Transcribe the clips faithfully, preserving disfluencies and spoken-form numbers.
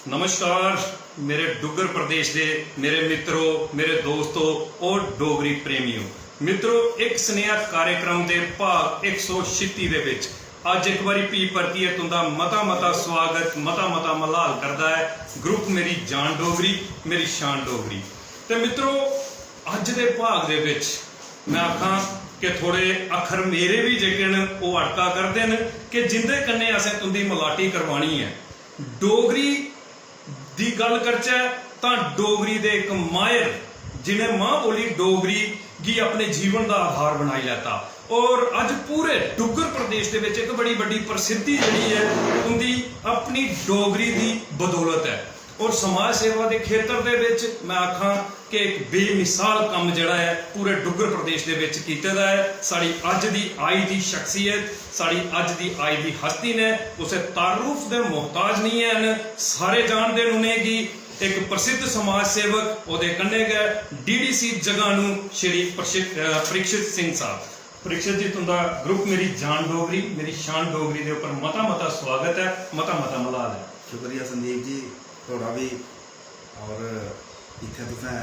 नमस्कार मेरे डुग्गर प्रदेश दे मेरे मित्रो, मेरे दोस्तो और डोगरी प्रेमियो। मित्रो, इक सनेहा कार्यक्रम दे भाग इक सौ छित्ती दे विच अज्ज इक बारी भी परतियै तुंदा मता मता स्वागत, मता मता मलाल करदा ऐ ग्रुप मेरी जान डोगरी, मेरी शान डोगरी। ते मित्रो, अज्ज दे भाग दे विच मैं आखां कि थोड़े अक्खर मेरे भी जेह्के न ओह् अटका करदे न कि जिंदे कन्नै असें तुंदी मलाटी करवानी ऐ। डोगरी दी गल्ल करचै तां डोगरी दे इक माहिर जि'नें मां बोली डोगरी गी अपने जीवन दा आधार बनाई लैता और अज्ज पूरे डुग्गर प्रदेश दे विच इक बड़ी बड्डी प्रसिद्धि जेह्ड़ी ऐ उंदी अपनी डोगरी दी बदौलत ऐ। और समाज सेवा दे खेतर दे विच मैं आखां कि इक बेमिसाल कम्म जेह्ड़ा ऐ पूरे डुग्गर प्रदेश दे विच कीते दा ऐ। साढ़ी अज्ज दी आई दी शख्सियत, साढ़ी अज्ज दी आई दी हस्ती ने कुसै तारुफ दे मोहताज नहीं हैन, सारे जानदे न उ'नेंगी। इक प्रसिद्ध समाज सेवक, ओह्दे कन्नै गै डीडीसी जगानू श्री प्रशित-, अ, परीक्षित सिंह साहब। परीक्षित जी, तुंदा ग्रुप मेरी जान डोगरी, मेरी शान डोगरी दे उप्पर मता मता स्वागत ऐ, मता मता मलाल ऐ। शुक्रिया संदीप जी, थुआढ़ा बी। और इत्थै तुसें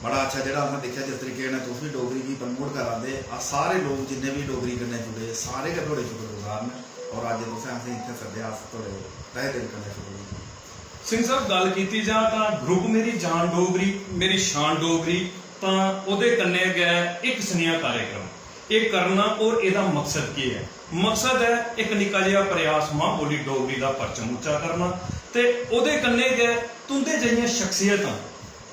बड़ा अच्छा जेह्ड़ा असें दिक्खेआ, जिस तरीके कन्नै तुस बी डोगरी गी प्रमोट करा दे, अस सारे लोक जिन्ने बी डोगरी कन्नै जुड़े, सारे गै थुआढ़े शुक्रगुजार न। और अज्ज तुसें असें इत्थै सद्देआ, अस थुआढ़े तहे दिल कन्नै शुक्रगुजार। सिंह साहब, गल्ल कीती जा तां ग्रुप मेरी जान डोगरी, मेरी शान डोगरी, तां ओह्दे कन्नै गै इक सनेहा कार्यक्रम एह् करना और एह्दा मकसद केह् ऐ? मकसद ऐ इक निक्का जेहा प्रयास मां बोली डोगरी दा परचम उच्चा करना ते ओह्दे कन्नै गै तुं'दे जेहियां शख्सियतां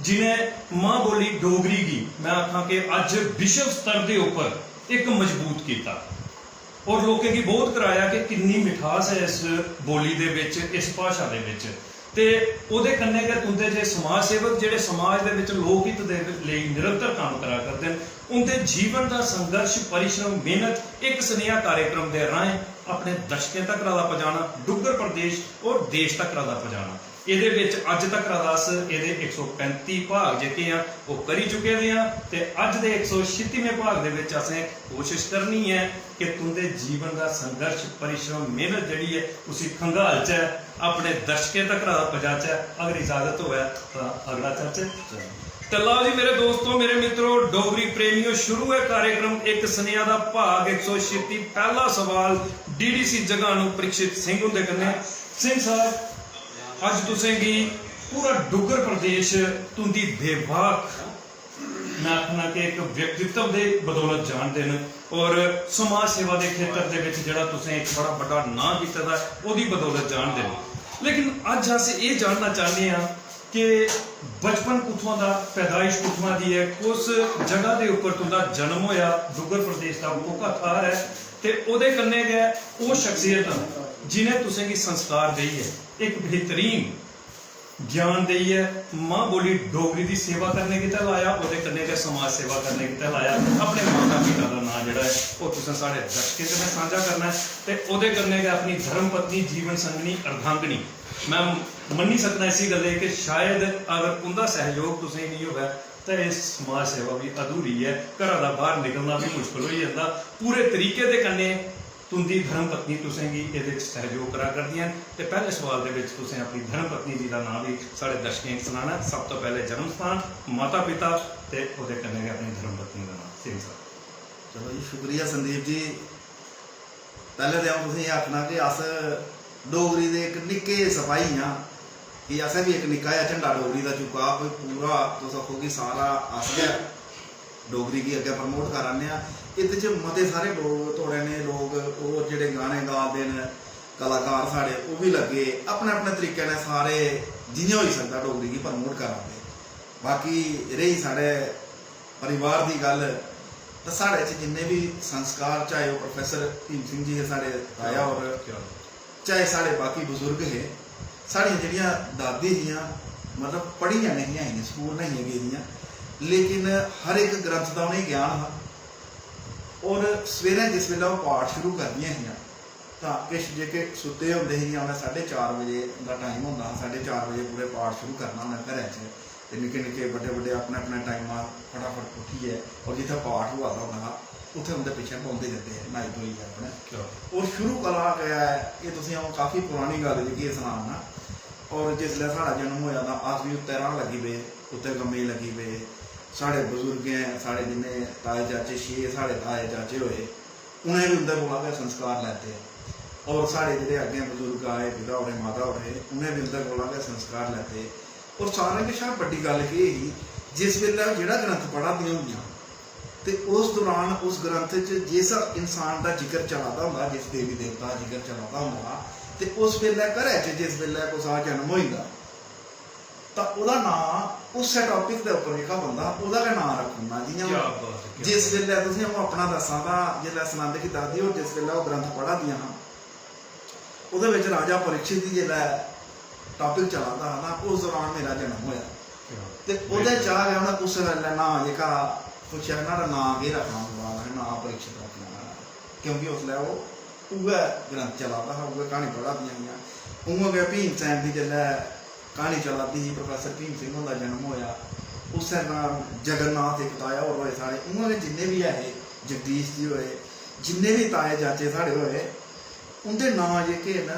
जि'नें मां बोली डोगरी गी, मैं आखां कि अज्ज विश्व स्तर दे उप्पर इक मजबूत कीता और लोकें गी बोध कराया कि किन्नी मिठास ऐ इस बोली दे बिच, इस भाशा दे बिच। ते ओह्दे कन्नै गै तुं'दे जे समाज सेवक जेह्ड़े समाज दे बिच लोक हित दे लेई निरंतर कम्म करा करदे न, उं'दे जीवन दा संघर्ष, परिश्रम, मेहनत इक सनेहा कार्यक्रम दे राहें अपने दर्शकें तक्कर दा पजाना, डुग्गर प्रदेश और देश तक्कर दा पजाना। एह्दे बिच अज्ज तक्कर दा अस एह्दे इक सौ पैंती भाग जेह्के आ ओह् करी चुके दे आं ते अज्ज दे इक सौ छित्तीमें भाग दे बिच असें कोशश करनी ऐ कि तुं'दे जीवन दा संघर्ष, परिश्रम, मेहनत जेह्ड़ी ऐ उसी खंगालचै, अपने दर्शकें तक्कर पजाचै। अगर इजाजत होऐ तां अगला चलचै। ते लओ जी मेरे दोस्तो, मेरे मित्रो, डोगरी प्रेमियो, शुरू ऐ कार्यक्रम इक सनेहा दा भाग इक सौ छित्ती, पैह्ला सवाल डीडीसी जगानू परीक्षित सिंह हुंदे कन्नै। सिंह साहब, अज्ज तुसेंगी पूरा डुग्गर प्रदेश तुं'दी बेबाक, मैं आखना कि इक व्यक्तित्व दे बदौलत जानदे न और समाज सेवा दे खेतर दे विच जेह्ड़ा तुसें इक बड़ा बड्डा नांऽ कीते दा ऐ, ओह्दी बदौलत जानदे न। लेकिन अज्ज अस एह् जानना चाह्न्ने आं कि बचपन कुत्थुआं दा, पैदाइश कुत्थुआं दी ऐ, कुस जगह दे उप्पर तुं'दा जन्म होएआ, डुग्गर प्रदेश दा कोह्का थाह्र ऐ, ते ओह्दे कन्नै गै ओह् शख्सियत न जि'नें तुसेंगी संस्कार देइयै इक बेहतरीन ज्ञान देइयै मां बोली डोगरी दी सेवा करने गितै लाया, ओह्दे कन्नै गै समाज सेवा करने गितै लाया। अपने माता पिता दा नांऽ जेह्ड़ा ऐ ओह् तुसें साढ़े दर्शकें कन्नै सांझा करना ऐ ते ओह्दे कन्नै गै अपनी धर्म पत्नी, जीवन संगनी, अर्धांगिनी। मैं मन्नी सकना इसी गल्लै कि शायद अगर उं'दा सैहयोग तुसें गी नेईं होऐ ते एह् समाज सेवा बी अधूरी ऐ, घरा दा बाह्र निकलना बी मुश्कल होई जंदा। पूरे तरीके दे कन्नै तुं'दी धर्म पत्नी तुसें गी एह्दे च सैहयोग करा करदियां न। ते पैह्ले सवाल दे बिच तुसें अपनी धर्म पत्नी जी दा नांऽ बी साढ़े दर्शकें गी सनाना ऐ। सब तो पैह्ले जन्म स्थान, माता पिता ते ओह्दे कन्नै गै अपनी धर्म पत्नी दा नांऽ। सिंह साहब। चलो जी, शुक्रिया संदीप जी। पैह्ले ते अ'ऊं तुसें गी आखना कि अस डोगरी दे इक निक्के सपाही आं कि असें बी इक निक्का जेहा झंडा डोगरी दा चुक्का, कोई पूरा तुस आखो कि सारा अस गै डोगरी गी अग्गें प्रमोट करा ने आं। एह्दे च मते सारे लोक, थुआढ़े नेह् लोक, होर जेह्ड़े गाने गा दे न कलाकार साढ़े, ओह् बी लग्गे अपने अपने तरीके ने सारे जि'यां होई सकदा डोगरी गी प्रमोट करा दे। बाकी रेही साढ़े परिवार दी गल्ल, ते साढ़े च जिन्ने बी संस्कार, चाहे ओह् प्रोफेसर भीम सिंह जी हे साढ़े ताया होर, क्या? चाहे साढ़े बाकी बजुर्ग हे, साढ़ियां जेह्ड़ियां दादी हियां, मतलब पढ़ियां नेईं हियां, स्कूल नेईं हियां गेदियां, लेकिन हर इक ग्रंथ दा उ'नेंगी ज्ञान हा। और सवेरे जिस बेल्लै ओह् पाठ शुरू करदियां हियां, तां किश जेह्के सुत्ते होंदे हे, जि'यां उ'नें साढ़े चार बजे दा टाइम होंदा हा, साढ़े चार बजे पूरे पाठ शुरू करना उ'नें घरै च, ते निक्के निक्के बड्डे बड्डे अपने अपने टाइमा फटाफट उट्ठियै, और जित्थै पाठ होआ दा होंदा हा, उत्थै उं'दे पिच्छें बौंह्दे जंदे हे, न्हाई धोइयै अपने। क्या? और शुरू कोला गै, एह् तुसें अ'ऊं काफी परानी गल्ल जेह्की एह् सनाऽ ना, और जिसलै साढ़ा जन्म होआ तां अस बी उत्तै राह्न लगी पे, उत्तै कम्मै गी लगी पे। साढ़े बजुर्गें, साढ़े जिन्ने ताए चाचे, छे साढ़े ताए चाचे होए, उ'नें बी उं'दे कोला गै संस्कार लैते। और साढ़े जेह्ड़े अग्गें बजुर्ग आए, पिता होरें, माता होर हे, उ'नें बी उं'दे कोला गै संस्कार लैते। और सारें कशा बड्डी गल्ल केह् ही, जिस बेल्लै ओह् जेह्ड़ा ग्रंथ पढ़ा दियां होंदियां, ते उस दौरान उस ग्रंथ च जिस इंसान दा जिक्र चला दा होंदा, जिस देवी देवता दा जिक्र चला दा होंदा, ते उस बेल्लै घरै च जिस बेल्लै कुसै दा जन्म होई जंदा, तां ओह्दा नांऽ उस्सै टॉपिक दे उप्पर जेह्का बंदा, ओह्दा गै नांऽ रक्खी ओड़ना। जि'यां क्या हून बात है, क्या जिस बात है। बेल्लै तुसें, अ'ऊं अपना दस्सां तां, जिसलै सनांदे कि दादी होर जिस बेल्लै ओह् ग्रंथ पढ़ा दियां हां, ओह्दे बिच राजा परीक्षित दी जिसलै टॉपिक चला दा हा ना, उस दौरान मेरा जन्म होआ। क्या बात। ते ओह्दे चा गै उ'नें उस बेल्लै नांऽ जेह्का पुच्छेआ, न्हाड़ा नांऽ केह् रक्खना? ओह्दे बाद असें नांऽ परीक्षित रक्खना न्हाड़ा, क्योंकि उसलै ओह् उ'ऐ ग्रंथ चला दा हा, उ'ऐ क्हानी पढ़ा दियां हियां। उ'आं गै भीम सैन दी जिसलै क्हानी चला दी ही, प्रोफेसर भीम सिंह हुंदा जन्म होआ, उस्सै दौरान जगन्नाथ इक ताया होर होए साढ़े, उ'आं गै जिन्ने बी ऐ हे, जगदीश जी होए, जिन्ने बी ताए चाचे साढ़े होए, उं'दे नांऽ जेह्के न,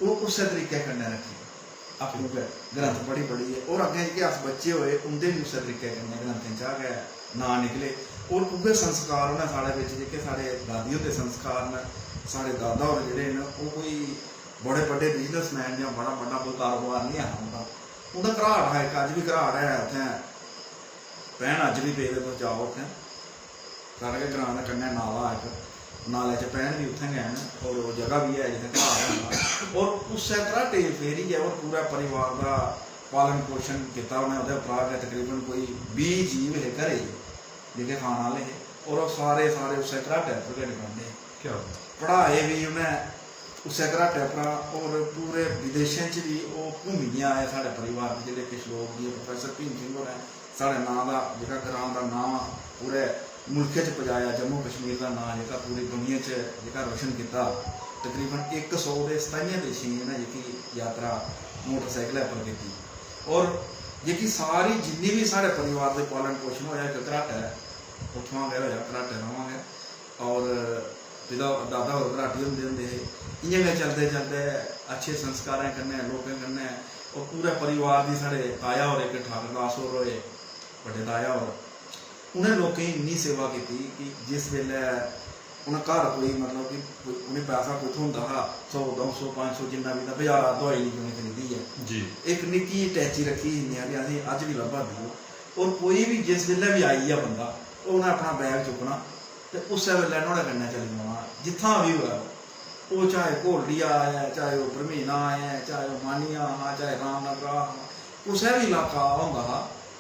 ओह् उस्सै तरीके कन्नै रक्खे आपूं गै ग्रंथ पढ़ी पढ़ियै। और अग्गें जेह्के अस बच्चे होए, उं'दे बी उस्सै तरीके कन्नै ग्रंथें चा गै नांऽ निकले। और उ'ऐ संस्कार उ'नें साढ़े बिच, जेह्के साढ़े दादी हुंदे संस्कार न, साढ़े दादा होर जेह्ड़े न, ओह् कोई बड़े बड्डे बिजनेसमैन जां बड़ा बड्डा कोई कारोबार निं ऐ हा उं'दा। उं'दा घराट हा इक, अज्ज बी घराट ऐ उत्थें, पैन अज्ज बी पेदे, तुस जाओ उत्थें। साढ़े गै ग्रांऽ दे कन्नै नाला इक, नाले च पैन बी उत्थें गै न, और ओह् जगह बी ऐ जित्थें घराट होंदा। और उस्सै घराटे च फेरियै और पूरा परिवार दा पालन पोशन कीता उ'नें। ओह्दे उप्परा गै तकरीबन कोई बीह् जीव हे घरै दे, जेह्के खान आह्ले हे, और ओह् सारे, सारे उस्सै घराटै उप्पर गै डिपैंड हे। क्या बात। पढ़ाए बी उ'नें उस्सै घराटै उप्परा, और पूरे विदेशें च बी ओह् घूमियै आए। साढ़े परिवार दे जेह्ड़े किश लोक, जि'यां प्रोफेसर भीम सिंह होरें साढ़े नांऽ दा, जेह्का ग्रांऽ दा नांऽ पूरे मुल्खै च पजाया, जम्मू कश्मीर दा नांऽ जेह्का पूरी दुनिया च जेह्का रोशन कीता। तकरीबन इक सौ ते सताइयें देशें गी इ'नें जेह्की यात्रा मोटरसाइकलै पर कीती। और जेह्की सारी, जिन्नी बी साढ़े परिवार दे पालन पोशन होआ, इक घराटै, उत्थुआं गै होआ, घराटै थमां गै। और पिता, दादा होर घराटी होंदे होंदे हे। इ'यां गै चलदे चलदे अच्छे संस्कारें कन्नै, लोकें कन्नै, और पूरे परिवार दी, साढ़े ताया होर इक ठाकर दास होर होए, बड्डे ताया होर, उ'नें लोकें दी इन्नी सेवा कीती कि जिस बेल्लै उ'नें घर कोई, मतलब कि कोई, उ'नें पैसा कोई थ्होंदा हा, सौ, दो सौ, पंज सौ, जिन्ना बी, तां बजारा दोआई लेई उ'नें खरीदी ऐ। जी। इक निक्की जेही टैची रक्खी ही इन्नी हारी, असेंगी अज्ज बी लब्भा दी ओह्। और कोई बी जिस बेल्लै बी आई गेआ बंदा, ओह् उ'नें अपना बैग चुक्कना ते उस्सै बेल्लै नुहाड़े कन्नै चली पौना, जित्थां बी होऐ। ओह् चाहे घोलडिया ऐ, चाहे ओह् भरमीना ऐ, चाहे ओह् मानिया हा, चाहे रामनगरा हा, कुसै बी इलाका होंदा हा,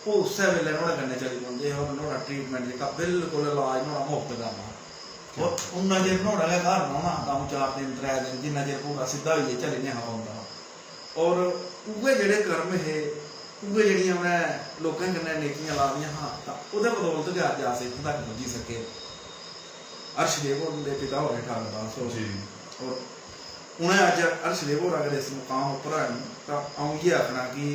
ओह् उस्सै बेल्लै नुहाड़े कन्नै चली पौंदे हे और नुहाड़ा ट्रीटमेंट जेह्का बिल्कुल इलाज नुहाड़ा मुफ्त करना। और उन्ना चिर नुहाड़ा गै घर रौह्ना, द'ऊं चार दिन, त्रै दिन, जिन्ना चिर पूरा सिद्धा होइयै चली नेईं हा पौंदा। और उ'ऐ जेह्ड़े कर्म हे, उ'ऐ जेह्ड़ियां उ'नें लोकें कन्नै नेकियां ला दियां हां, तां ओह्दे बदौलत गै अज्ज अस इत्थूं तक पुज्जी सके। हर्षदेव हुंदे पिता होर हे ठाकुर दास होर। जी। और उ'नें अज्ज, हर्षदेव होर अगर इस मुकाम उप्पर हैन, तां अ'ऊं इ'यै आखना कि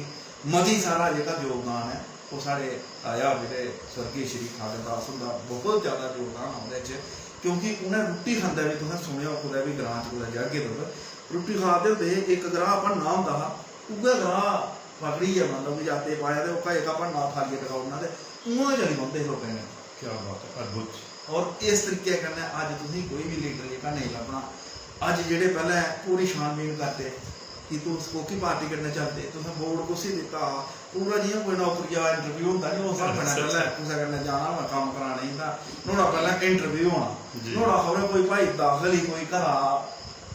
मती सारा जेह्का योगदान ऐ, ओह् साढ़े ताया होर जेह्ड़े स्वर्गीय श्री ठाकुर दास हुंदा बहुत ज्यादा योगदान हा ओह्दे च, क्योंकि उ'नें रुट्टी खंदे बी, तुसें सुनेआ होग, कुतै बी ग्रांऽ च कुतै जाह्गे तुस, रुट्टी खा दे होंदे हे, इक ग्राह् भन्ना होंदा हा, उ'ऐ ग्राह् पकड़ियै, मतलब कि, जाते पाया ते ओह्का जेह्का भन्ना थालियै टकाई ओड़ना ते उ'आं गै चली पौंदे हे लोकें कन्नै। क्या बात है, अद्भुत। और इस तरीके कन्नै अज्ज तुसेंगी कोई बी लीडर जेह्का नेईं लब्भना। अज्ज जेह्ड़े पैह्लें पूरी छानबीन करदे कि तुस कोह्की पार्टी कन्नै चलदे, तुसें वोट कुसी दित्ता हा, पूरा जि'यां कोई नौकरिया इंटरव्यू होंदा निं, उस स्हाबै कन्नै पैह्लें कुसै कन्नै जाना होऐ कम्म कराने गी तां नुहाड़ा पैह्लें इंटरव्यू होना। जी। नुहाड़ा खबरै कोई भाई दाखल ही, कोई घरा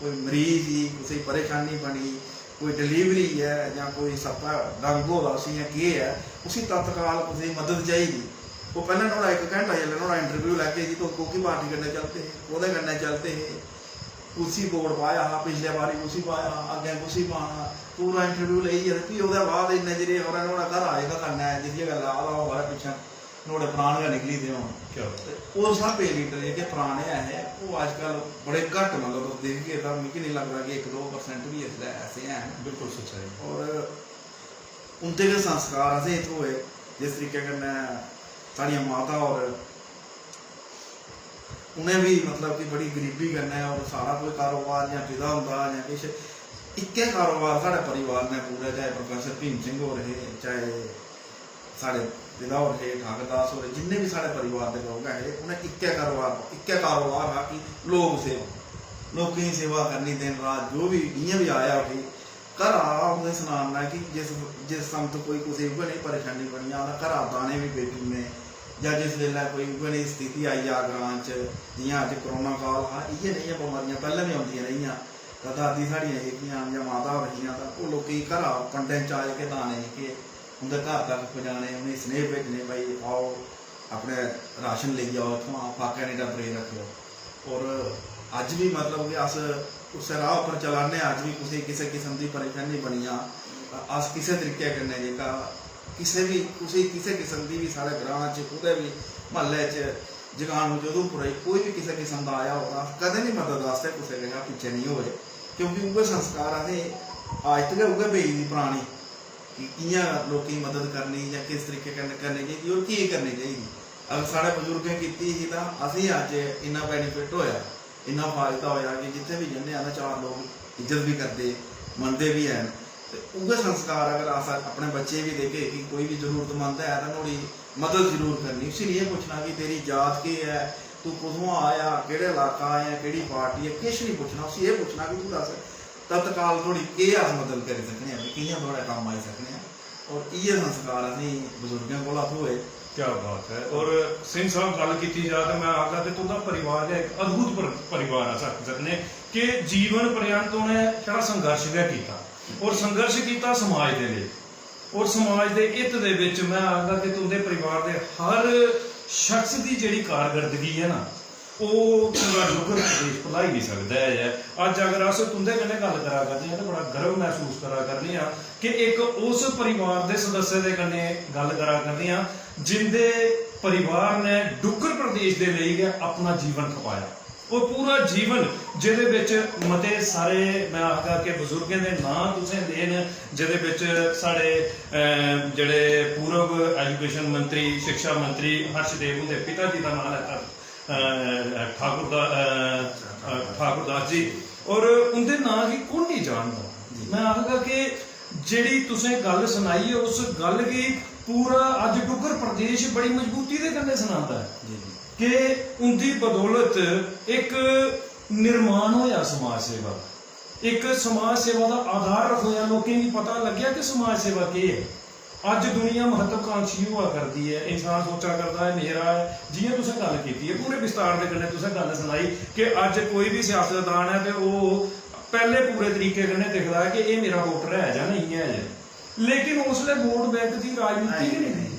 कोई मरीज ही, कुसै गी परेशानी बनी, कोई डिलीवरी ऐ जां कोई सप्पा डंग होआ दा उसी जां केह् ऐ, उसी तत्काल कुसै दी मदद चाहिदी। ओह् पैह्लें नुहाड़ा इक घैंटा जेल्लै नुहाड़ा इंटरव्यू लैगे जी, तुस कोह्की पार्टी कन्नै चलदे हे, कोह्दे कन्नै चलदे हे, कुसी वोट पाया हा, पिछले बारी कुसी पाया हा, अग्गें कुसी पाना, पूरा इंटरव्यू लेइयै ते फ्ही ओह्दे बाद इन्ने चिरे खबरै नुहाड़ा घरा जेह्का कन्नै जिस जगह ला दा होऐ खबरै पिच्छें नुहाड़े प्राण गै निकली दे होन। क्या बात। ते उस स्हाबै दे लीडर जेह्के पराने ऐ हे, ओह् अजकल बड़े घट्ट, मतलब, तुस दिखगे तां मिगी निं लगदा कि इक दो percent बी इसलै ऐसे हैन। बिल्कुल सच्चाई। और उं'दे गै संस्कार असेंगी थ्होए, जिस तरीके कन्नै साढ़ियां माता होर, उ'नें बी, मतलब, कि बड़ी गरीबी कन्नै, और साढ़ा कोई कारोबार जां पिता होंदा जां किश, इक्कै कारोबार साढ़े परिवार ने पूरा, चाहे प्रोफेसर भीम सिंह होर हे, चाहे साढ़े पिता होर हे, ठाकर दास होर, जिन्ने बी साढ़े परिवार दे लोक हे, उ'नें इक्कै कारोबार, इक्कै कारोबार हा कि लोक सेवा, लोकें दी सेवा करनी दिन रात, जो बी जि'यां बी आया उठी। घरा उ'नें सनाना कि जिस, जिस संत कोई कुसै गी उ'ऐ नेही परेशानी बनी जा, तां घरा दाने बी पेटी ओड़ने, जां जिस बेल्लै कोई उ'ऐ नेही स्थिति आई जा ग्रांऽ च, जि'यां अज्ज कोरोना काल हा, इ'यै नेहियां बमारियां पैह्लें बी औंदियां रेहियां, तां दादी साढ़ियां जेह्कियां जां माता होर हियां, तां ओह् लोकें गी घरा पंडें चा जेह्के दाने जेह्के उं'दे घर तक पजाने, उ'नेंगी स्नेह भेजने, "भाई आओ, अपने राशन लेई आओ इत्थुआं, फाकै नेईं डब्बरे रक्खेओ।" होर अज्ज बी, मतलब कि अस उस्सै राह् उप्पर चला ने, अज्ज बी कुसै, किसै किस्म दी परेशानी बनी जा, अस किसै तरीके कन्नै जेह्का किसै बी, कुसै, किसै किस्म दी बी साढ़े ग्रांऽ च, कुतै बी म्हल्ले च, जगानू, जदूपुरै कोई बी किसै किस्म दा आया होग, तां अस कदें बी मदद आस्तै कुसै कशा पिच्छें नेईं होए, क्योंकि उ'ऐ संस्कार असें आदत गै उ'ऐ पेई दी परानी कि कि'यां लोकें दी मदद करनी जां किस तरीके कन्नै करनी चाहिदी और की करनी चाहिदी। अगर साढ़े बजुर्गें कीती ही, तां असें अज्ज इन्ना benefit होया, इन्ना फायदा होया कि जित्थै बी जन्ने आं, तां चार लोक इज्जत बी करदे, मनदे बी हैन। ते उ'ऐ संस्कार अगर अस अपने बच्चें गी बी देगे कि कोई बी जरूरतमंद ऐ, तां नुहाड़ी मदद जरूर करनी। उसी नेईं एह् पुच्छना कि तेरी जात केह् ऐ, तूं कुत्थुआं आया, केह्ड़े इलाका आया, केह्ड़ी पार्टी ऐ, किश नेईं पुच्छना। उसी एह् पुच्छना कि तूं दस्स, तत्काल थुआढ़ी केह् अस मदद करी सकने आं, कि'यां थुआढ़े कम्म आई सकने आं। और इ'यै संस्कार असेंगी बजुर्गें कोला थ्होए। क्या बात है। और सिंह साहब, गल्ल कीती जा ते मैं आखगा कि तुं'दा परिवार गै इक अद्भुत पर-, परिवार, अस आखी सकने कि जीवन पर्यंत उ'नें छड़ा संघर्ष गै कीता और संघर्ष कीता समाज दे लेई। और समाज दे हित दे बिच मैं आखगा कि तुं'दे परिवार दे हर शख्स दी जेह्ड़ी कारकर्दगी ऐ ना, ओह् पूरा डुग्गर प्रदेश भुलाई निं सकदा ऐ। अज्ज अगर अस तुं'दे कन्नै गल्ल करा करने आं ते बड़ा गर्व मसूस करा करने आं कि इक उस परिवार दे सदस्य दे कन्नै गल्ल करा करने आं जिं'दे परिवार ने डुग्गर प्रदेश दे लेई गै अपना जीवन खपाया। ओह् पूरा जीवन जेह्दे बिच मते सारे, मैं आखगा कि बजुर्गें दे नांऽ तुसें ले न, जेह्दे बिच साढ़े, अ, जेह्ड़े पूर्व education मंत्री, शिक्षा मंत्री हर्षदेव हुंदे पिता जी दा नांऽ लैता, अ, ठाकुर दा, अ, अ, ठाकुर दास जी, और उं'दे नांऽ गी कु'न नेईं जानदा? जी। मैं आखगा कि जेह्ड़ी तुसें गल्ल सनाई ऐ, उस गल्ल गी पूरा अज्ज डुग्गर प्रदेश बड़ी मजबूती दे कन्नै सनांदा ऐ जी, जी। कि उं'दी बदौलत इक निर्माण होया समाज सेवा दा, इक समाज सेवा दा आधार रखोया, लोकें गी पता लग्गेआ कि समाज सेवा केह् ऐ। अज्ज दुनिया महत्वाकांक्षी होआ करदी ऐ, इंसान सोचा करदा ऐ, मेरा ऐ, जि'यां तुसें गल्ल कीती ऐ, पूरे विस्तार दे कन्नै तुसें गल्ल सनाई कि अज्ज कोई बी सियासतदान ऐ ते ओह् पैह्ले पूरे तरीके कन्नै दिखदा ऐ कि एह् मेरा वोटर ऐ जां नेईं ऐ। लेकिन उसलै वोट बैंक दी राजनीति गै नेईं ही।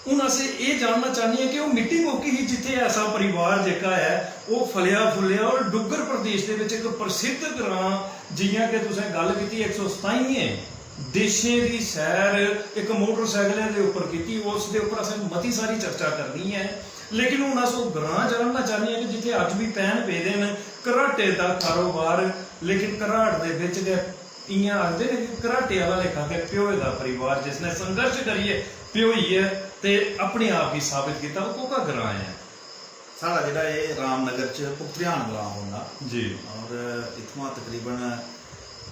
हून अस एह् जानना चाह्न्ने आं कि ओह् मिट्टी मौकी ही जित्थै ऐसा परिवार जेह्का ऐ ओह् फलेआ फुल्लेआ और डुग्गर प्रदेश दे बिच इक प्रसिद्ध ग्रां, जि'यां कि तुसें गल्ल कीती, इक सौ सताइयें देशें दी सैर इक मोटरसाइकलें दे उप्पर कीती, उस दे उप्पर असें मती सारी चर्चा करनी ऐ। लेकिन हून अस ओह् ग्रां जानना चाह्न्ने आं कि जित्थै अज्ज बी पैन पेदे न घराटे दा कारोबार, लेकिन घराट दे बिच गै इ'यां आखदे न कि घराटे आह्ला लेखा गै प्योए दा परिवार जिसने संघर्ष करियै प्योइयै ते अपने आप गी साबित कीता, ओह् कोह्का ग्रां ऐ? साढ़ा जेह्ड़ा एह् रामनगर च पुख्तरियान ग्रां पौंदा जी। और इत्थुआं तकरीबन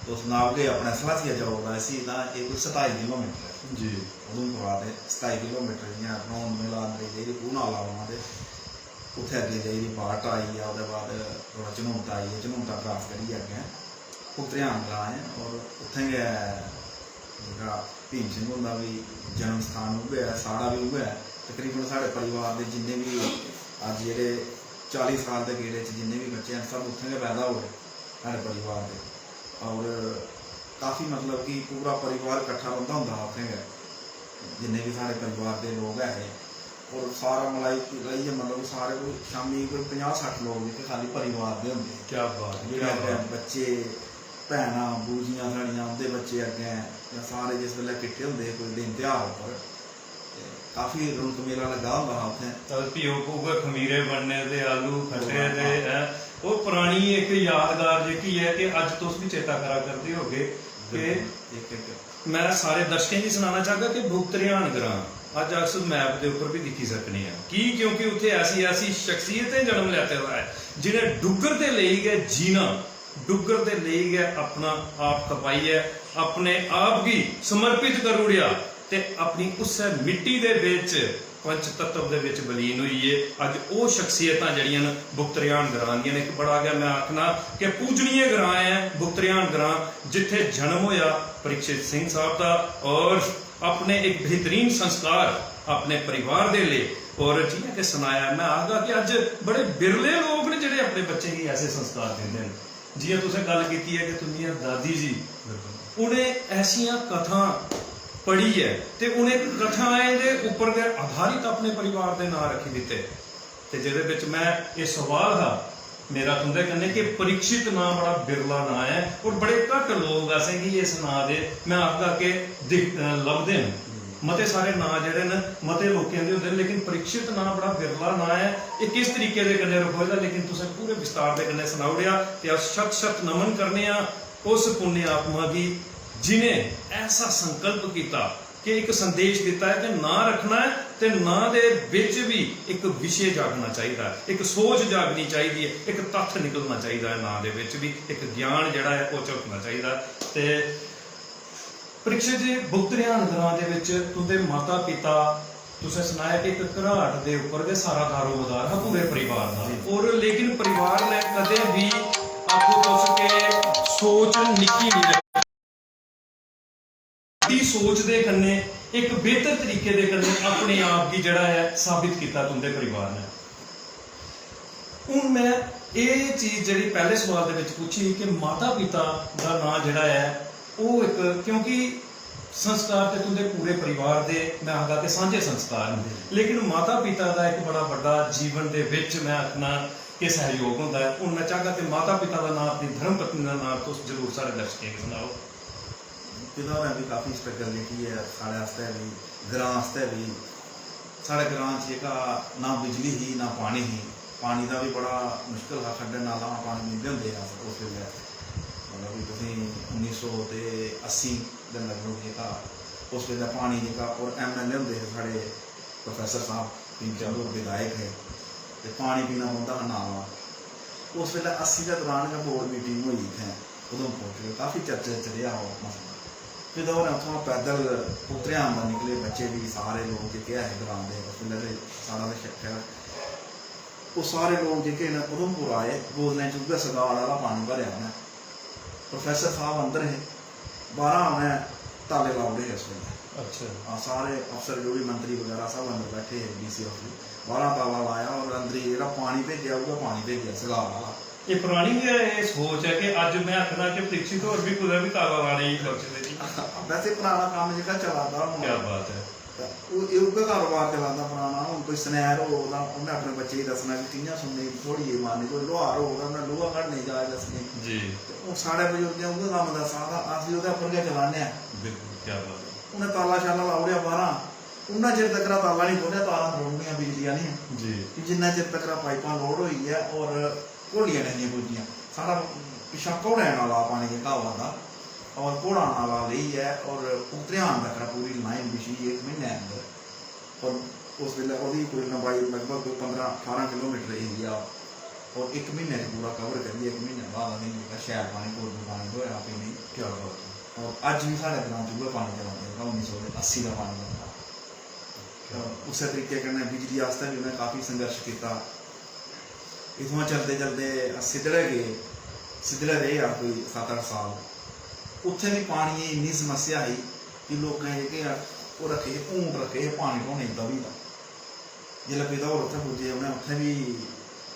तुस नापगे अपने सलाथिया चौक दा इसी, तां एह् कोई सताई किलोमीटर ऐ। जी। उधमपुरा दे सताई किलोमीटर, जि'यां रौन मेला अंदर जाइयै पूना आला औना ते उत्थै अग्गें जाइयै बाटा आई गेआ, ओह्दे बाद थोह्ड़ा झनूटा आई गेआ, झनूटा क्रॉस करियै अग्गें पुख्तरियान ग्रांऽ ऐ। और उत्थें गै जेह्का भीम सिंह हुंदा बी जन्म स्थान उ'ऐ ऐ, साढ़ा बी उ'ऐ ऐ। तकरीबन साढ़े परिवार दे जिन्ने बी अज्ज जेह्ड़े चाली साल दे गेड़े च जिन्ने बी बच्चे हैन, सब उत्थें गै पैदा होए साढ़े परिवार दे। और काफी, मतलब कि पूरा परिवार कट्ठा रौंह्दा होंदा हा उत्थें गै, जिन्ने बी साढ़े परिवार दे लोक ऐ हे। और सारा मलाई, लाइयै, मतलब, सारे कोई शामीं कोई पंजाह् सट्ठ लोक जेह्के खाल्ली परिवार दे होंदे हे। क्या बात, जेह्ड़े क्या अग्गें बात। बच्चे, भैनां, बूजियां साढ़ियां, उं'दे बच्चे अग्गें, जां सारे जिस बेल्लै किट्ठे होंदे हे कोई दिन तेहार उप्पर, ते काफी रौनक मेला लग्गा दा होंदा हा उत्थें। ते फ्ही ओह् उ'ऐ खमीरे बनने ते आलू खट्टे ते, हैं, ओह् परानी इक यादगार जेह्की ऐ कि अज्ज तुस बी चेता करा करदे होगे कि बिल्कुल, इक, इक। मैं सारे दर्शकें गी सनाना चाहगा कि भुगतरियान ग्रां अज्ज अस मैप दे उप्पर बी दिक्खी सकने आं। की? क्योंकि उत्थे ऐसी ऐसी शख्सियतें जन्म लैते दा ऐ जि'नें डुग्गर दे लेई गै जीना डुग्गर दे लेई गै अपना आप खपाइयै, अपने आप गी समर्पित करी ओड़ेआ ते अपनी उस्सै मिट्टी दे बिच, पंच तत्व दे बिच बलीन होइयै अज्ज ओह् शख्सियतां जेह्ड़ियां न बुकतरियान ग्रां दियां न। इक बड़ा गै, मैं आखना कि पूजनीय ग्रां ऐ बुकतरियान ग्रां, जित्थै जन्म होएआ परीक्षित सिंह साहब दा और अपने इक बेहतरीन संस्कार अपने परिवार दे लेई। और जि'यां कि सनाया, मैं आखगा कि अज्ज बड़े बिरले लोक न जेह्ड़े अपने बच्चें गी ऐसे संस्कार दिंदे न। जि'यां तुसें गल्ल कीती ऐ कि तुं'दियां दादी जी, उ'नें ऐसियां कथां पढ़ियै ते उ'नें कथाएं दे उप्पर गै आधारित अपने परिवार दे नांऽ रक्खी दित्ते। ते जेह्दे बिच मैं एह् सवाल हा मेरा तुं'दे कन्नै कि परीक्षित नांऽ बड़ा बिरला नांऽ ऐ और बड़े घट्ट लोक असेंगी इस नांऽ दे, मैं आखगा कि दिख-, अ, लभदे न। मते सारे नांऽ जेह्ड़े न, मते लोकें दे होंदे न, लेकिन परीक्षित नांऽ बड़ा बिरला नांऽ ऐ। एह् किस तरीके दे कन्नै रखोए दा, लेकिन तुसें पूरे विस्तार दे कन्नै सनाई ओड़ेआ, ते अस शत शत नमन करने आं उस पुण्य आत्मा गी, जि'नें ऐसा संकल्प कीता कि इक संदेश दित्ता ऐ कि नांऽ रक्खना ऐ ते नांऽ दे बिच बी इक विशे जागना चाहिदा ऐ, इक सोच जागनी चाहिदी ऐ, इक तत्थ निकलना चाहिदा ऐ, नांऽ दे बिच बी इक ज्ञान जेह्ड़ा ऐ, ओह् झलकना चाहिदा ऐ। ते परीक्षित जी, बुकतरियान ग्रां दे विच तुंदे माता-पिता, तुसें सनाया कि इक घराट दे उप्पर गै सारा दारोमदार हा पूरे परिवार दा। जी। और लेकिन परिवार ने कदें भी, आखो तुस, के सोच निक्की नहीं रखी। बड्डी सोच दे कन्नै, इक बेहतर तरीके दे कन्नै अपने आप गी जेह्ड़ा ऐ, साबित कीता तुंदे परिवार ने। हून मैं एह् चीज जेह्ड़ी पैह्ले सवाल दे विच पुच्छी कि माता-पिता दा नांऽ जेह्ड़ा ऐ, ओह् इक, क्योंकि संस्कार ते तुंदे पूरे परिवार दे, मैं आखगा कि सांझे संस्कार न, लेकिन माता-पिता दा इक बड़ा बड्डा जीवन दे विच, मैं आखना, कि सैह्योग होंदा ऐ। हून मैं चाहगा कि माता-पिता दा नांऽ, अपनी धर्म पत्नी दा नांऽ तुस जरूर साढ़े दर्शकें गी सनाओ। पिता होरें बी काफी struggle जेह्की ऐ साढ़े आस्तै बी, ग्रां आस्तै बी। साढ़े ग्रां च जेह्का ना बिजली ही, ना पानी ही। पानी दा बी बड़ा मुश्कल हा, खड्डे नाला पानी पींदे होंदे हे अस उस बेल्लै। मतलब कि तुसें उन्नी सौ ते अस्सी दे लगभग जेह्का उस बेल्लै पानी जेह्का, और MLA होंदे हे साढ़े प्रोफेसर साहब, भीम सिंह होर विधायक हे, ते पानी पीना पौंदा हा नाला। उस बेल्लै अस्सी दे दौरान गै board meeting होई इत्थें उधमपुर च, काफी चर्चा च रेहा ओह् मसला। फिर होरें उत्थुआं पैदल पुत्रेआन दा निकले, बच्चे बी सारे लोक जेह्के ऐ हे ग्रां दे, उस बेल्लै ते साढ़ा ते शैह्र, ओह् सारे लोक जेह्के न उधमपुर आए, बोतलें च उ'ऐ सगाल आह्ला पानी भरेआ उ'नें। प्रोफेसर साहब अंदर हे, बाह्रा उ'नें ताले लाई ओड़े हे उस बेल्लै। अच्छा। हां, सारे अफसर जो बी मंत्री बगैरा सब अंदर बैठे हे DC office, बाह्रा ताला लाया और अंदर ही जेह्ड़ा पानी भेजेआ, उ'ऐ पानी भेजेआ सगाल आह्ला। एह् परानी गै एह् सोच ऐ कि अज्ज मैं आखना कि परीक्षित होर बी कुतै बी ताला लाने गी बख्शदे जी। वैसे पराना कम्म जेह्का चला दा हून। क्या बात ऐ। ते ओह्, एह् उ'ऐ कारोबार चला दा पराना। हून कोई सनैर होग तां उ'न्नै अपने बच्चे गी दस्सना कि कि'यां सुन्ने दी थ्होड़ी मारनी, कोई लुहार होग तां उ'न्नै लोहा कड्ढने दी जाच दस्सनी। जी। ते हून साढ़े बजुर्गें उ'ऐ कम्म दस्सा दा, अस बी ओह्दे उप्पर गै चलाने आं। बिल्कुल, क्या बात ऐ। उ'नें ताला शाला लाई ओड़ेआ बाह्रा, उन्ना चिर तक्कर ताला निं खोह्लेआ, तारां त्रोड़नियां बिजली आह्लियां। जी। कि जिन्ना चिर तक्कर पाइपां लोड होई ऐ और घोलियां नेहियां पुज्जियां। साढ़ा पिच्छा घोड़ें नाला पानी जेह्का आवा दा, और घोड़ा नाला लेइयै और उत्तरेआन तक्कर पूरी लाइन बिछी इक म्हीने अंदर। और उस बेल्लै ओह्दी कोई लंबाई लगभग कोई पंदरां ठारां किलोमीटर एरिया, और इक म्हीने च पूरा कवर करियै इक म्हीने बाद असेंगी जेह्का शैल पानी, कोरजू पानी थ्होएआ पीने गी। क्या बात ऐ। और अज्ज बी साढ़े ग्रां च उ'ऐ पानी चला दा जेह्का उन्नी सौ ते अस्सी दा पानी चलदा। और उस्सै तरीके कन्नै बिजली आस्तै बी उ'नें काफी संघर्श कीता। इत्थुआं चलदे चलदे अस सिद्धड़े गे, सिद्धड़े रेह् अस कोई सत्त अट्ठ साल। उत्थें बी पानियै दी इन्नी समस्या ही कि लोकें जेह्के ओह् रक्खे हे, ऊंट रक्खे हे पानी ढोने गी तवी दा। जिसलै पिता होर उत्थें पुज्जे, उ'नें उत्थें बी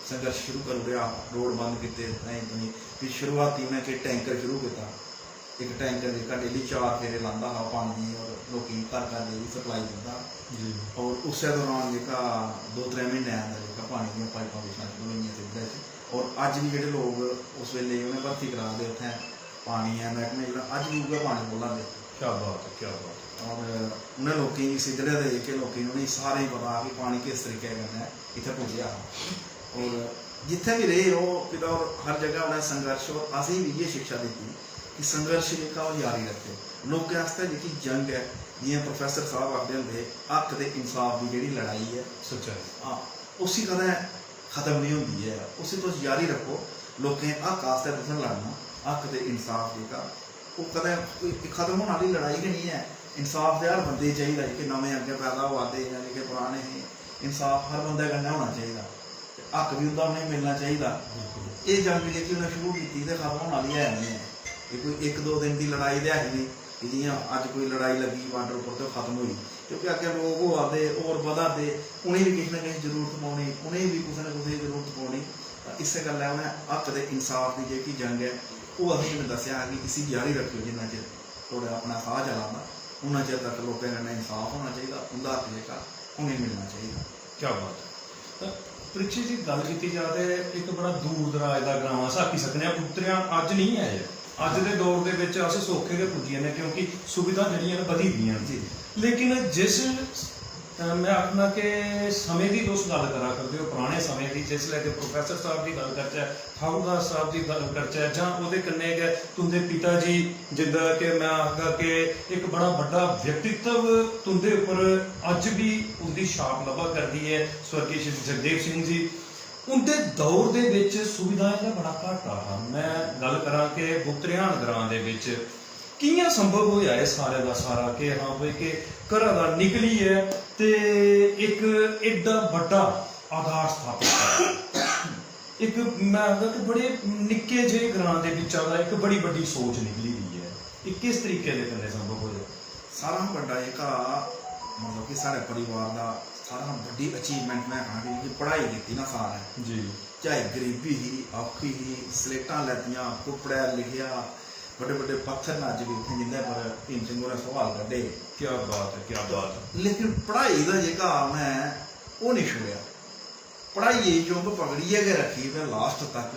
संघर्श शुरू करी ओड़ेआ, रोड बंद कीते, ताहीं तुहीं। फ्ही शुरुआती उ'नें किश टैंकर शुरू कीता, इक टैंकर जेह्का डेली चार फेरे लांदा हा पानी दी और लोकें गी घर घर जाइयै सप्लाई दिंदा हा। जी। और उस्सै दौरान जेह्का दो त्रै म्हीने अंदर जेह्का पानी दियां पाइपां बिछना शुरू होई गेइयां सिद्धड़ै च। और अज्ज बी जेह्ड़े लोक उस बेल्लै उ'नें भर्थी करा दे उत्थें पानी ऐ मैह्कमे जेह्ड़ा, अज्ज बी उ'ऐ पानी खोह्ल्ला दे। क्या बात ऐ, क्या बात ऐ। और उ'नें लोकें गी, सिद्धड़ै दे जेह्के लोकें गी, उ'नेंगी सारें गी पता कि पानी किस तरीके कन्नै इत्थै पुज्जेआ हा। और जित्थै बी रेह् ओह्, पिता होर हर जगह उ'नें संघर्ष, और असेंगी बी इ'यै शिक्षा दित्ती कि संघर्ष जेह्का ओह् जारी रखचै। लोकें आस्तै जेह्की जंग ऐ, जि'यां प्रोफेसर साहब आखदे होंदे हे, हक ते इंसाफ दी जेह्ड़ी लड़ाई ऐ, सच्चाई। हां, उसी कदें खत्म निं होंदी ऐ, उसी तुस जारी रक्खो। लोकें हक आस्तै तुसें लड़ना, हक ते इंसाफ जेह्का ओह् कदें खत्म होने आह्ली लड़ाई गै निं ऐ। इंसाफ ते हर बंदे गी चाहिदा, जेह्के नमें अग्गें पैदा होआ दे जां जेह्के पराने हे, इंसाफ हर बंदे कन्नै होना चाहिदा। ते हक बी उं'दा उ'नेंगी मिलना चाहिदा। एह् जंग जेह्की उ'नें शुरू कीती ते खत्म होने आह्ली है निं ऐ। एह् कोई इक दो दिन दी लड़ाई ते है ही निं कि जि'यां अज्ज कोई लड़ाई लग्गी बार्डर उप्पर ते खत्म होई, क्योंकि अग्गें लोक होआ दे, होर बधा दे, उ'नेंगी बी किश ना किश जरूरत पौनी, उ'नेंगी बी कुसै ना कुसै दी जरूरत पौनी। तां इस्सै गल्लै उ'नें हक ते इंसाफ दी जेह्की जंग ऐ, ओह् असेंगी उ'नें दस्सेआ हा कि इसी जारी रक्खेओ, जिन्ना चिर थुआढ़ा अपना साह् चला दा, उन्ना चिर तक लोकें कन्नै इंसाफ होना चाहिदा, उं'दा हक जेह्का उ'नेंगी मिलना चाहिदा। क्या बात है। तां परीक्षित जी, गल्ल कीती जा ते इक बड़ा दूर दराज दा ग्रांऽ अस आखी सकने आं, उत्तरेआन अज्ज नेईं ऐ। अज्ज दे दौर दे बिच अस सौखे गै पुज्जी जन्ने, क्योंकि सुविधां जेह्ड़ियां न बधी दियां न। लेकिन जिस अ, में आखना कि समें दी तुस गल्ल करा करदे ओ, पराने समें दी, जिसलै कि प्रोफेसर साहब दी गल्ल करचै, ठाकुरदास साहब दी गल्ल करचै, जां ओह्दे कन्नै गै तुं'दे पिता जी, जिं'दा कि में आखगा कि इक बड़ा बड्डा व्यक्तित्व तुं'दे उप्पर अज्ज बी उं'दी छाप लब्भा करदी ऐ, स्वर्गीय श्री जगदेव सिंह जी। उं'दे दौर दे बिच सुविधाएं दा बड़ा घाटा हा। में गल्ल करां कि बुत्तरेहान ग्रांऽ दे बिच कि'यां संभव होआ एह् सारे दा सारा कि हां भाई कि घरा दा निकलियै ते इक एड्डा बड्डा आधार स्थापत करना। इक में आखगा कि बड़े निक्के जेह् ग्रांऽ दे बिच्चा दा इक बड़ी बड्डी सोच निकली दी ऐ। एह् किस तरीके दे कन्नै संभव होआ? सारें शा बड्डा जेह्का मतलब कि साढ़े परिवार दा सारें शा बड्डी achievement में आखना कि जेह्की पढ़ाई कीती ना सारें, जी। चाहे गरीबी ही, औखी ही, स्लेटां लैतियां, कुप्पड़ै लिखेआ, बड्डे बड्डे पत्थर न अज्ज बी उत्थें जिंदे पर भीम सिंह होरें सोहाल कड्ढे। क्या बात ऐ, क्या बात ऐ। लेकिन पढ़ाई दा जेह्का उ'नें ओह् निं छोड़ेआ। पढ़ाइयै दी चुंभ पकड़ियै गै रक्खी ते last तक,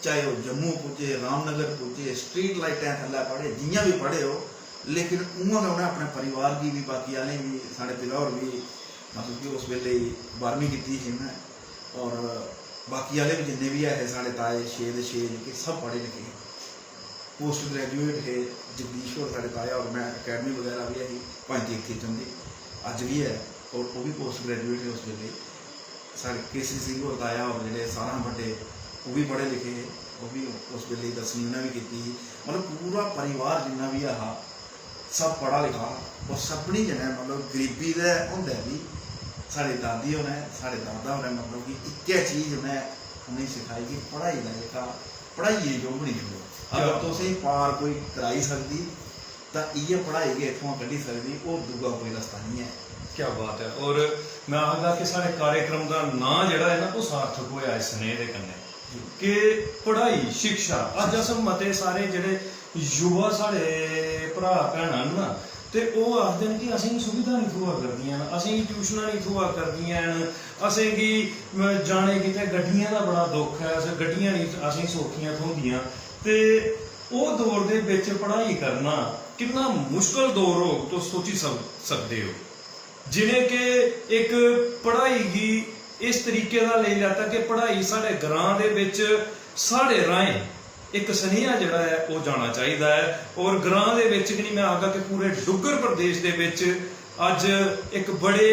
चाहे ओह् जम्मू पुज्जे, रामनगर पुज्जे, स्ट्रीट लाइटें थल्लै पढ़े, जि'यां बी पढ़े ओह्, लेकिन उ'आं गै उ'नें अपने परिवार गी बी, बाकी आह्लें गी बी, साढ़े पिता होर बी मतलब कि उस बेल्ले बारहमीं कीती ही उ'नें, होर बाकी आह्ले बी जिन्ने बी ऐ हे साढ़े ताए, छे दे छे जेह्के सब पढ़े लिखे हे। पोस्ट ग्रेजुएट हे जगदीश होर, साढ़े ताया होर, में अकैडमी बगैरा बी ऐ ही पंज तीर्थी च उं'दी, अज्ज बी ऐ, होर ओह् बी पोस्ट ग्रेजुएट हे उस बेल्ले। साढ़े केसरी सिंह होर ताया होर जेह्ड़े सारें शा बड्डे, ओह् बी पढ़े लिखे हे, ओह् बी उस बेल्ले दसमीं उ'नें बी कीती ही। मतलब पूरा परिवार जिन्ना बी ऐ हा, सब पढ़ा लिखा हा, होर सभनीं जनें मतलब गरीबी दे होंदे बी साढ़े दादी होरें, साढ़े दादा होरें मतलब कि इक्कै चीज उ'नें उ'नेंगी सखाई कि पढ़ाई दा जेह्का पढ़ाइयै जो बी निं छोड़ो। अगर तुसें पार कोई कराई सकदी तां इ'यै पढ़ाई गै इत्थुआं कड्ढी सकदी, होर दूआ कोई रस्ता निं ऐ। क्या बात ऐ। और में आखगा कि साढ़े कार्यक्रम दा नांऽ जेह्ड़ा ऐ ना, ओह् सार्थक होएआ इस स्नेह दे कन्नै कि पढ़ाई, शिक्षा, अज्ज अस मते सारे जेह्ड़े युवा साढ़े भ्राऽ भैनां न ना, ते ओह् आखदे न कि असेंगी सुविधां निं थ्होआ करदियां न, असेंगी ट्यूशनां निं थ्होआ करदियां न, असेंगी, म, जाने गितै गड्डियें दा बड़ा दुख ऐ, अस गड्डियां निं असेंगी सौखियां थ्होंदियां। ते ओह् दौर दे बिच पढ़ाई करना किन्ना मुश्कल दौर होग, तुस सोची सक-, सकदे ओ। जि'नें के इक पढ़ाई गी इस तरीके दा लेई लैता कि पढ़ाई साढ़े ग्रांऽ दे बिच साढ़े राहें इक सनेहा जेह्ड़ा ऐ, ओह् जाना चाहिदा ऐ। और ग्रांऽ दे बिच गै निं, में आखगा कि पूरे डुग्गर प्रदेश दे बिच अज्ज इक बड़े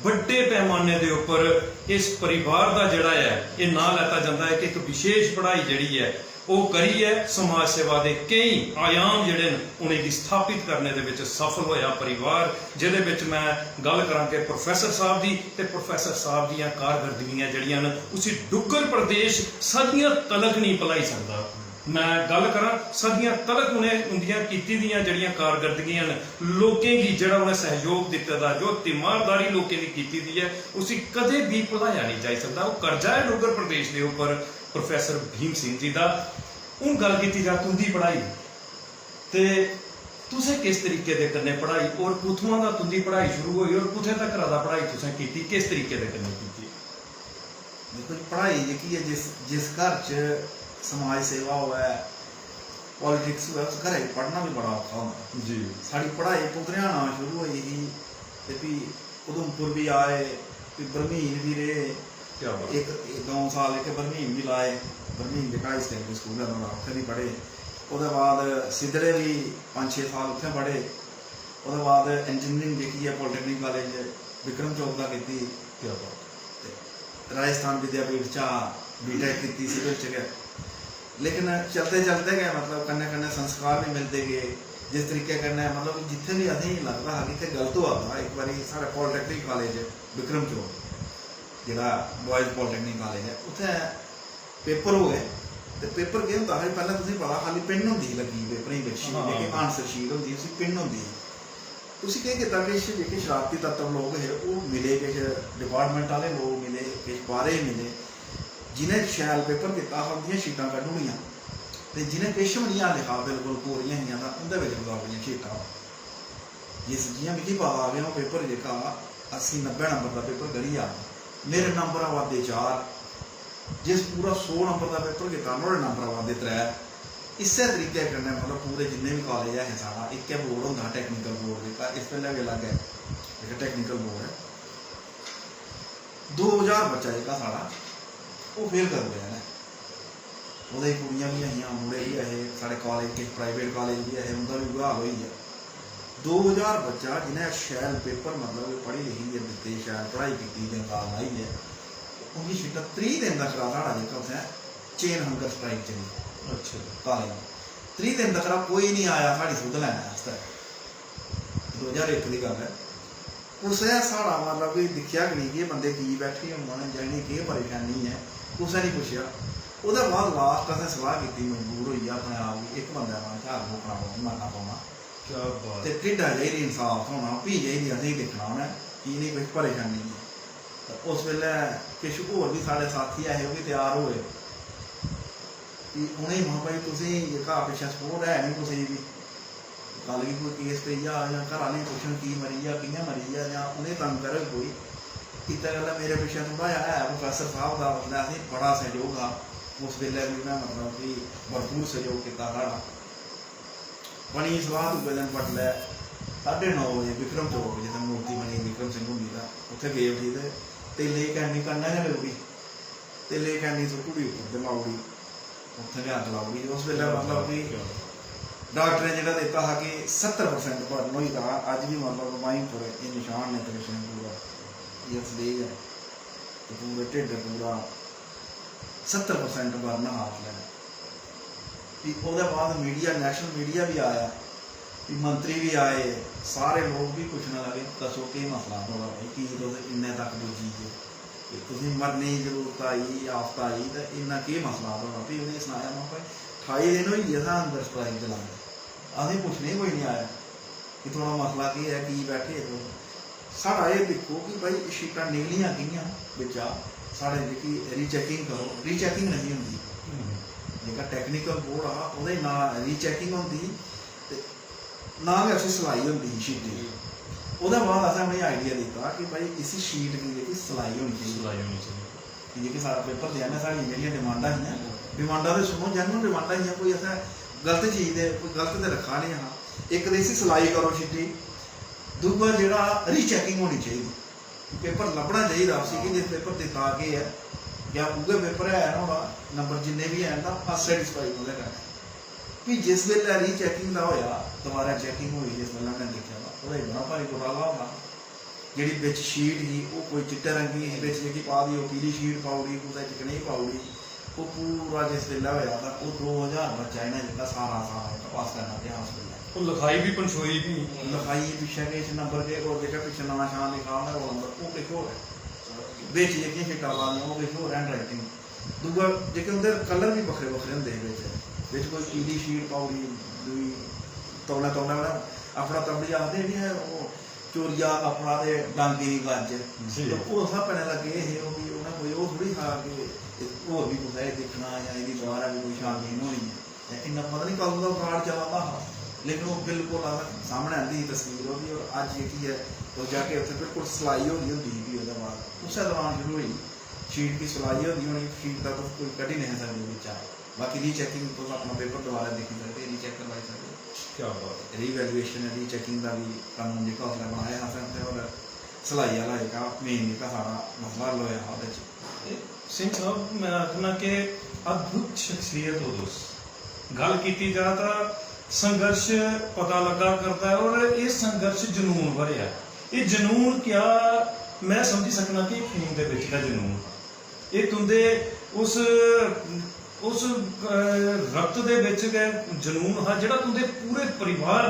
बड्डे पैमाने दे उप्पर इस परिवार दा जेह्ड़ा ऐ, एह् नांऽ लैता जंदा ऐ कि इक विशेष पढ़ाई जेह्ड़ी ऐ, ओह् करियै समाज सेवा दे केईं आयाम जेह्ड़े न, उ'नेंगी स्थापत करने दे बिच सफल होएआ परिवार, जेह्दे बिच में गल्ल करां कि प्रोफेसर साहब दी ते प्रोफेसर साहब दियां कारकरदगियां जेह्ड़ियां न, उसी डुग्गर प्रदेश सदियां तलक नेईं भुलाई सकदा। में गल्ल करां, सदियां तलक उ'नें उं'दियां कीती दियां जेह्ड़ियां कारकरदगियां न, लोकें गी जेह्ड़ा उ'नें सैहयोग दित्ते दा, जो तीमारदारी लोकें दी कीती दी ऐ, उसी कदें बी भुलाया नेईं जाई सकदा। ओह् कर्जा ऐ डुग्गर प्रदेश दे उप्पर प्रोफेसर भीम सिंह जी दा। हून गल्ल कीती जा तुं'दी पढ़ाई दी, ते तुसें किस तरीके दे कन्नै पढ़ाई और कुत्थुआं दा तुं'दी पढ़ाई शुरू होई और कुत्थै तक्कर दा पढ़ाई तुसें कीती, किस तरीके दे कन्नै कीती? दिक्खो जी, पढ़ाई जेह्की ऐ, जिस, जिस घर च समाज सेवा होऐ, पॉलिटिक्स होऐ, उस घरै च पढ़ना बी बड़ा औखा होंदा। जी। साढ़ी पढ़ाई पुत्तरेहाना शुरू होई ही ते फ्ही उधमपुर बी आए, फ्ही बरमीन बी रेह्। क्या बात। इक, इक द'ऊं साल इत्थै बरमीन बी लाए। बरमीन जेह्का हाई सकैंडरी स्कूल ऐ नुहाड़ा, उत्थै बी पढ़े। ओह्दे बाद सिद्धड़े बी पंज छे साल उत्थै पढ़े। ओह्दे बाद इंजीनियरिंग जेह्की ऐ पॉलिटेक्निक कालेज विक्रम चौक दा कीती। क्या बात। ते राजस्थान विद्यापीठ चा बीटेक कीती सिविल च गै। लेकिन चलदे चलदे गै मतलब कन्नै कन्नै संस्कार बी मिलदे गे। जिस तरीके कन्नै मतलब जित्थै बी असेंगी लगदा हा कि इत्थै गलत होआ दा, इक बारी साढ़े पॉलिटेक्निक कॉलेज बिक्रम चौक, जेह्ड़ा बॉयज़ पॉलिटेक्निक कॉलेज ऐ, उत्थै पेपर होए ते पेपर केह् होंदा हा, पैह्लें तुसेंगी पता, खाल्ली पिन होंदी ही लग्गी दी पेपरें गी, शीट, हां। जेह्की आंसर शीट होंदी ही, उसी पिन होंदी ही। उसी केह् कीता, किश जेह्के शरारती तत्व लोक हे, ओह् मिले, किश डिपार्टमेंट आह्ले लोक मिले, किश बाह्रे मिले, जि'नें शैल पेपर कीता हा, उं'दियां शीटां कड्ढी ओड़ियां, ते जि'नें किश बी निं हा लिखा, बिल्कुल कोरियां हियां, तां उं'दे बिच कुतै अपनियां शीटां। जिस, जि'यां मिगी पता कि ओह् पेपर जेह्का अस्सी नब्बै नंबर दा पेपर कड्ढी आ, मेरे नंबर आवा दे चार, जिस पूरा सौ नंबर दा पेपर कीता, नुहाड़े नंबर आवा दे त्रै। इस्सै तरीके कन्नै मतलब पूरे जिन्ने बी कॉलेज ऐ हे, साढ़ा इक्कै बोर्ड होंदा हा, टेक्निकल बोर्ड जेह्का इस बेल्लै बी अलग ऐ, जेह्का टेक्निकल बोर्ड ऐ। दो ज्हार बच्चा जेह्का साढ़ा, ओह् फेल करी ओड़ेआ इ'नें। ओह्दे च कुड़ियां बी ऐ हियां, मुड़े बी ऐ हे, साढ़े कॉलेज, किश प्राइवेट कॉलेज बी ऐ हे, उं'दा बी उ'ऐ हाल होई गेआ। दो ज्हार बच्चा जि'नें शैल पेपर, मतलब कि पढ़ी लिखियै दित्ते, शैल पढ़ाई कीती, जंगाल लाइयै, उं'दी शीटां, त्रीह् दिन तक्कर साढ़ा जेह्का उत्थै चेन हंगर स्ट्राइक चली। अच्छा। कॉलेज त्रीह् दिन तक्कर कोई निं आया साढ़ी सुध लैने आस्तै। दो ज्हार इक दी गल्ल ऐ। कुसै साढ़ा मतलब कि दिक्खेआ गै निं कि एह् बंदे की बैठे होङन जां इ'नेंगी केह् परेशानी ऐ, कुसै निं पुच्छेआ। ओह्दे बाद लास्ट असें सलाह् कीती, मजबूर होइयै अपने आप गी, इक बंदे दा हत्थेआर मुक्कना पौना, मरना पौना। क्या बात। ते ढिड्डा चाहिदी इंसाफ थ्होना, फ्ही चाहिदी असेंगी दिक्खना उ'नें कि इ'नेंगी किश परेशानी ऐ। ते उस बेल्लै किश होर बी साढ़े साथी ऐ हे, ओह् बी त्यार होए। कि उ'नेंगी, महां, भाई, तुसेंगी जेह्का पिच्छें सपोर्ट है निं कुसै गी बी। कल गी कोई केस पेई जा जां घर आह्लें गी पुच्छन की मरी गेआ, कि'यां मरी गेआ, जां उ'नेंगी तंग करग कोई। इत्तै गल्ला मेरे पिच्छें थोह्ड़ा जेहा है प्रोफेसर साह्ब दा, उसलै असेंगी बड़ा सैह्योग हा। उस बेल्लै बी उ'नें, मतलब कि, भरपूर सैह्योग कीता साढ़ा। बनी सलाह् दूए दिन बडलै साढ़े नौ बजे बिक्रम चौक, जित्थै मूर्ति बनी बिक्रम सिंह हुंदी, तां उत्थै गे उठी ते तेलै दी कैनी कन्नै गै लेई ओड़ी। तेलै दी कैनी सुट्टी ओड़ी उप्पर ते लाई ओड़ी, उत्थै गै अग्ग लाई ओड़ी। उस बेल्लै, मतलब कि, डाक्टरें जेह्ड़ा दित्ता हा कि सत्तर परसेंट बर्न होई दा हा, अज्ज बी, मतलब, बाहीं उप्पर एह् नशान न, इत्थै पिच्छें पूरा, एह् अस लेई गै, ते पूरे ढिड्ड पूरा सत्तर परसेंट बर्न हा उसलै। फ्ही ओह्दे बाद मीडिया, नेशनल मीडिया बी आया, फ्ही मंत्री बी आए, सारे लोक बी पुच्छन लगे, "दस्सो, केह् मसला थुआढ़ा भाई, की तुस इन्ने तक पुज्जी गे? कि तुसें मरने दी जरूरत आई, आफत आई, ते इन्ना केह् मसला थुआढ़ा?" फ्ही उ'नें सनाया, "महां भाई, ठाई दिन होई गे असें हंगर स्ट्राइक चलाए दे, असें पुच्छने गी कोई निं आया कि थुआढ़ा मसला केह् ऐ, की बैठे दे तुस?" साढ़ा एह् दिक्खो कि भाई, एह् शीटां निकलियां कि'यां बिच्चा, साढ़े जेह्की रीचैकिंग करो, रीचैकिंग नहीं होंदी। हम्म। जेह्का टेक्निकल बोर्ड हा, ओह्दे ना रीचैकिंग होंदी ही ते ना गै उसी सलाई होंदी ही शीटें दी। ओह्दे बाद असें उ'नेंगी आइडिया दित्ता कि भाई, इसी शीट गी जेह्की सलाई होनी चाहिदी। सलाई होनी चाहिदी। कि जेह्के साढ़ा पेपर देआ ने, साढ़ियां जेह्ड़ियां डिमांडां हियां, डिमांडां ते सुनो, जैन्युइन डिमांडां हियां, कोई असें गलत चीज ते, कोई गलत ते रक्खा निं हा। इक ते इसी सलाई करो शीटें गी, दूआ जेह्ड़ा रीचैकिंग होनी चाहिदी, पेपर लब्भना चाहिदा उसी कि जिस पेपर दित्ता केह् ऐ, क्या उ'ऐ पेपर ऐ नुहाड़ा, नंबर जिन्ने बी हैन तां अस सैटिस्फाई ओह्दे कन्नै। फ्ही जिस बेल्लै रीचैकिंग दा होएआ, दोबारा चैकिंग होई, जिस बेल्लै उ'नें दिक्खेआ तां ओह्दे च बड़ा भारी घोटाला होंदा हा। जेह्ड़ी बिच शीट ही, ओह् कोई चिट्टे रंग दी ही, बिच जेह्की पाई दी, ओह् पीली शीट पाई ओड़ी, कुसै च कनेही पाई ओड़ी। ओह् पूरा जिस बेल्लै होएआ तां ओह् दो ज्हार बच्चा इ'नें जेह्का सारा, सारा जेह्का पास करना पेआ उस बेल्लै। ओह् लखाई बी पंछोई फ्ही। लखाई पिच्छें किश नंबर, केह्, और जेह्का पिच्छें नांऽ शां लिखा दा, ओह् नंबर, ओह् किश होर ऐ। बिच जेह्कियां शीटां पाई दियां, ओह् किश होर, हैंड राइटिंग। दूआ, जेह्के उं'दे कलर बी बक्खरे बक्खरे होंदे हे बिच। बिच कोई पीली शीट पाई ओड़ी, दूई तौले तौले उ'नें अपना तौली आखदे निं हे, ओह् चोरिया कपड़ा ते डांगे दी गज्ज। जी। ते ओह् स्हाबै नै लग्गे दे हे, ओह् भी उ'नें कोई ओह् थोड़ी हा कि होर बी कुसै एह् दिक्खना जां एह्दी दोबारा बी कोई छानबीन होनी ऐ। ते इन्ना पता निं कदूं दा fraud चला दा हा, लेकिन ओह् बिल्कुल अस सामनै आंदी ही तस्वीर ओह्दी, और अज्ज जेह्की ऐ, तुस जाके उत्थै बिल्कुल सलाई होई दी होंदी ही, फ्ही ओह्दे बाद उस्सै दौरान शुरू होई। शीट दी सलाई होंदी होनी, शीट दा तुस कोई कड्ढी नेईं सकदे बिच्चा। बाकी रीचैकिंग, तुस अपना पेपर दोबारा दिक्खी सकदे, रीचैक करवाई सकदे। क्या बात ऐ। रीवैल्यूएशन, रीचैकिंग दा बी कनून जेह्का उसलै बनाया हा असें उत्थै, और सलाई आह्ला जेह्का मेन जेह्का साढ़ा मसला हल होएआ हा ओह्दे च। सिंह साहब, मैं आखना कि अद्भुत शख्सियत हो तुस। गल्ल कीती जा तां संघर्ष पता लग्गा करदा ऐ, और एह् संघर्ष जनून भरेआ ऐ। एह् जनून क्या, मैं समझी सकना कि खून दे बिच गै जनून हा। एह् तुं'दे उस उस रक्त दे बिच गै जनून हा जेह्ड़ा तुंदे पूरे परिवार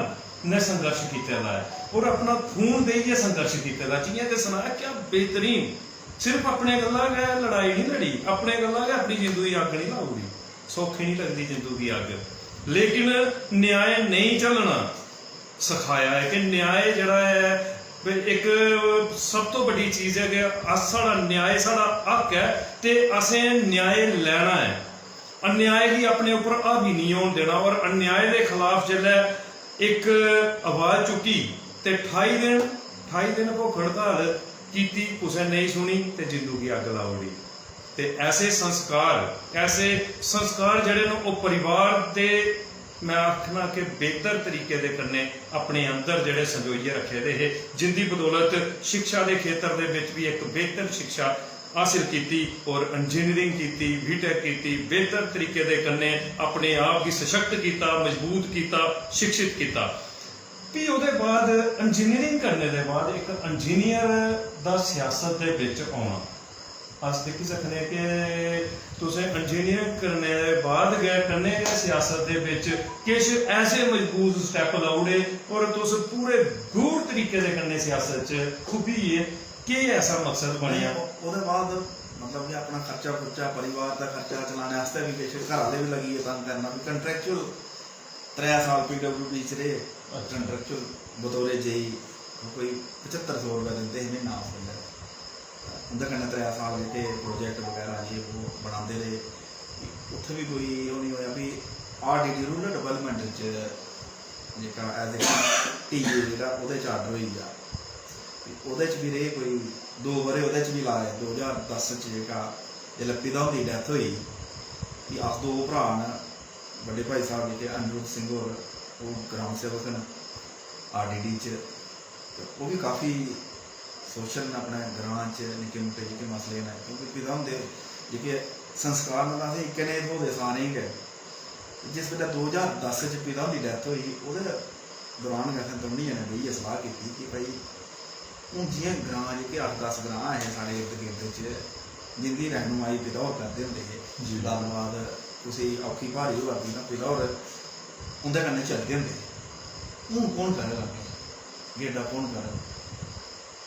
ने संघर्ष कीते दा ऐ और अपना खून देइयै संघर्ष कीते दा। जि'यां कि सनाया, क्या बेहतरीन, सिर्फ अपने गल्ला गै लड़ाई निं लड़ी, अपने गल्ला गै अपनी जिंदू दी अग्ग निं लाई ओड़ी। सौखी निं लगदी जिंदू दी अग्ग, लेकिन न्याय नेईं झल्लना सखाया ऐ कि न्याय जेह्ड़ा ऐ, इक सब तो बड्डी चीज ऐ कि अस, साढ़ा न्याय साढ़ा हक ऐ ते असें न्याय लैना ऐ। अन्याय गी अपने उप्पर हावी निं होन देना। और अन्याय दे खलाफ जिसलै इक आवाज चुक्की ते ठाई दिन, ठाई दिन भुक्ख हड़ताल कीती, कुसै नेईं सुनी ते जिंदू गी अग्ग लाई ओड़ी। ते ऐसे संस्कार, ऐसे संस्कार जेह्ड़े न, ओह् परिवार दे, मैं आखना कि बेहतर तरीके दे कन्नै अपने अंदर जेह्ड़े संजोइयै रक्खे दे हे, जिंदी बदौलत शिक्षा दे खेतर दे बिच बी इक बेहतर शिक्षा हासिल कीती और इंजीनियरिंग कीती, बीटेक कीती, बेहतर तरीके दे कन्नै अपने आप गी सशक्त कीता, मजबूत कीता, शिक्षित कीता। फ्ही ओह्दे बाद इंजीनियरिंग करने दे बाद इक इंजीनियर दा सियासत दे बिच औना, अस दिक्खी सकने कि तुसें इंजीनियरिंग करने दे बाद गै, कन्नै गै सियासत दे बिच किश ऐसे मजबूत स्टैप लाई ओड़े और तुस पूरे गूढ़ तरीके दे कन्नै सियासत च खुब्भी गे। केह् ऐसा मकसद बनेआ? ओह्दे बाद, मतलब कि अपना खर्चा खुर्चा, परिवार दा खर्चा चलाने आस्तै बी किश घर आह्ले बी लगी गे तंग करना, फ्ही कंट्रैक्चुअल त्रै साल पीडब्ल्यूडी च रेह्। अच्छा। कंट्रैक्चुअल बतौरे जेई, कोई पचत्तर सौ रपेआ दिंदे हे म्हीना उस बेल्लै। उं'दे कन्नै त्रै साल जेह्के प्रोजैक्ट बगैरा जे ओह् बनांदे रेह्। उत्थै बी कोई ओह् निं होएआ। फ्ही आरडीडी, रूरल डेवलपमेंट च जेह्का एज ए टीए जेह्ड़ा ओह्दे च आर्डर होई गेआ। फ्ही ओह्दे च बी रेह् कोई दो ब'रे, ओह्दे च बी लाए। दो ज्हार दस च जेह्का, जिसलै पिता हुंदी डैथ होई, फ्ही अस दो भ्राऽ न, बड्डे भाई साह्ब जेह्के अनिरुद्ध सिंह होर, ओह् ग्राम सेवक न आरडीडी च, ते ओह् बी काफी सोशल न अपने ग्रां च, निक्के मुट्टे जेह्के मसले न, क्योंकि पिता हुंदे जेह्के संस्कार न, असें इक्कै नेह् थ्होए दे सारें गी गै। ते जिस बेल्लै दो ज्हार दस च पिता हुंदी डैथ होई, ओह्दे दौरान गै असें दौनीं जनें बेहियै सलाह् कीती कि भाई, हून जि'यां ग्रां जेह्के अट्ठ दस ग्रां हे साढ़े इर्द गिर्द च, जिं'दी रैहनुमाई पिता होर करदे होंदे हे, जी। गल्लबात कुसै गी औखी भारी होआ दी तां पिता होर उं'दे कन्नै चलदे होंदे हे। हून कौन करग अग्गें? गेडा कौन करग?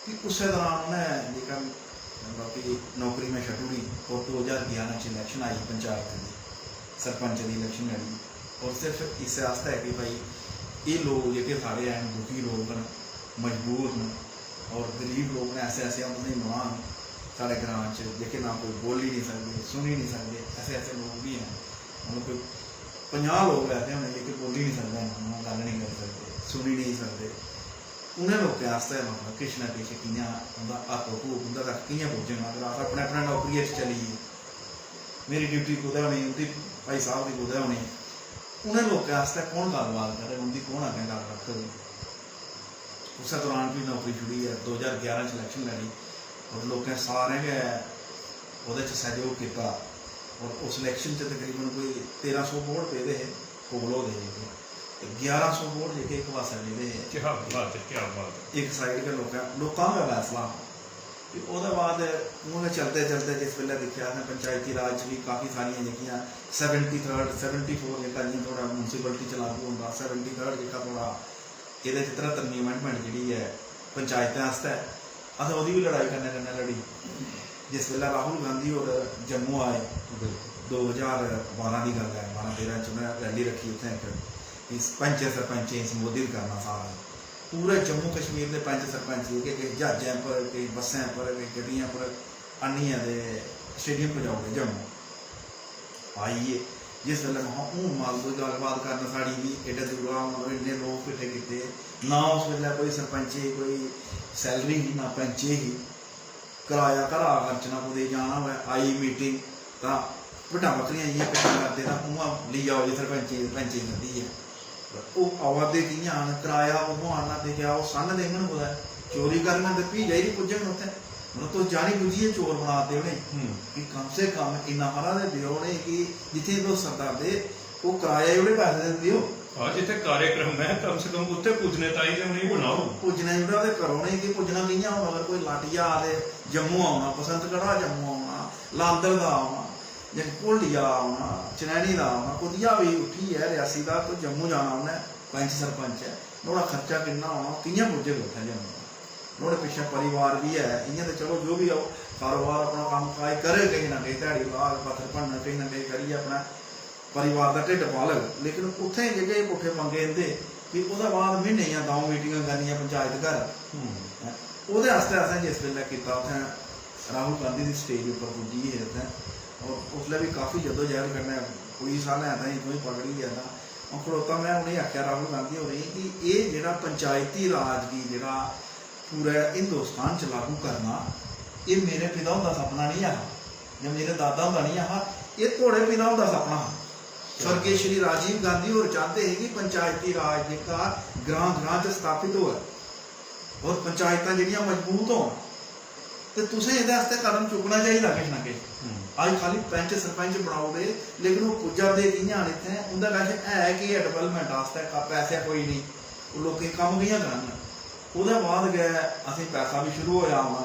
फ्ही उस्सै दौरान उ'नें जेह्का, मतलब कि नौकरी में छड्डी ओड़ी और दो ज्हार ग्यारह च इलैक्शन आई पंचायत दी, सरपंच दी इलैक्शन लड़ी। और सिर्फ इस्सै आस्तै कि भाई, एह् लोक जेह्के साढ़े हैन, दुखी लोक न, मजबूर न और गरीब लोक न, ऐसे, ऐसे अ'ऊं तुसेंगी मनांग साढ़े ग्रां च, जेह्के ना कोई बोल्ली निं सकदे, सुनी निं सकदे, ऐसे, ऐसे लोक बी हैन। मतलब कोई पंजाह् लोक ऐसे होने जेह्के बोल्ली निं सकदे हैन, ना गल्ल निं करी सकदे, सुनी निं सकदे। उ'नें लोकें आस्तै, मतलब, किश ना किश कि'यां उं'दा हक्क होग, उं'दे तक कि'यां पुज्जग? अगर अस अपने, अपने नौकरियै च चली गे, मेरी ड्यूटी कुतै होनी, उं'दी भाई साह्ब दी कुतै होनी, उ'नें लोकें आस्तै कौन गल्लबात करग, उं'दी कौन अग्गें गल्ल रक्खग? उस्सै दौरान फ्ही नौकरी छुड़ियै दो ज्हार ग्यारह च इलैक्शन लड़ी और लोकें सारें गै ओह्दे च सैह्योग कीता और उस इलैक्शन च तकरीबन कोई तेरां सौ वोट पेदे हे, पोल होए दे हे जेह्के, ते ग्यारह सौ वोट जेह्के इक पास्सै पेदे हे। क्या बात है, क्या बात है। इक साइड गै लोकें, लोकां दा गै फैसला हा। ते ओह्दे बाद उ'आं गै चलदे चलदे जिस बेल्लै दिक्खेआ असें पंचायती राज च बी काफी सारियां जेह्कियां seventy third, seventy four जेह्का जि'यां थुआढ़ा म्युनिसिपैलिटी च लागू होंदा, seventy third जेह्का थुआढ़ा एह्दे च तरहत्तरमीं अमेंडमेंट जेह्ड़ी ऐ पंचायतें आस्तै, असें ओह्दी बी लड़ाई कन्नै कन्नै लड़ी। जिस बेल्लै राहुल गांधी होर जम्मू आए बिल्कुल। दो ज्हार बारां दी गल्ल ऐ, बारां तेरां च उ'नें रैली रक्खी उत्थें इक, इस पंचें सरपंचें गी संबोधित करना सारा। पूरे जम्मू कश्मीर दे पंच सरपंच जेह्के किश ज्हाजें पर, किश बस्सें पर, किश गड्डियें पर आह्नियै ते स्टेडियम पजाई ओड़े जम्मू। आई गे। जिस बेल्लै महां हून माल कोई गल्लबात करन साढ़ी बी, एड्डे दूरा, मतलब, इन्ने लोक किट्ठे कीते, ना उस बेल्लै कोई सरपंचे गी कोई सैलरी ही, ना पैंचे ही, कराया घरा खर्चना, कुतै जाना होऐ, आई मीटिंग तां भिड्डां बकरियां इ'यां किट्ठियां करदे तां उ'आं लेई आओ जी सरपंचे गी, पैंचे गी सद्दियै। ओह् आवा दे कि'यां न, कराया कुत्थुआं आह्ना दे, क्या ओह् सन्न देङन कुतै, चोरी करङन ते फ्ही जाइयै पुज्जङन उत्थै। मतलब, तुस जानी बुज्झियै चोर बना दे उ'नेंगी। हम्म। कि कम से कम इन्ना हारा ते देओ उ'नेंगी कि जित्थै तुस सद्दा दे, ओह् कराया गी उ'नें पैसे ते देओ। हां, जित्थै कार्यक्रम ऐ, कम से कम उत्थै पुज्जने ताईं ते उ'नेंगी बनाओ। पुज्जने जुड़ा ते करो उ'नेंगी, कि पुज्जना कि'यां होना? अगर कोई लाटिया आ ते जम्मू औना, बसंतगढ़ा जम्मू औना, लांदर दा औना, जां कोलडिया दा औना, चनैनी दा औना, कुतिया बी उट्ठियै रियासी दा तो जम्मू जाना उन्नै, पैंच सरपंच ऐ, नुहाड़ा खर्चा किन्ना होना, कि'यां पुज्जग उत्थै जम्मू? नुहाड़े पिच्छें परिवार बी ऐ, इ'यां ते चलो जो बी ऐ, ओह् कारोबार अपना कम्म काज करग, किश ना किश ध्याड़ी लाग, पत्थर भन्नग, किश ना किश करियै अपना परिवार दा ढिड्ड पालग, लेकिन उत्थें जेह्के पुट्ठे पंगे इं'दे, फ्ही ओह्दे बाद म्हीने दियां द'ऊं मीटिंगां करनियां पंचायत घर। हम्म। हैं? ओह्दे आस्तै असें जिस बेल्लै कीता, उत्थें राहुल गांधी दी स्टेज उप्पर पुज्जी गे हे उत्थें, और उसलै बी काफी जद्दोजहद कन्नै पुलिस आह्लें असें इत्थूं पकड़ी लेआ था। अ'ऊं खड़ोता, में उ'नेंगी आखेआ, राहुल गांधी होरें गी, कि एह् जेह्ड़ा पंचायती राज गी जेह्ड़ा पूरे हिंदुस्तान च लागू करना, एह् मेरे पिता हुंदा सपना निं हा, जां मेरे दादा हुंदा निं हा, एह् थुआढ़े पिता हुंदा सपना हा। स्वर्गीय श्री राजीव गांधी होर चांह्दे हे कि पंचायती राज जेह्का ग्रां ग्रां च स्थापत होऐ और पंचायतां जेह्ड़ियां मजबूत होन, ते तुसें एह्दे आस्तै कदम चुक्कना चाहिदा किश ना किश। हम्म। अज्ज खाली पैंच सरपंच बनाई ओड़े, लेकिन ओह् पुज्जा दे कि'यां न इत्थें, उं'दे कश है केह् ऐ development आस्तै? क-, पैसे कोई निं, ओह् लोकें गी कम्म कि'यां कराङन? ओह्दे बाद गै असें पैसा बी शुरू होआ औना।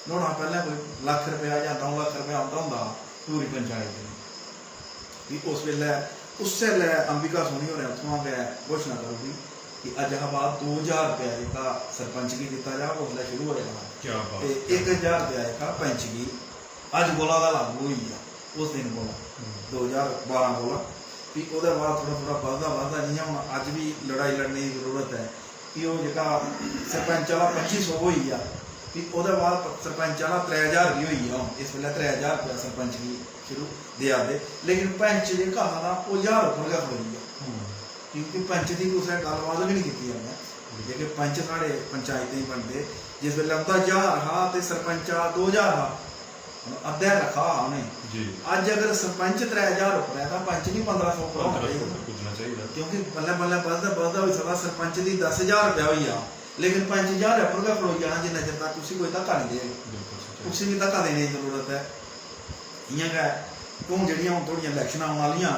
नुहाड़ा पैह्लें कोई लक्ख रपेआ जां द'ऊं लक्ख रपेआ औंदा होंदा हा पूरी पंचायत गी। फ्ही उस बेल्लै, उस्सै बेल्लै अंबिका सोनी होरें उत्थुआं गै घोशणा करी ओड़ी कि अज्ज हा बाद दो ज्हार रपेआ जेह्का सरपंच गी दित्ता जाग, उसलै शुरू होआ हा। क्या बात। ते इक ज्हार रपेआ जेह्का पैंच गी अज्ज कोला गै लागू होई गेआ, उस दिन कोला, हम्म। दो ज्हार बारां कोला। फ्ही ओह्दे बाद थोह्ड़ा थोह्ड़ा बधदा बधदा, जि'यां हून अज्ज बी लड़ाई लड़ने दी जरूरत ऐ, फ्ही ओह् जेह्का सरपंच आह्ला पच्ची सौ होई गेआ, फ्ही ओह्दे बाद सरपंच आह्ला त्रै ज्हार बी होई गेआ। हून इस बेल्लै त्रै ज्हार रपेआ सरपंच गी शुरू देआ दे, लेकिन पैंच जेह्का हा तां ओह् ज्हार उप्पर गै खड़ोई गेआ। हम्म। क्योंकि पैंच दी कुसै गल्लबात गै निं कीती उ'न्नै। जेह्के पंच साढ़े पंचायतें च बनदे, जिस बेल्लै उं'दा ज्हार हा ते सरपंचा दो ज्हार हा, अद्धे रक्खा हा उ'नें। जी। अज्ज अगर सरपंच त्रै ज्हार उप्पर ऐ तां पंच बी पंदरां सौ उप्पर होना पंदरां सौ चाहिदा। उप्पर पुज्जना चाहिदा। क्योंकि बल्लें बल्लें बधदा बधदा होई सकदा सरपंच दी दस ज्हार रपेआ होई जा, लेकिन पंच ज्हार उप्पर गै खड़ोई जाना जिन्ना चिर तक उसी कोई धक्का निं देग। बिल्कुल सच्चाई। उसी बी धक्का देने दी जरूरत ऐ। इ'यां गै हून जेह्ड़ियां हून थोह्ड़ियां इलैक्शनां औन आह्लियां,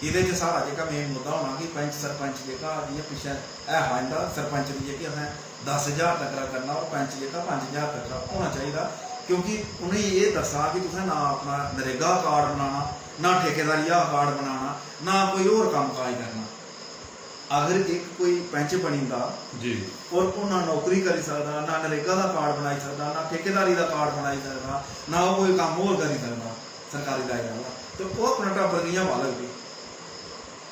एह्दे च साढ़ा जेह्का मेन मुद्दा होना कि पैंच सरपंच जेह्का जि'यां पिच्छें है हा इं'दा सरपंच दी जेह्की असें दस ज्हार तक्कर करना और पैंच जेह्का पंज ज्हार तक्कर होना चाहिदा, क्योंकि उ'नेंगी एह् दस्सा कि तुसें ना अपना नरेगा कार्ड बनाना, ना ठेकेदारी आह्ला कार्ड बनाना, ना कोई होर कम्म काज करना। अगर इक कोई पैंच बनी जंदा जी। और ओह् ना नौकरी करी सकदा, ना नरेगा दा कार्ड बनाई सकदा, ना ठेकेदारी दा कार्ड बनाई सकदा, ना ओह् कोई कम्म होर करी सकदा सरकारी दायरे आह्ला, ते ओह् अपना टब्बर कि'यां पालग फ्ही?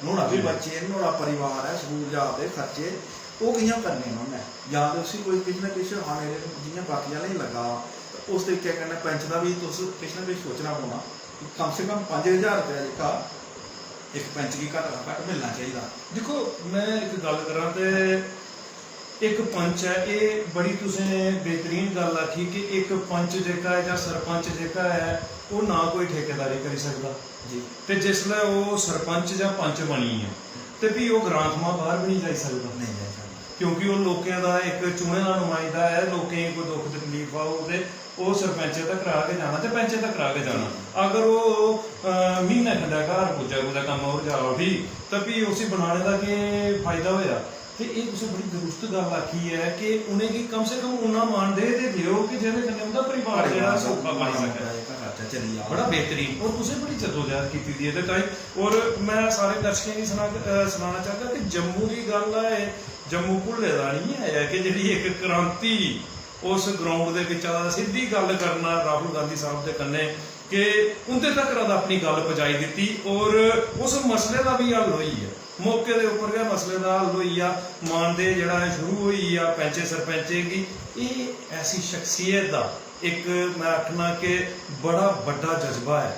नुहाड़ा बी जी। बच्चे न, नुहाड़ा परिवार ऐ, स्कूल जा दे खर्चे, ओह् कि'यां करने न उ'न्नै? जां ते उसी कोई किश ना किश आने दे, जि'यां बाकी आह्लें गी लग्गा, ते उस तरीके कन्नै पैंच दा बी तुस किश ना किश सोचना पौना। कम से कम पंज ज्हार रपेआ जेह्का इक पैंच गी घट्ट शा घट्ट मिलना चाहिदा। दिक्खो, में इक गल्ल करां ते इक पंच ऐ, एह् बड़ी तुसें बेहतरीन गल्ल आखी कि इक पंच जेह्का ऐ जां सरपंच जेह्का ऐ, ओह् ना कोई ठेकेदारी करी सकदा। जी। ते जिसलै ओह् सरपंच जां पंच बनी गेआ, ते फ्ही ओह् ग्रां थमां बाह्र बी निं जाई सकदा। नेईं जाई सकदा। क्योंकि ओह् लोकें दा इक चुने दा नुमाइंदा ऐ, लोकें गी कोई दुख तकलीफ औग ते ओह् सरपंचै तक्कर गै जाना ते पैंचै तक्कर गै जाना। अगर ओह्, अ, म्हीने खंडै घर पुज्जै कुतै कम्म होर जा उठी, ते फ्ही उसी बनाने दा केह् फायदा होएआ? ते एह् तुसें बड़ी दरुस्त गल्ल आखी ऐ कि उ'नेंगी कम से कम उन्ना मानदेय ते देओ कि जेह्दे कन्नै उं'दा परिवार जेह्ड़ा परिवार दा सौखा बनी माड़ा सकै। मुट्टा जेह्का खर्चा चली जा। बड़ा बेहतरीन। और तुसें बड़ी जद्दोजहद कीती दी एह्दे ताईं। और में सारे दर्शकें गी सना-, अ, सनाना चाहगा कि जम्मू दी गल्ल ऐ, जम्मू भुल्ले दा निं ऐ कि जेह्ड़ी इक क्रांति उस ग्राउंड दे बिच्चा दा सिद्धी गल्ल करना राहुल गांधी साहब दे कन्नै कि उं'दे तक्कर दा अपनी गल्ल पजाई दित्ती और उस मसले दा बी हल होई गेआ। मौके दे उप्पर गै मसले दा हल होई गेआ। मानदेय जेह्ड़ा ऐ शुरू होई गेआ पैंचें सरपैंचें गी। एह् ऐसी शख्सियत दा इक, में आखना कि बड़ा बड्डा जज्बा ऐ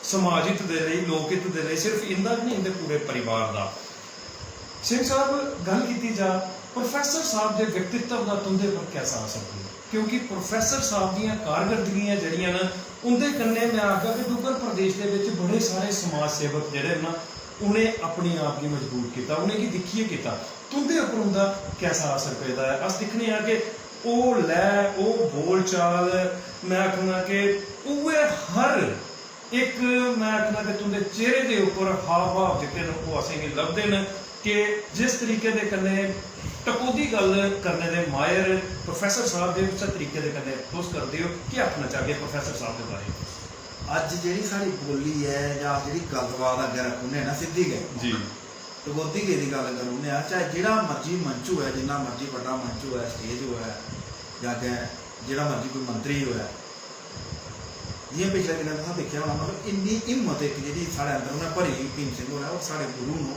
समाज हित दे लेई, लोक हित दे लेई, सिर्फ इं'दा गै नेईं, इं'दे पूरे परिवार दा। सिंह साहब, गल्ल कीती जा, प्रोफेसर साहब दे व्यक्तित्व दा तुं'दे पर कैसा असर पेआ? क्योंकि प्रोफेसर साहब दियां कारकर्दगियां जेह्ड़ियां न, उं'दे कन्नै में आखगा कि डुग्गर प्रदेश दे बिच बड़े सारे समाज सेवक जेह्ड़े न, उ'नें अपने आप गी मजबूत कीता, उ'नेंगी दिक्खियै कीता। तुं'दे उप्पर उं'दा कैसा असर पेदा ऐ? अस दिक्खने आं कि ओह् लैऽ, ओह् बोलचाल, में आखना कि उ'ऐ हर इक, में आखना कि तुं'दे चेहरे दे उप्पर हाव भाव जेह्के न, ओह् असेंगी लभदे न कि जिस तरीके दे कन्नै टकोह्दी गल्ल करने दे माहिर प्रोफेसर साहब दे, उस्सै तरीके दे कन्नै तुस करदे ओ। केह् आखना चाह्गे प्रोफेसर साहब दे बारे च? अज्ज जेह्ड़ी साढ़ी बोल्ली ऐ जां अस जेह्ड़ी गल्लबात अग्गें रक्खुने ना सिद्धी गै, जी टकोह्दी गेदी गल्ल करी ओड़ने आं, चाहे जेह्ड़ा मर्जी मंच होऐ, जिन्ना मर्जी बड्डा मंच होऐ, स्टेज होऐ, जां अग्गें जेह्ड़ा मर्जी कोई मंत्री होऐ, जि'यां पिछले दिनें तुसें दिक्खेआ होना, मतलब इन्नी हिम्मत इक जेह्ड़ी साढ़े अंदर उ'नें भरी ही भीम सिंह होरें, ओह् साढ़े गुरु न।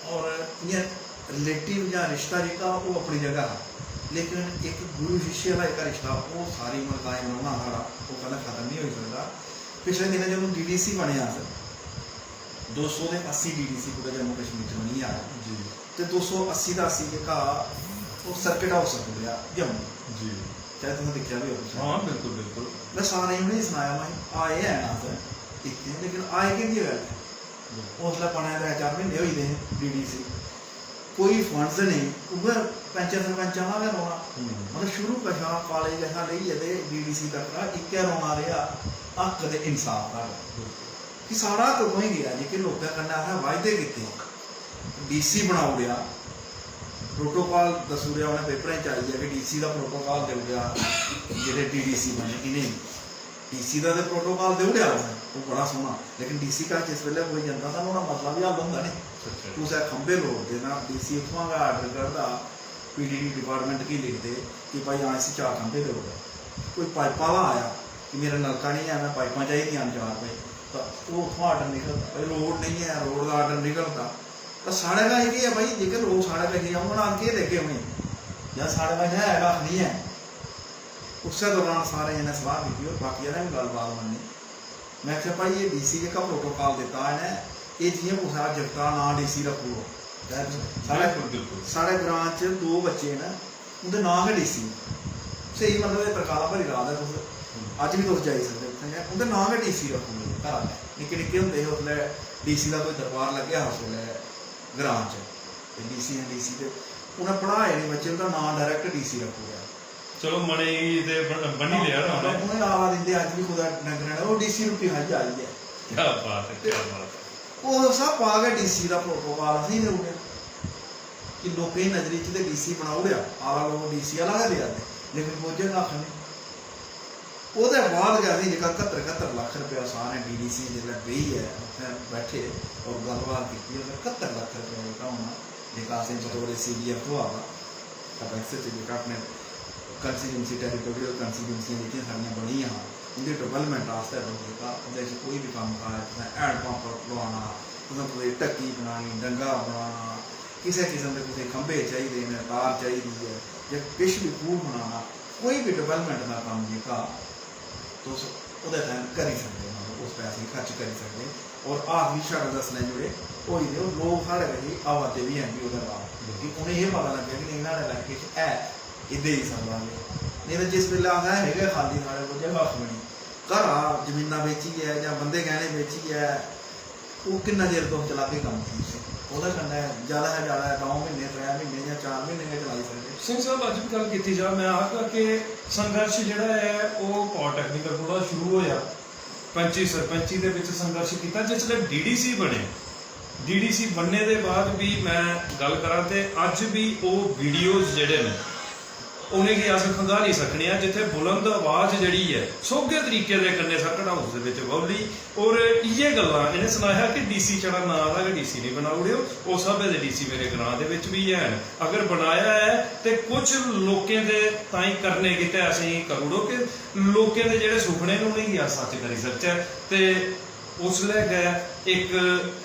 और इ'यां रिलेटिव जां रिश्ता जेह्का ओह् अपनी जगह हा, लेकिन इक गुरु शिष्य दा जेह्का रिश्ता ओह् सारी उम्र कायम रौह्ना साढ़ा, ओह् कदें खत्म निं होई सकदा। पिछले दिनें जदूं डीडीसी बने अस, दो सौ ते अस्सी डीडीसी पूरे जम्मू कश्मीर च बनी आए। जी ते दो सौ अस्सी दा अस्सी जेह्का ओह् सर्किट हाउस रक्खी ओड़ेआ जम्मू। जी शायद तुसें दिक्खेआ बी होग। हाँ बिल्कुल बिल्कुल में सारें गी उ'नेंगी सनाया, में आए हैन अस इत्थै, लेकिन आए केह्दी गल्ल ऐ? उसलै बने त्रै चार म्हीने होई दे हे डीडीसी, कोई फंड्स नेईं, उ'ऐ पैंचें सरपंचें दा गै रौला। हम्म। मतलब शुरू कशा, कालेज कशा लेइयै ते डीडीसी तक इक्कै रौला रेहा, हक्क ते इंसाफ दा गै। कि साढ़ा हक्क कु'न गेआ? जेह्के लोकें कन्नै असें वायदे कीते, डीसी बनाई ओड़ेआ, प्रोटोकॉल दस्सी ओड़ेआ, उ'नें पेपरें च आई गेआ कि डीसी दा प्रोटोकॉल देई ओड़ेआ जेह्ड़े डीडीसी बने इ'नेंगी। डीसी दा ते प्रोटोकॉल देई ओड़ेआ उ'नें, ओह् बड़ा सोह्ना, लेकिन डीसी कश जिस बेल्लै कोई जंदा तां नुहाड़ा मसला बी हल होंदा निं। अच्छा कुसै खंभे लोड़दे तां डीसी उत्थुआं गै आर्डर कढदा, पीडीडी डिपार्टमेंट गी लिखदे कि भाई हां इसी चार खंभे देई ओड़ो। कोई पाइपा आह्ला आया कि मेरा नलका निं ऐ, में पाइपां चाहिदियां न चार भाई, तां ओह् उत्थुआं आर्डर निकलदा। भाई रोड निं ऐ, रोड दा आर्डर निकलदा। तां साढ़े कश केह् ऐ भाई, जेह्के लोक साढ़े कश औङन, अस केह् देगे उ'नेंगी? जद साढ़े कश है कक्ख निं ऐ। उस्सै दौरान सारें जनें सलाह् कीती और बाकी आह्लें बी गल्लबात मन्नी। में आखेआ, "भाई, एह् डीसी जेह्का प्रोटोकाल दित्ता इ'नें, एह् जि'यां कुसै दा जागता दा नांऽ डीसी रक्खी ओड़ो।" ते साढ़े बिल्कुल बिल्कुल साढ़े ग्रां च दो बच्चे न, उं'दे नांऽ गै डीसी। स्हेई, मतलब, एह् तरकालां भरी रात ऐ, तुस अज्ज बी तुस जाई सकदे उत्थें गै, उं'दे नांऽ गै डीसी रक्खी ओड़े घरा आह्लें। निक्के निक्के होंदे हे उसलै डीसी दा कोई दरबार लग्गेआ हा उसलै ग्रां च, ते डीसी ने डीसी ते उ'नें पढ़ाए निं बच्चे, उं'दा नांऽ डायरैक्ट डीसी रक्खी ओड़ेआ। चलो मने गी ते बन- बन्नी लेआ ना उ'नें। उ'नें आला दिंदे अज्ज बी कुतै डंगरें ने, "ओह् डीसी रुट्टी खाइयै आई ऐ।" क्या बात है, क्या बात है। उस स्हाबा गै डीसी दा प्रोटोकाल असेंगी देई ओड़ेआ कि लोकें दी नजरी च ते डीसी बनाई ओड़ेआ, आला लोक डीसी आला गै देआ दे, लेकिन पुज्जे कक्ख निं। ओह्दे बाद गै असेंगी जेह्का कत्तर कत्तर लक्ख रपेआ सारें डीडीसी जिसलै बेहियै उत्थै बैठे और गल्लबात कीती, उसलै कत्तर लक्ख रपेआ जेह्का होना, जेह्का असेंगी बतौर सीडीएफ थ्होआ दा, एपेक्स च जेह्का अपने कंस्टीट्यूंसी, टैरिटोरियल कंस्टीट्यूंसियां जेह्कियां साढ़ियां बनियां हां, उं'दी डिवैलपमेंट आस्तै तुस जेह्का उं'दे च कोई बी कम्म काज, तुसें हैंड पंप लोआना, तुसें कुसै दी ढक्की बनानी, डंगा बनाना, किसै किस्म दे कुसै खंभे चाहिदे न, तार चाहिदी ऐ, जां किश बी खूह् बनाना, कोई बी डिवैलपमेंट दा कम्म जेह्का तुस ओह्दे तैह्त करी सकदे, मतलब उस पैसे गी खर्च करी सकदे। और आखरी शब्द दस्सने जुड़े होई दे, और लोक साढ़े कश आवा दे बी हैन भी ओह्दे बाद, कि उ'नेंगी एह् पता लग्गै कि नेईं, न्हाड़े इलाके च है, एह् देई सकदा जे। नेईं तां जिस बेल्लै अस है गै खाल्ली, साढ़े कोल जे कक्ख बी निं, घरा जमीनां बेचियै जां बंदे गैह्ने बेचियै ओह् किन्ना चिर तुस चलागे कम्म? ओह्दे कन्नै जैदा शा जैदा द'ऊं म्हीने, त्रै म्हीने जां चार म्हीने गै चलाई सकदे। सिंह साहब, अज्ज बी गल्ल कीती जा, में आखगा कि संघर्ष जेह्ड़ा ऐ ओह् पॉलिटैक्निकल कोला शुरू होआ, पैंची सरपंची दे बिच संघर्ष कीता। जिसलै डीडीसी बने, डीडीसी बनने दे बाद बी में गल्ल करां ते अज्ज बी ओह् वीडियोज़ जेह्ड़े न उ'नेंगी अस खंगाली सकने आं, जित्थै बुलंद आवाज जेह्ड़ी ऐ सौह्गे तरीके दे कन्नै सर्किट हाउस दे बिच बौली। और इ'यै गल्लां इ'नें सनाया कि डीसी छड़ा नांऽ दा गै डीसी निं बनाई ओड़ेओ, उस स्हाबै दे डीसी मेरे ग्रांऽ दे बिच बी हैन। अगर बनाया ऐ ते कुछ लोकें दे ताईं करने गितै असेंगी करी ओड़ो कि लोकें दे जेह्ड़े सुखने न उ'नेंगी अस सच्च करी सकचै। ते उसलै गै इक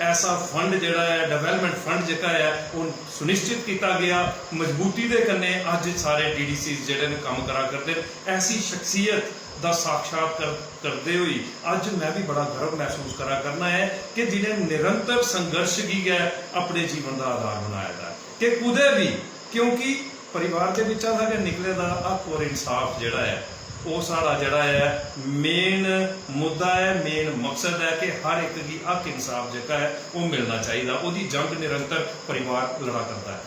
ऐसा फंड जेह्ड़ा ऐ, डेवलपमेंट फंड जेह्का ऐ, ओह् सुनिश्चित कीता गेआ। मजबूती दे कन्नै अज्ज सारे डीडीसी जेह्ड़े न कम्म करा करदे न। ऐसी शख्सियत दा साक्षात्कार करदे होई अज्ज में बी बड़ा गर्व मसूस करा करना ऐ कि जि'नें निरंतर संघर्ष गी गै अपने जीवन दा आधार बनाए दा ऐ कि कुतै बी, क्योंकि परिवार दे बिच्चा दा गै निकले दा हक और इंसाफ जेह्ड़ा ऐ, ओह् साढ़ा जेह्ड़ा ऐ मेन मुद्दा ऐ, मेन मकसद ऐ कि हर इक गी हक इंसाफ जेह्का ऐ ओह् मिलना चाहिदा। ओह्दी जंग निरंतर परिवार लड़ा करदा ऐ।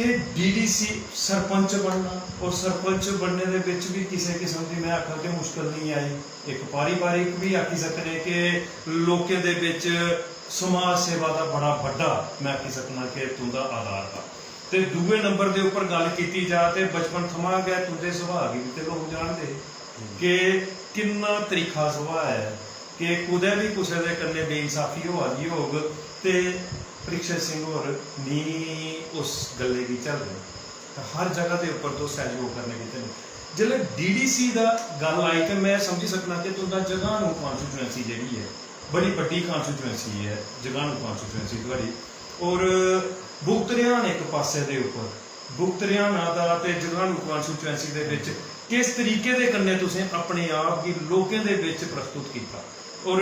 एह् डीडीसी सरपंच बनना और सरपंच बनने दे बिच बी किसे किस्म दी, में आखां कि, मुश्कल नेईं आई। इक पारिवारिक बी आखी सकने कि लोकें दे बिच समाज सेवा दा बड़ा बड्डा, में आखी सकना कि, तुं'दा आधार हा। ते दूए नंबर दे उप्पर गल्ल कीती जा ते बचपन थमां गै तुं'दे सुभाऽ गी बी ते लोक जानदे हे कि किन्ना त्रिक्खा सुभाऽ ऐ कि कुतै बी कुसै दे कन्नै बेइंसाफी होआ दी होग ते परीक्षित सिंह होर निं उस गल्लै गी झल्लदे। ते हर जगह दे उप्पर तुस सैह्जोग करने गितै न। जिसलै डीडीसी दा गल्ल आई ते में समझी सकना कि तुं'दा जगानू कॉन्स्टिट्यूएंसी जेह्ड़ी ऐ, बड़ी बड्डी कॉन्स्टिट्यूएंसी ऐ जगानू कॉन्स्टिट्यूएंसी थुआढ़ी, और बुगत हरियाणा इक पासै दे उप्पर, बुगत हरियाणा दा ते जगानू कॉन्स्टिट्यूएंसी दे बिच किस तरीके दे कन्नै तुसें अपने आप गी लोकें दे बिच प्रस्तुत कीता, और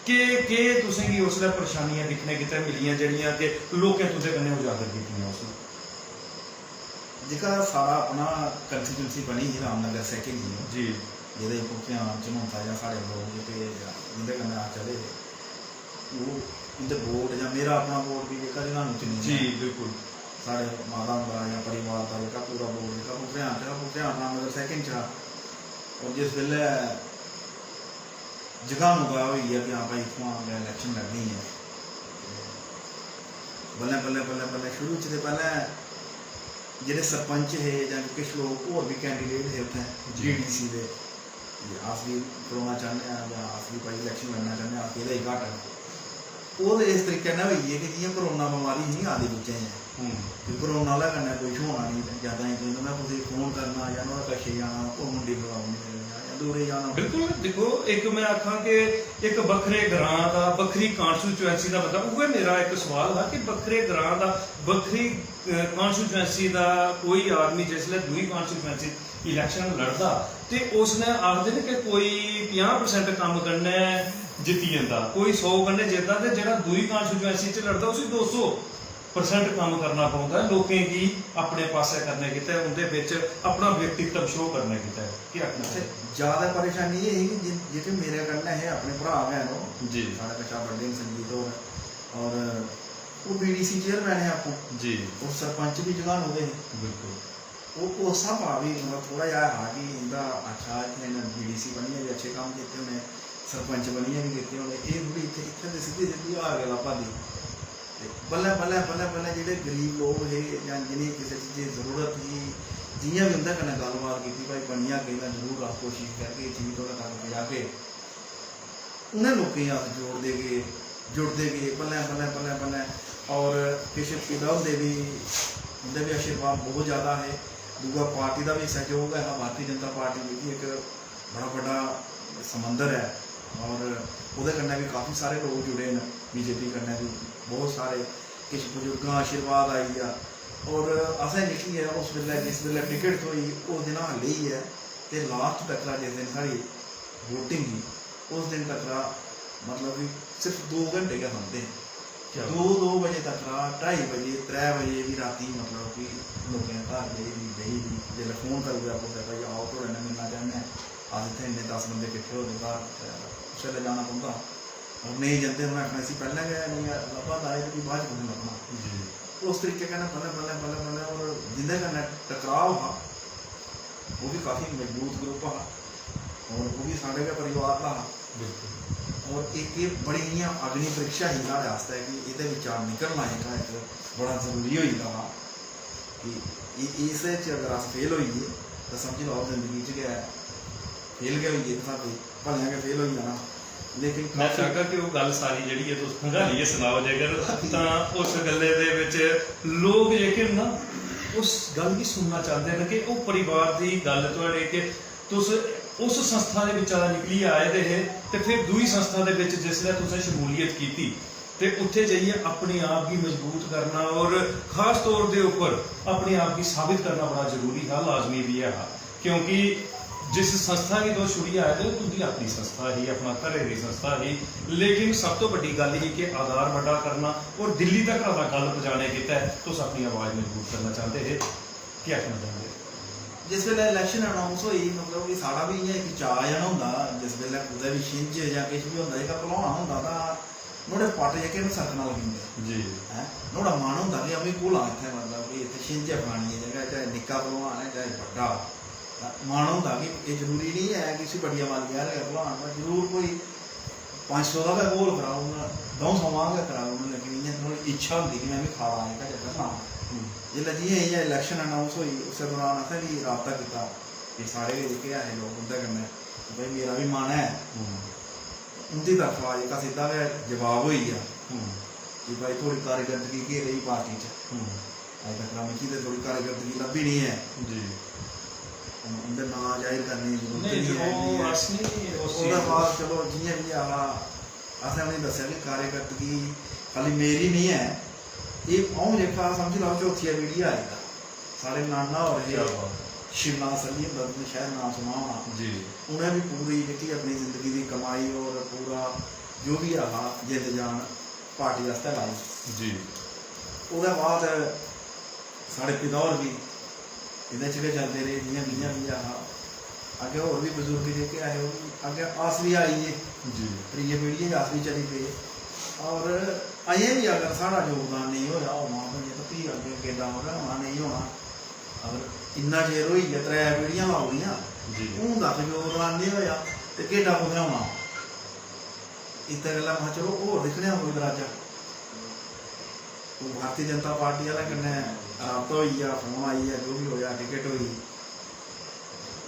केह् केह् तुसें गी उसलै परेशानियां दिक्खने गितै मिलियां जेह्ड़ियां कि लोकें तुं'दे कन्नै उजागर कीतियां उसलै? जेह्का साढ़ा अपना कॉन्स्टिट्यूएंसी बनी ही रामनगर सैकिंड ही, जी। जेह्दे उप्पर भ्यान झनौंता जां साढ़े लोक जेह्के जिं'दे कन्नै अस चले हे, ओह् उं'दे वोट जां मेरा अपना वोट बी जेह्का जगानू च नेईं जी ऐ। बिल्कुल। साढ़े माता हुंदा जां परिवार दा जेह्का पूरा वोट जेह्का भ्यान च हा, भ्यान रामनगर सैकिंड च हा। और जिस बेल्लै जगानू दा होई गेआ कि हां भाई इत्थुआं गै इलैक्शन लड़नी ऐ, बल्लें बल्लें बल्लें बल्लें शुरू च ते पैह्लें जेह्ड़े सरपंच हे जां किश लोक होर बी कैंडिडेट हे उत्थें जी। डीडीसी दे, कि अस बी खड़ोना चाह्न्ने आं जां अस बी भाई इलैक्शन लड़ना चाह्न्ने आं, अस एह्दे ही घट्ट आं। ओह् ते इस तरीके कन्नै होई गे कि जि'यां कोरोना बमारी ही निं आदी बिच्चें गै, हम्म। कि कोरोना आह्ले कन्नै कोई छ्होना निं ते जैदा ही कोई, में कुसै गी फोन करना जां नुहाड़े कच्छे जाना, ओह् मुंडी फड़ाई ओड़नी मेरे जां, जां दूरै जाना। बिल्कुल, दिक्खो, इक में आखां कि इक बक्खरे ग्रां दा, बक्खरी कॉन्स्टिट्यूएंसी दा बंदा, उ'ऐ मेरा इक सवाल हा कि बक्खरे ग्रां दा, बक्खरी कॉन्स्टिट्यूएंसी दा कोई आदमी जिसलै दूई कॉन्स्टिट्यूएंसी इलैक्शन लड़दा ते उसने आखदे न कि कोई पंजाह् परसेंट कम्म कन्नै जित्ती जंदा, कोई सौ कन्नै जित्तदा, ते जेह्ड़ा दूई कॉन्स्टिट्यूएंसी च लड़दा उसी दो सौ परसेंट कम्म करना पौंदा ऐ लोकें गी अपने पासै करने गितै, उं'दे बिच अपना व्यक्तित्व शो करने गितै। केह् आखना ते चाह्‌दे? ज्यादा परेशानी एह् ही कि जिन- जेह्के मेरे कन्नै हे, अपने भ्राऽ गै न ओह्, जी। साढ़े कशा बड्डे न संजीत होर, और ओह् बीडीसी चेयरमैन हे आपूं, जी। और सरपंच बी जगानू दे हे। बिल्कुल। ओह् उस स्हाबा बी मतलब थोह्ड़ा जेहा हा कि इं'दा अच्छा इत्थै इ'नें बीडीसी बनियै बी अच्छे कम्म कीते होने, सरपंच बनियै बी कीते होने, एह् थोह्ड़ी इत्थै, इत्थै ते सिद्धी सिद्धी हार गै लब्भा दी। ते बल्लें बल्लें बल्लें बल्लें जेह्ड़े गरीब लोक हे जां जि'नेंगी किसै चीजै दी जरूरत ही, जि'यां बी उं'दे कन्नै गल्लबात कीती, भाई बनी जागे तां जरूर अस कोशिश करगे चीज थुआढ़े तक पजागे। उ'नें लोकें गी अस जोड़दे गे, जुड़दे गे, बल्लें बल्लें बल्लें बल्लें। और किश पिता हुंदे बी, उं'दे बी आशीर्वाद बहुत ज़्यादा हे। दूआ पार्टी दा बी सैह्योग ऐ हा, भारती जनता पार्टी जेह्की इक बड़ा बड्डा समंदर ऐ, और ओह्दे कन्नै बी काफ़ी सारे लोक जुड़े न, बीजेपी कन्नै बी बहुत सारे, किश बजुर्गां आशीर्वाद आई गेआ। और असें जेह्की ऐ उस बेल्लै, जिस बेल्लै टिकट थ्होई, उस दिन हा लेइयै ते लास्ट तक जिस दिन साढ़ी वोटिंग ही, उस दिन तक मतलब कि सिर्फ दो घैंटे गै समझदे हे। क्या? दो दो बजे तक, ढाई बजे, त्रै बजे बी रातीं मतलब कि लोकें दे घर जाइयै बी बेही बी, जेल्लै फोन करी ओड़ेआ कुसै, भाई आओ थुआढ़े कन्नै मिलना चाह्न्ने आं, अस इत्थै इन्ने दस बंदे किट्ठे होए दे घर, ते उसलै जाना पौंदा हा। और नेईं जंदे, उ'नें आखना इसी पैह्लें गै नेईं लब्भा दा, एह् ते फ्ही बाद च कु'त्थै लब्भना। जी। उस तरीके कन्नै बल्लें बल्लें बल्लें बल्लें, और जिं'दे कन्नै टकराव हा, ओह् बी काफी मजबूत ग्रुप हा, और ओह् बी साढ़े गै परिवार दा हा। बिल्कुल। और इक एह् बड़ी इ'यां अग्नि परीक्षा ही साढ़े आस्तै कि एह्दे बिच्चा निकलना जेह्का इक बड़ा जरूरी होई गेदा हा कि इ-, इस च अगर अस फेल होई गे तां समझी लैओ जिंदगी च गै फेल गै होई गे, इक स्हाबै भलेआं गै फेल होई जाना। लेकिन में चाहगा कि ओह् गल्ल सारी जेह्ड़ी ऐ तुस खंगालियै सनाओ जेकर, तां उस गल्लै दे बिच लोक जेह्के न ना, उस गल्ल गी सुनना चांह्दे न कि ओह् परिवार दी गल्ल थुआढ़े कि तुस उस संस्था दे बिच्चा निकलियै आए दे हे ते फिर दूई संस्था दे बिच जिसलै तुसें शमूलियत कीती ते उत्थे जाइयै अपने आप गी मजबूत करना और खास तौर दे उप्पर अपने आप गी साबित करना बड़ा जरूरी हा, लाजमी बी ऐ हा, क्योंकि जिस संस्था गी तुस छुड़ियै आए दे ओ, तुं'दी अपनी संस्था ही, अपना घरै दी संस्था ही, लेकिन सब तो बड्डी गल्ल ही कि आधार बड्डा करना और दिल्ली तक दा गल्ल पजाने गितै तुस अपनी आवाज मजबूत करना चांह्दे हे। केह् आखना चांह्दे ओ? जिस बेल्लै इलैक्शन अनाउंस होई, मतलब कि साढ़ा बी इ'यां इक चाऽ जन होंदा, जिस बेल्लै कुतै बी छिंज जां किश बी होंदा, जेह्का भलवान होंदा तां नुहाड़े पट्ट जेह्के न सरकना लगी जंदे। जी। हैं? नुहाड़ा मन होंदा कि अमी घुलां इत्थै, मतलब कि इत्थै छिंज ऐ, फलानी जगह, चाहे निक्का भलवान ऐ, चाहे बड्डा। तां मन होंदा कि एह् जरूरी निं ऐ कि इसी बड्डिया मालिया गै भलवान, पर जरूर कोई पंज सौ दा गै घोल कराई ओड़न, द'ऊं सौ दा गै कराई ओड़न, लेकिन इ'यां नुहाड़ी इच्छा होंदी कि में बी खा दा जेह्का चक्कर लां। जिसलै जि'यां इ'यां इलैक्शन अनाउंस होई, उस्सै दौरान असें बी राबता कीता कि साढ़े गै जेह्के ऐ हे लोक उं'दे कन्नै, भाई, मेरा बी मन ऐ। उं'दी तरफा जेह्का सिद्धा गै जवाब होई गेआ कि भाई, थुआढ़ी कारकर्दगी केह् रेही पार्टी च? अज्ज तक मिगी ते थुआढ़ी कारकर्दगी लब्भी निं ऐ। जी। हून उं'दे नांऽ जाहिर करने दी जरूरत नेईं, निं ऐ, ओह् निं ऐ। अस निं उस ओह्दे चीज बाद चलो, जि'यां बी ऐ हा, असें उ'नेंगी दस्सेआ कि कारकर्दगी खाली मेरी निं ऐ, एह् अ'ऊं जेह्का, समझी लैओ, चौथिया पीढ़ी आई दा। साढ़े नाना होर हे, क्या बात है। शिवनाथ सैनी हुंदा, तुसें शायद नांऽ सुना होना। जी। उ'नें बी पूरी जेह्की अपनी जिंदगी दी कमाई और पूरा जो बी ऐ हा, जिंद जान पार्टी आस्तै लाई। जी। ओह्दे बाद साढ़े पिता होर बी एह्दे च गै चलदे रेह्, जि'यां, जि'यां बी ऐ हा। अग्गें होर बी बजुर्ग जेह्के ऐ हे, ओह् बी अग्गें अस बी आई गे। जी। त्रिये पीढ़ियै च अस बी चली पे। और अजें बी अगर साढ़ा योगदान नेईं होएआ होना, ते फ्ही अग्गें गेड्डा मतलब होना नेईं होना। अगर इन्ना चिर होई गेआ, त्रै पीढ़ियां लाई ओड़ियां, जी। हून तक योगदान नेईं होएआ, ते गेड्डा कुत्थै होना? इत्तै गल्ला महां, चलो, होर दिक्खने आं कोई दराजा। ओह् भारती जनता पार्टी आह्लें कन्नै राबता होई गेआ, फोन आई गेआ, जो बी होएआ, टिकट होई।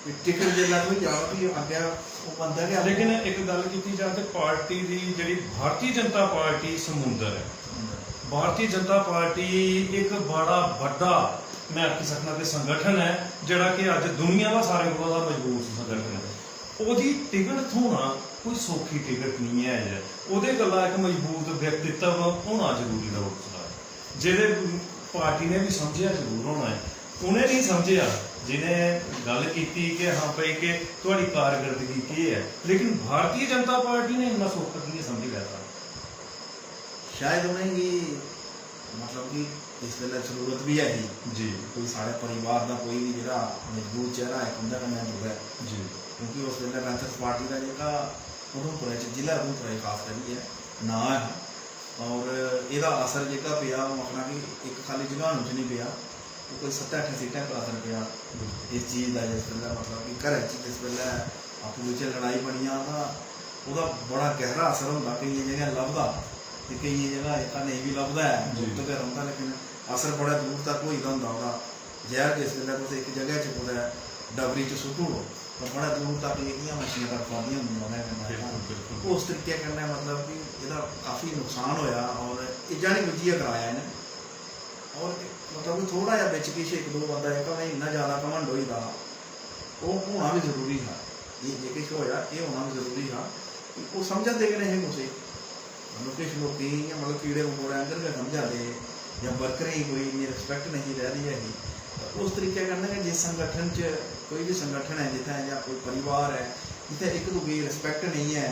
ते टिकट जिसलै थ्होई जा, फ्ही अग्गें ओह् बनदा गै। लेकिन इक गल्ल कीती जा ते पार्टी दी जेह्ड़ी भारती जनता पार्टी समुंदर ऐ। भारती जनता पार्टी इक बड़ा बड्डा, में आखी सकना कि संगठन ऐ, जेह्ड़ा कि अज्ज दुनिया दा सारें कोला दा मजबूत संगठन ऐ। ओह्दी टिकट थ्होना कोई सौखी टिकट निं ऐ। ओह्दे गल्ला इक मजबूत व्यक्तित्व होना जरूरी दा उठदा ऐ, जेह्दे पार्टी ने बी समझेआ जरूर होना ऐ। उ'नें निं समझेआ जि'नें गल्ल कीती कि हां भाई, कि थुआढ़ी कारकर्दगी केह् ऐ, लेकिन भारतीय जनता पार्टी ने इन्ना सौखा कि'यां समझी लैता? शायद उ'नेंगी, मतलब कि, इस बेल्लै जरूरत बी ऐ ही। जी। कोई साढ़े परिवार दा कोई बी जेह्ड़ा मजबूत चेहरा इक उं'दे कन्नै जुड़ै। जी। क्योंकि उस बेल्लै पैंथर्स पार्टी दा जेह्का उधमपुरै च, जिला उधमपुरै च खास करियै नांऽ ऐ हा। और एह्दा असर जेह्का पेआ, ओह् आखना कि इक खाल्ली जगानू च निं पेआ, ओह् कोई सत्तें अट्ठें सीटें पर असर पेआ इस चीज दा। जिस बेल्लै, मतलब कि, घरै च जिस बेल्लै आपूं बिच्चें लड़ाई बनी जा, तां ओह्दा बड़ा गैह्रा असर होंदा। केइयें जगह लभदा ते केइयें जगह जेह्का नेईं बी लभदा ऐ, जी। गुप्त गै रौंह्दा, लेकिन असर बड़ा दूर तक होई दा होंदा ओह्दा। जैह्र जिस बेल्लै तुस इक जगह च कुतै डबरी च सुट्टी ओड़ो, तां बड़ा दूर तक जेह्कियां मच्छियां तड़फा दियां होंदियां ओह्दे कन्नै। बिल्कुल, बिल्कुल। उस तरीके कन्नै, मतलब कि, एह्दा काफी नुकसान होएआ और एह् जानी बुज्झियै कराया इ'नें। और, मतलब कि, थोह्ड़ा जेहा बिच किश इक दो बंदा जेह्का, उ'नेंगी इन्ना ज्यादा घमंड होई दा हा, ओह् होना बी जरूरी हा। एह् जे किश होएआ, एह् होना बी जरूरी हा। ओह् समझा दे गै नेईं हे कुसै गी। मतलब, किश लोकें गी इ'यां, मतलब, कीड़े मकोड़े आंगर गै समझा दे हे, जां वर्करें गी कोई इन्नी respect नेईं रेह् दी ऐ ही। ते उस तरीके कन्नै गै जिस संगठन च, कोई बी संगठन ऐ जित्थै, जां कोई परिवार ऐ जित्थै इक दूए गी respect नेईं ऐ,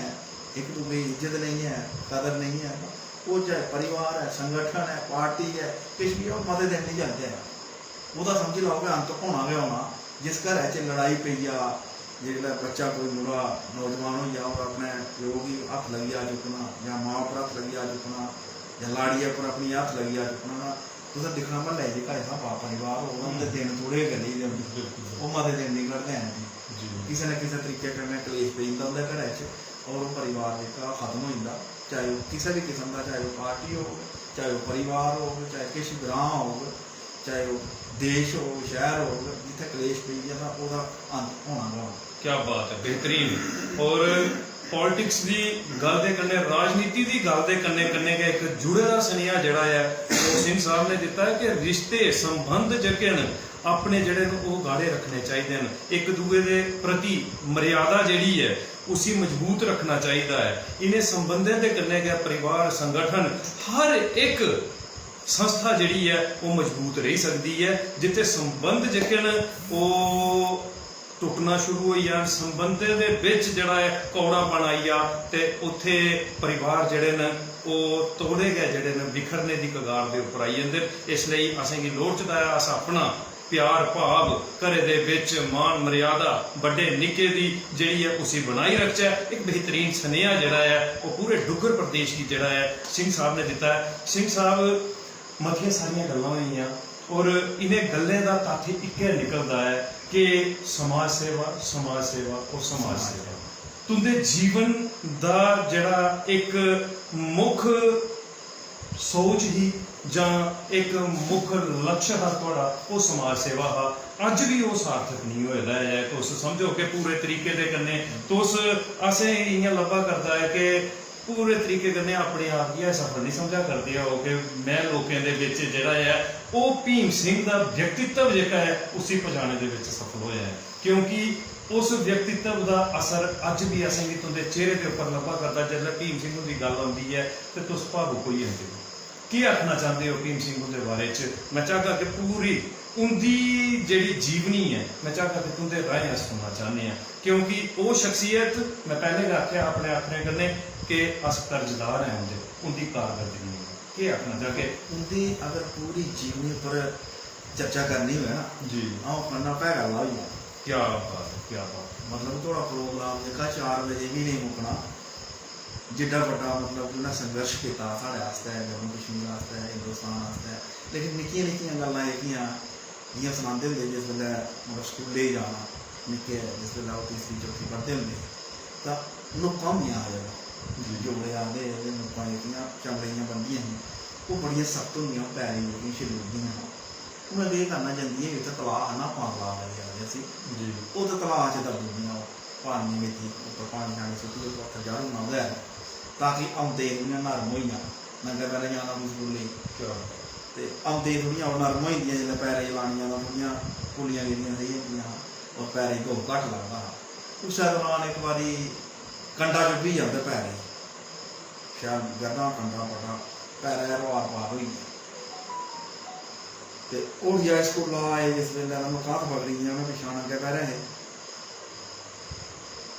इक दूए गी इज्जत नेईं ऐ, कदर नेईं ऐ, तां ओह् चाहे परिवार ऐ, संगठन ऐ, पार्टी ऐ, किश बी ऐ, ओह् मते दिन निं चलदे हैन। ओह्दा समझी लैओ कि अंत होना गै होना। जिस घरै च लड़ाई पेई जा, जिसलै बच्चा कोई मुड़ा नौजवान होई जा और अपने प्यो गी हत्थ लगी जा चुक्कना, जां मां पर हत्थ लगी जा चुक्कना, जां लाड़ियै पर अपनी हत्थ लगी जा चुक्कना, तां तुसें दिक्खना, म्हल्लै जेह्का ऐसा बा-, परिवार होग, उं'दे हम्म। दिन थोह्ड़े गै रेही दे होंदे। बिल्कुल, बिल्कुल। ओह् मते दिन निकलदे हैन जी। जी। किसे न किसे तरीके कन्नै कलेश पेई जंदा उं'दे घरै च, और ओह् परिवार जेह्का खत्म होई जंदा, चाहे ओह् किसे बी किस्म दा, चाहे ओह् पार्टी होग, चाहे ओह् परिवार होग, चाहे किश ग्रांऽ होग, चाहे ओह् देश होग, शैह्र होग, जित्थै कलेश पेई गेआ तां ओह्दा अंत होना गै होना। क्या बात है, बेहतरीन। और पॉलिटिक्स दी गल्ल दे कन्नै, राजनीति दी गल्ल दे कन्नै कन्नै गै इक जुड़े दा सनेहा जेह्ड़ा ऐ, ओह् सिंह साहब ने दित्ता ऐ कि रिश्ते, संबंध जेह्के न, अपने जेह्ड़े न, ओह् गाढ़े रक्खने चाहिदे न। इक दूए दे प्रति मर्यादा जेह्ड़ी ऐ, उसी मजबूत रक्खना चाहिदा ऐ। इ'नें संबंधें दे कन्नै गै परिवार, संगठन, हर इक संस्था जेह्ड़ी ऐ, ओह् मजबूत रेही सकदी ऐ, जित्थै संबंध जेह्के न, ओह् टुट्टना शुरू होई जान, संबंधें दे बिच जेह्ड़ा ऐ, कौड़ापन आई जा, ते उत्थै परिवार जेह्ड़े न, ओह् तौले गै जेह्ड़े न, बिखरने दी कगार दे उप्पर आई जंदे न। इस लेई असेंगी लोड़चदा ऐ, अस अपना प्यार भाव, घरै दे बिच मान मर्यादा, बड्डे निक्के दी जेह्ड़ी ऐ, उसी बनाई रखचै। इक बेहतरीन सनेहा जेह्ड़ा ऐ, ओह् पूरे डुग्गर प्रदेश गी जेह्ड़ा ऐ, सिंह साहब ने दित्ता ऐ। सिंह साहब, मतियां सारियां गल्लां होई गेइयां और इ'नें गल्लें दा तत्थ इक्कै निकलदा ऐ कि समाज सेवा, समाज सेवा और समाज सेवा। तुं'दे जीवन दा जेह्ड़ा इक मुक्ख सोच ही, जां इक मुक्ख लक्ष्य हा थुआढ़ा, ओह् समाज सेवा हा, अज्ज बी ओह् सार्थक नेईं होए दा ऐ। तुस समझो कि पूरे तरीके दे कन्नै तुस, असें इ'यां लब्भा करदा ऐ कि पूरे तरीके कन्नै अपने आप गी असफल नेईं समझा करदे ओ कि में लोकें दे बिच जेह्ड़ा ऐ, ओह् भीम सिंह दा व्यक्तित्व जेह्का ऐ, उसी पजाने दे बिच सफल होआ ऐ। क्योंकि उस व्यक्तित्व दा असर अज्ज बी असेंगी तुं'दे चेहरे दे उप्पर लब्भा करदा। जिसलै भीम सिंह हुंदी गल्ल औंदी ऐ ते तुस भावुक होई जंदे ओ। केह् आखना चांह्दे ओ भीम सिंह हुंदे बारे च? में चाहगा कि पूरी उं'दी जेह्ड़ी जीवनी ऐ, में चाहगा कि तुं'दे राहें अस सुनना चाह्न्ने आं, क्योंकि ओह् शख्सियत, में पैह्लें गै आखेआ अपने आखने कन्नै कि अस कर्जदार आं उं'दे, उं'दी कारकर्दगी दे। केह् आखना चाहगे? उं'दी अगर पूरी जीवनी उप्पर चर्चा करनी होऐ ना, जी। अ'ऊं आखना भैड़ा ला होई गेआ। क्या बात है, क्या बात है। मतलब थुआढ़ा प्रोग्राम जेह्का चार बजे बी नेईं मुक्कना, जिड्डा बड्डा मतलब कि उ'नें संघर्श कीता साढ़े आस्तै, जम्मू कश्मीर आस्तै, हिंदुस्तान आस्तै, लेकिन निक्कियां निक्कियां गल्लां जेह्कियां, जि'यां सनांदे होंदे जिस बेल्लै मतलब स्कूलै गी जाना, निक्के जिस बेल्लै ओह् तीसरी चौथी पढ़दे होंदे, तां नुक्कां होंदियां हा जेह्ड़ियां, जी। जोड़े आखदे हे, ते नुक्कां जेह्कियां चमड़े दियां बनदियां हियां, ओह् बड़ियां सख्त होंदियां, ओह् पैरें गी जेह्कियां छल्ली ओड़दियां हियां। उ'नें केह् करना, जंदियां बी उत्थै तलाऽ हा ना, पांदला आखदे आखदे उसी। जी। उत्थै तलाऽ च दब्बी ओड़दियां ओह्, पानियै बिच उप्पर पानी शानी सुट्टियै, उत्थै चाढ़ी ओड़ना ओह्दे पर, ताकि औंदे थोह्ड़ियां नरम होई जान। नंगे पैरें जाना उठी स्कूलै गी। क्या बात। ते औंदे थोह्ड़ियां ओह् नरम होई जंदियां, जिसलै पैरें च लानियां तां थोह्ड़ियां पुल्लियां गेदियां सेही होंदियां हियां, और पैरें च धुप्प घट्ट लगदा हा। उस्सै दौरान इक बारी कंडा चुब्भी गेआ उं'दे पैरें च। शैल गैह्दा कंडा बड्डा, पैरै च रोआर पार होई गेआ। ते ओह् उठी आए, स्कूला आए जिस बेल्लै, तां मकान पकड़ी गेआ उ'नें, पिच्छां नंगे पैरें हे।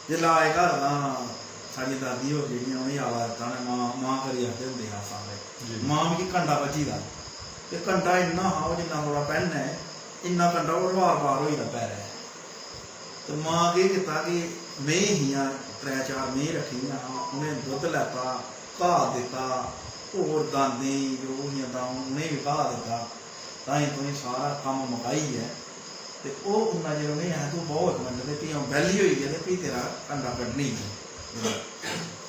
जिसलै आए घर तां साढ़ियां दादी होर जेह्ड़ियां, उ'नेंगी आला दित्ता, उ'नें मां, मां करी आखदे होंदे हे अस सारे। जी। मां, मिगी कंडा बज्झी दा। ते कंडा इन्ना हा, ओह् जिन्ना थुआढ़ा पैन ऐ, इन्ना कंडा, ओह् रोआर पार होई गेदा पैरै। ते मां केह् कीता कि मेंही हियां, त्रै चार मेंही रक्खी दियां हां, उ'नें दुद्ध लैता, घाऽ दित्ता, होर दांदें गी जो हियां दाऊं, उ'नेंगी बी घाऽ दित्ता। ताहीं तुआहीं सारा कम्म मकाइयै ते ओह् उन्ना चिर उ'नेंगी आखदे, "तूं बौह् इक मिंट," ते फ्ही अ'ऊं बेह्ली होई गेआ ते फ्ही तेरा कंडा कड्ढने गी।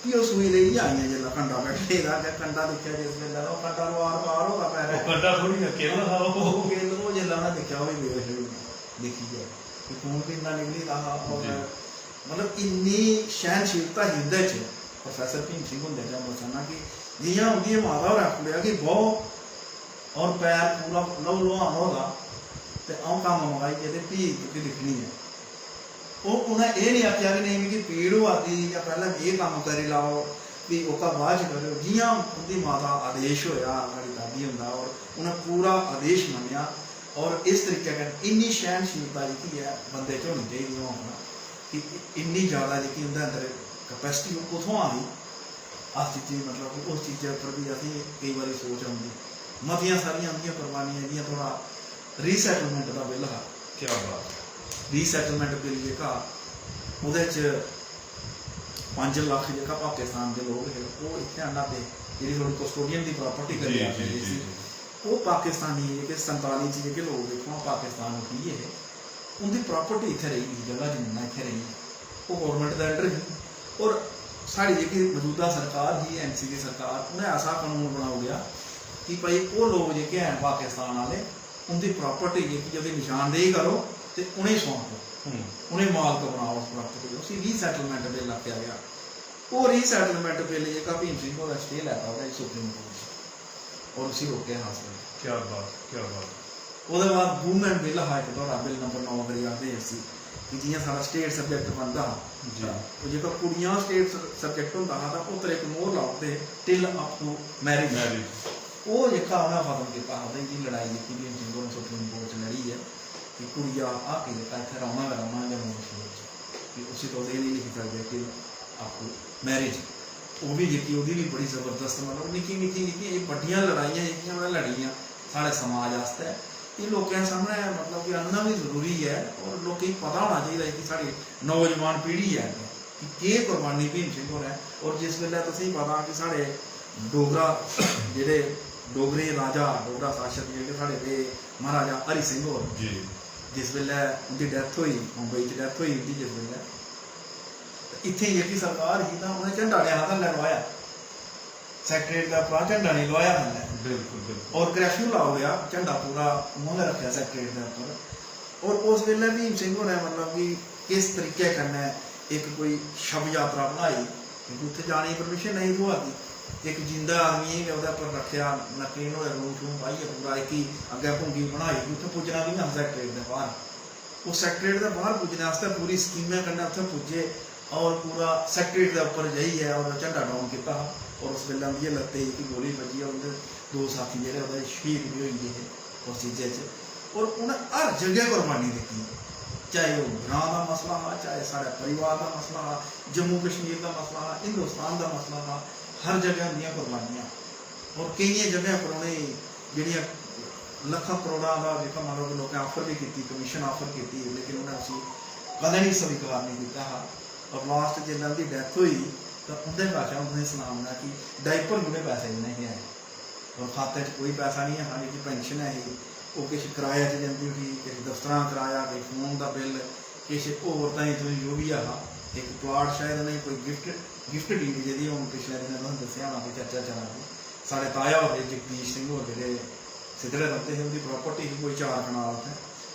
फ्ही ओह् सूई लेइयै आइयां, जिसलै कंडा कड्ढने दा, अग्गें कंडा दिक्खेआ जिस बेल्लै, तां ओह् कंडा रोआर पार होआ पैरें। ओह् कंडा थोह्ड़ी ना किल्ल हा ओह्। ओह् किल्ल, ओह् जिसलै उ'नें दिक्खेआ, ओह् बी बेहोश होई गे दिक्खियै कि खून बी इन्ना निकली दा हा। और जी। मतलब, इन्नी सैह्नशीलता ही उं'दे च, प्रोफेसर भीम सिंह हुंदे च, अमृतसर ना, कि जि'यां उं'दी माता होरें आखी ओड़ेआ कि बौह्, और पैर पूरा लहू लुहान होए दा, ते अ'ऊं कम्म मकाइयै ते फ्ही तुगी दिक्खनी ऐ। ओह्, उ'नें एह् निं आखेआ कि नेईं, मिगी पीड़ होआ दी जां पैह्लें एह् कम्म करी लैओ, फ्ही ओह्का बाद च करेओ। जि'यां उं'दी माता आदेश होएआ, साढ़ी दादी हुंदा, और उ'नें पूरा आदेश मन्नेआ। और इस तरीके कन्नै इन्नी सैह्नशीलता जेह्की ऐ बंदे च होनी चाहिदी, अ'ऊं आखना कि इन्नी जैदा जेह्की उं'दे अंदर capacity, ओह् कुत्थुआं आई? अस चीजें, मतलब कि उस चीजै उप्पर बी असेंगी केई बारी सोच औंदी। मतियां सारियां उं'दियां कुर्बानियां, जि'यां थुआढ़ा resettlement दा बिल हा। क्या बात है। Resettlement बिल जेह्का, ओह्दे च पंज लक्ख जेह्का पाकिस्तान दे लोक हे, ओह् इत्थै आह्ना दे, जेह्ड़ी थुआढ़ी custodian दी property करी जी, आखदे जी, इसी। जी। ओह् पाकिस्तानी जेह्के संताली च जेह्के लोक इत्थुआं पाकिस्तान उठी गे हे, उं'दी property इत्थै रेही दी, जगह जमीनां इत्थै रेहियां, ओह् government दे under ही। और साढ़ी जेह्की मजूदा सरकार ही, NCP सरकार, उ'नें ऐसा कानून बनाई ओड़ेआ कि भाई, ओह् लोक जेह्के हैन पाकिस्तान आह्ले, उं'दी property जेह्की, ओह्दी नशानदेही करो ते उ'नेंगी सौंपो, हम्म। उ'नेंगी मालक बनाओ उस property दा। उसी resettlement bill आखेआ गेआ। ओह् resettlement bill जेह्का भीम सिंह होरें stay लैता ओह्दा Supreme Court च, और उसी रोकेआ हा उस बेल्लै। क्या बात, क्या बात। ओह्दे बाद women bill हा इक, थुआढ़ा bill number नौ करी आखदे हे उसी, कि जि'यां साढ़ा state subject बनदा हा, जी। तां ओह् जेह्का कुड़ियां state subject होंदा हा, तां उत्तर इक मोहर लाई ओड़दे हे, till up to marriage। Marriage। ओह् जेह्का उ'नें खत्म कीता हा, ते इं'दी लड़ाई जेह्की भीम सिंह होरें Supreme Court च लड़ी ऐ, कि कुड़िया हक जेह्का इत्थै रौह्ना गै रौह्ना जम्मू कश्मीर च, कि उसी तुस एह् निं लिखी सकदे till up to marriage। ओह् बी जेह्की, ओह्दी बी बड़ी जबरदस्त, मतलब, निक्की निक्की, निक्की, एह् बड्डियां लड़ाइयां जेह्कियां उ'नें लड़ियां साढ़े समाज आस्तै, एह् लोकें सामनै, मतलब, कि आह्नना बी जरूरी ऐ, और लोकें गी पता होना चाहिदा कि साढ़ी नौजवान पीढ़ी ऐ अग्गें, कि केह् कुर्बानी भीम सिंह होरें। और जिस बेल्लै तुसेंगी पता कि साढ़े डोगरा, जेह्ड़े डोगरे राजा, डोगरा शासक जेह्ड़े साढ़े रेह्, महाराजा हरि सिंह होर, जी। जिस बेल्लै उं'दी death होई, मुंबई च death होई उं'दी जिस बेल्लै, ते इत्थें जेह्की सरकार ही, तां उ'नें झंडा नेईं हा थल्लै लोआया, Secretariat दे उप्परा झंडा नेईं लोआया थल्लै। बिल्कुल, बिल्कुल। और कर्फ्यू लाई ओड़ेआ, झंडा पूरा उ'आं गै रक्खेआ सैक्रेटरेट दे उप्पर। और उस बेल्लै भीम सिंह होरें, मतलब कि, किस तरीके कन्नै इक कोई शव यात्रा बनाई, क्योंकि उत्थै जाने दी परमिशन नेईं थ्होआ दी। इक जींदा आदमी गै ओह्दे उप्पर रक्खेआ, नकली नुहाड़े रूम शूम पाइयै पूरा इक ही अग्गें भुंगी बनाई कि उत्थै पुज्जना कि'यां हा सैक्रेटरेट दे बाह्र। ओह् सैक्रेटरेट दे बाह्र पुज्जने आस्तै पूरी स्कीमें कन्नै उत्थै पुज्जे और पूरा सैक्रेटरेट दे उप्पर जाइयै और झंडा डाउन कीता हा। और उस बेल्लै उं'दियें लत्तें गी गोली बज्जी और उं'दे दो साथी जेह्ड़े ओह्दे शहीद बी होई गे हे उस चीजै च। और उ'नें हर जगह कुर्बानी दित्ती, चाहे ओह् ग्रांऽ दा मसला हा, चाहे साढ़े परिवार दा मसला हा, जम्मू कश्मीर दा मसला हा, हिंदुस्तान दा मसला हा, हर जगह उं'दियां कुर्बानियां। और केइयें जगह पर उ'नें जेह्ड़ियां लक्खां करोड़ां दा जेह्का, मतलब, लोकें आफर बी कीती, कमीशन आफर कीती, लेकिन उ'नें उसी कदें निं स्वीकार निं कीता हा। और लास्ट जिसलै उं'दी डैथ होई तां उं'दे कश उ'नें सनाम कि डाइपर जुड़े पैसे उ'नें गै आए। और खाते च कोई पैसा निं हा, जेह्की पेंशन ऐ ही, ओह् किश कराए च जंदी उठी, किश दफ्तरां कराया, किश फोन दा बिल, किश होर ताईं तुईं जो बी ऐ हा। इक प्लाट शायद उ'नें कोई गिफ्ट, गिफ्ट डीड जेह्दी हून पिछले दिनें तुसें दस्सेआ होना, कोई चर्चा चला दी। साढ़े ताया होर हे, जगदीश सिंह होर, जेह्ड़े सिद्धड़े रौंह्दे हे, उं'दी प्रापर्टी ही कोई चार कनाल उत्थै।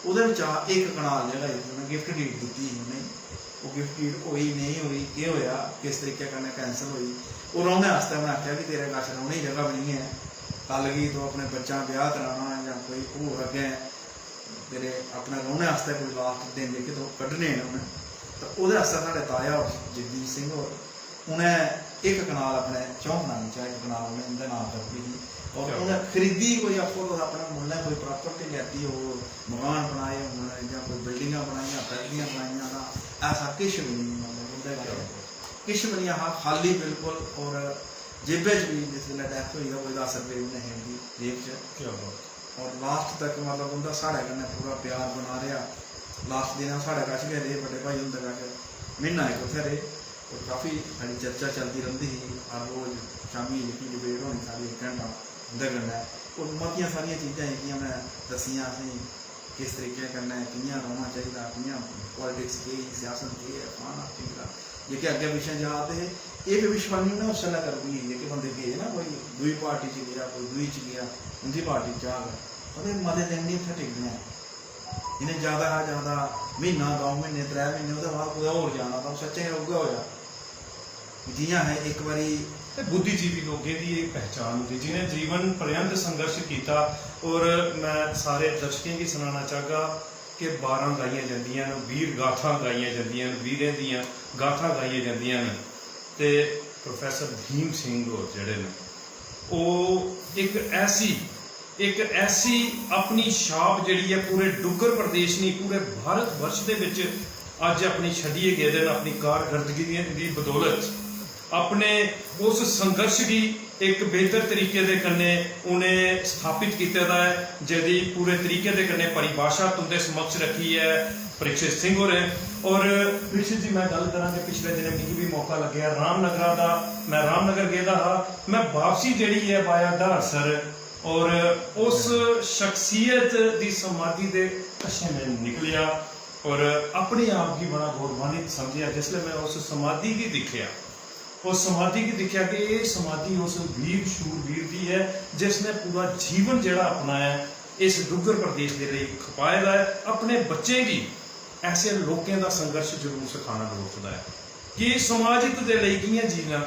ओह्दे बिच्चा इक कनाल जेह्ड़ा ही उ'नें गिफ्ट डीड दित्ती ही उ'नेंगी। ओह् गिफ्ट डीड होई, नेईं होई, केह् होएआ, किस तरीके कन्नै कैंसल होई, ओह् रौह्ने आस्तै उ'नें आखेआ कि तेरे कश रौह्ने दी जगह बी निं ऐ, कल गी तूं अपने बच्चां ब्याह् कराना जां कोई होर अग्गें तेरे अपने रौह्ने आस्तै कोई लास्ट दिन जेह्के तूं कड्ढने न उ'नें, ते ओह्दे आस्तै साढ़े ताया होर, जगदीश सिंह होर, उ'नें इक कनाल अपने चौं कनालें चा इक कनाल उ'नें उं'दे नांऽ करी ओड़ी ही। और क्या उ'नें बात। खरीदी कोई, आखो तुस, अपने मुल्लें कोई प्रापर्टी लैती होग, मकान बनाए होङन जां कोई बिल्डिंगां बनाइयां, फैक्टरियां बनाइयां, तां ऐसा किश बी नेईं, मतलब, उं'दे कश क्या बात। किश बी नेईं हा, खाल्ली बिल्कुल। और जेबै च बी जिस बेल्लै डैथ होई तां कोई दस रपेऽ बी नेईं हे उं'दी जेब च। क्या बात। और लास्ट तक, मतलब, उं'दा साढ़े कन्नै पूरा प्यार बना रेहा। लास्ट दिन ओह् साढ़े कश गै रेह्, बड्डे भाई हुंदे कश म्हीना इक उत्थै रेह्। और काफी साढ़ी चर्चा चलदी रौंह्दी ही, हर रोज शामीं जेह्की डिबेट होनी साढ़ी इक घैंटा उं'दे कन्नै। और मतियां सारियां चीजां जेह्कियां उ'नें दस्सियां असेंगी, किस तरीके कन्नै कि'यां रौह्ना चाहिदा, कि'यां पॉलिटिक्स केह् ही, सियासत केह् ऐ, फलाना ढींगरा, जेह्के अग्गें पिच्छें जा दे हे। एह् भविष्यवाणी उ'नें उस बेल्लै करी ओड़ी ही, जेह्के बंदे गे ना, कोई दूई पार्टी च गेआ, कोई दूई च गेआ, उं'दी पार्टी च जाग। ओह्दे मते दिन निं उत्थै टिकने। इ'नें जैदा हा जैदा म्हीना, द'ऊं म्हीने, त्रै म्हीने, ओह्दे बाद कुतै होर जाना, तां सच्चें गै उ'ऐ होआ। जि'यां असें इक बारी ते बुद्धिजीवी लोकें दी एह् पहचान होंदी, जि'नें जीवन पर्यंत संघर्ष कीता। और मैं सारे दर्शकें गी सनाना चाहगा कि बारां गाइयां जंदियां न, वीर गाथां गाइयां जंदियां न, वीरें दियां गाथां गाइयां जंदियां न। ते प्रोफेसर भीम सिंह होर जेह्ड़े न, ओह् इक ऐसी, इक ऐसी अपनी छाप जेह्ड़ी ऐ पूरे डुग्गर प्रदेश निं, पूरे भारत वर्ष दे बिच अज्ज अपनी छड्डियै गेदे न, अपनी कारकर्दगी दी, दी बदौलत अपने उस संघर्ष गी इक बेहतर तरीके दे कन्नै उ'नें स्थापत कीते दा ऐ, जेह्दी पूरे तरीके दे कन्नै परिभाशा तुं'दे समक्ष रक्खी ऐ परीक्षित सिंह होरें। और परीक्षित जी, मैं गल्ल करां कि पिछले दिनें मिगी बी मौका लग्गेआ रामनगरा दा, मैं रामनगर गेदा हा, मैं बापसी जेह्ड़ी ऐ via डहारसर और उस शख्सियत दी समाधि दे कशें मैं निकलेआ और अपने आप गी बड़ा गौरवान्वित समझेआ जिसलै मैं उस समाधि गी दिक्खेआ। उस समाधि गी दिक्खेआ कि एह् समाधि उस वीर शूरवीर दी ऐ जिसने पूरा जीवन जेह्ड़ा अपना ऐ इस डुग्गर प्रदेश दे लेई खपाए दा ऐ, अपने बच्चें गी ऐसे लोकें दा संघर्ष जरूर सखाना लोड़चदा ऐ कि समाज हित दे लेई कि'यां जीना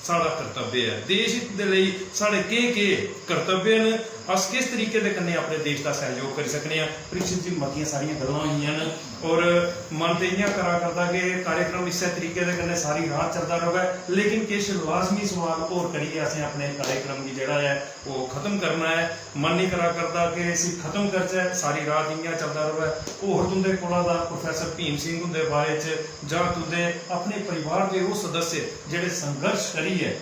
साढ़ा कर्तव्य ऐ, देश हित दे लेई साढ़े केह् केह् कर्तव्य न, अस किस तरीके दे कन्नै अपने देश दा सैह्योग करी सकने आं। परीक्षित जी, मतियां सारियां गल्लां होई गेइयां न और मन ते इ'यां करा करदा कि कार्यक्रम इस्सै तरीके दे कन्नै सारी रात चलदा र'वै, लेकिन किश लाजमी सवाल होर करियै असें अपने कार्यक्रम गी जेह्ड़ा ऐ ओह् खत्म करना ऐ। मन निं करा करदा कि इसी खत्म करचै, सारी रात इ'यां चलदा र'वै। होर तुं'दे कोला दा प्रोफेसर भीम सिंह हुंदे बारे च जां तुं'दे अपने परिवार दे ओह् सदस्य जेह्ड़े संघर्ष करियै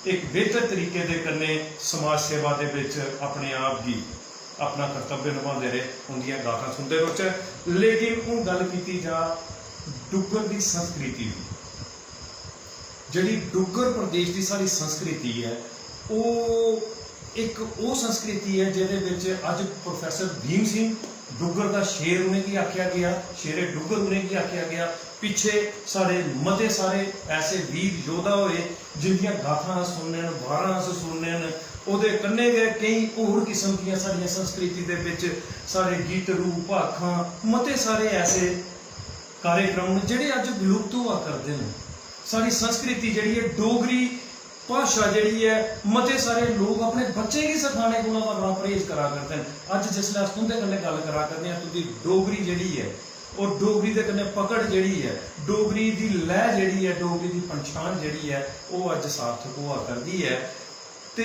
इक बेहतर तरीके दे कन्नै समाज सेवा दे बिच अपने आप गी, अपना कर्तव्य नभांदे रेह्, उं'दियां गाथां सुनदे रौह्चै। लेकिन हून गल्ल कीती जा डुग्गर दी संस्कृति दी। जेह्ड़ी डुग्गर प्रदेश दी साढ़ी संस्कृति ऐ, ओह् इक ओह् संस्कृति ऐ जेह्दे बिच अज्ज प्रोफेसर भीम सिंह डुग्गर दा शेर उ'नेंगी आखेआ गेआ, शेरे डुग्गर उ'नेंगी आखेआ गेआ। पिच्छे साढ़े मते सारे ऐसे वीर योद्धा होए जिंदियां गाथां अस सुनने न, बारां अस सुनने न, ओह्दे कन्नै गै केईं होर किस्म दियां साढ़ियां संस्कृति दे बिच साढ़े गीतड़ू, भाखां, मते सारे ऐसे कार्यक्रम न जेह्ड़े अज्ज विलुप्त होआ करदे न। साढ़ी संस्कृति जेह्ड़ी ऐ, डोगरी भाशा जेह्ड़ी ऐ, मते सारे लोक अपने बच्चें गी सखाने कोला मता परहेज करा करदे न। अज्ज जिसलै अस तुं'दे कन्नै गल्ल करा करने आं, तुं'दी डोगरी जेह्ड़ी ऐ, और डोगरी दे कन्नै पकड़ जेह्ड़ी ऐ, डोगरी दी लय जेह्ड़ी ऐ, डोगरी दी पंछान जेह्ड़ी ऐ, ओह् अज्ज सार्थक होआ करदी ऐ। ते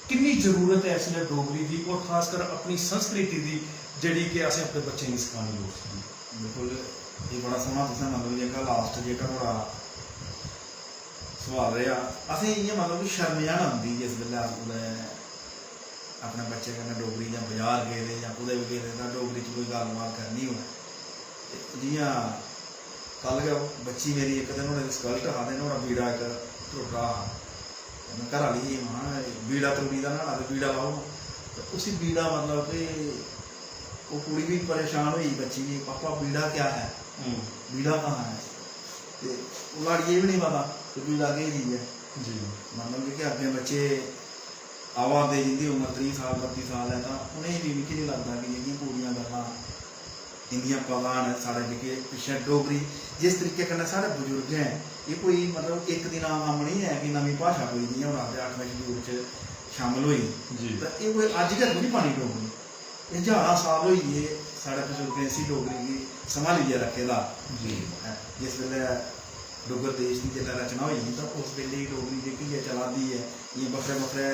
किन्नी जरूरत ऐ इसलै डोगरी दी और खासकर अपनी संस्कृति दी, जेह्ड़ी कि असें अपने बच्चें गी सखानी लोड़चदी। बिल्कुल, एह् बड़ा सोह्ना तुसें, मतलब, जेह्का लास्ट जेह्का थुआढ़ा सोआल रेहा, असें इ'यां, मतलब, कि शर्म जन औंदी जिस बेल्लै अस कुतै अपने बच्चे कन्नै डोगरी जां बजार गेदे जां कुतै बी गेदे तां डोगरी च कोई गल्लबात करनी होऐ। ते जि'यां कल गै बच्ची मेरी इक ते नुहाड़े स्कर्ट हा ते नुहाड़ा बीड़ा इक त्रुट्टा हा। ते में घरा आह्ली गी महां, "बीड़ा त्रुट्टी दा नुहाड़ा ते बीड़ा लाओ।" ते उसी बीड़ा, मतलब कि ओह् कुड़ी बी परेशान होई, बच्ची बी, "पापा, बीड़ा क्या है? हम्म। बीड़ा कहाँ है?" ते ओह् लाड़ियै गी बी निं पता कि बीड़ा केह् चीज ऐ। जी। मतलब कि अग्गें बच्चे आवा दे जिं'दी उम्र त्रीह् साल, बत्ती साल ऐ, तां उ'नेंगी बी, मिगी निं लगदा कि जेह्कियां पूरियां गल्लां इं'दियां पता न। साढ़े जेह्के पिच्छें डोगरी जिस तरीके कन्नै साढ़े बजुर्गें, एह् कोई, मतलब, इक दिना दा कम्म निं ऐ कि नमीं भाशा कोई, जि'यां हून आखदे अठमें शड्यूल च शामल होई। जी। तां एह् कोई अज्ज गै थोह्ड़ी बनी डोगरी। एह् ज्हारां साल होई गे साढ़े बजुर्गें इसी डोगरी गी सम्हालियै रक्खे दा। जी। हैं, जिस बेल्लै डुग्गर देश दी जेल्लै रचना होई ही तां उस बेल्लै दी डोगरी जेह्की ऐ चला दी ऐ, इ'यां बक्खरे बक्खरे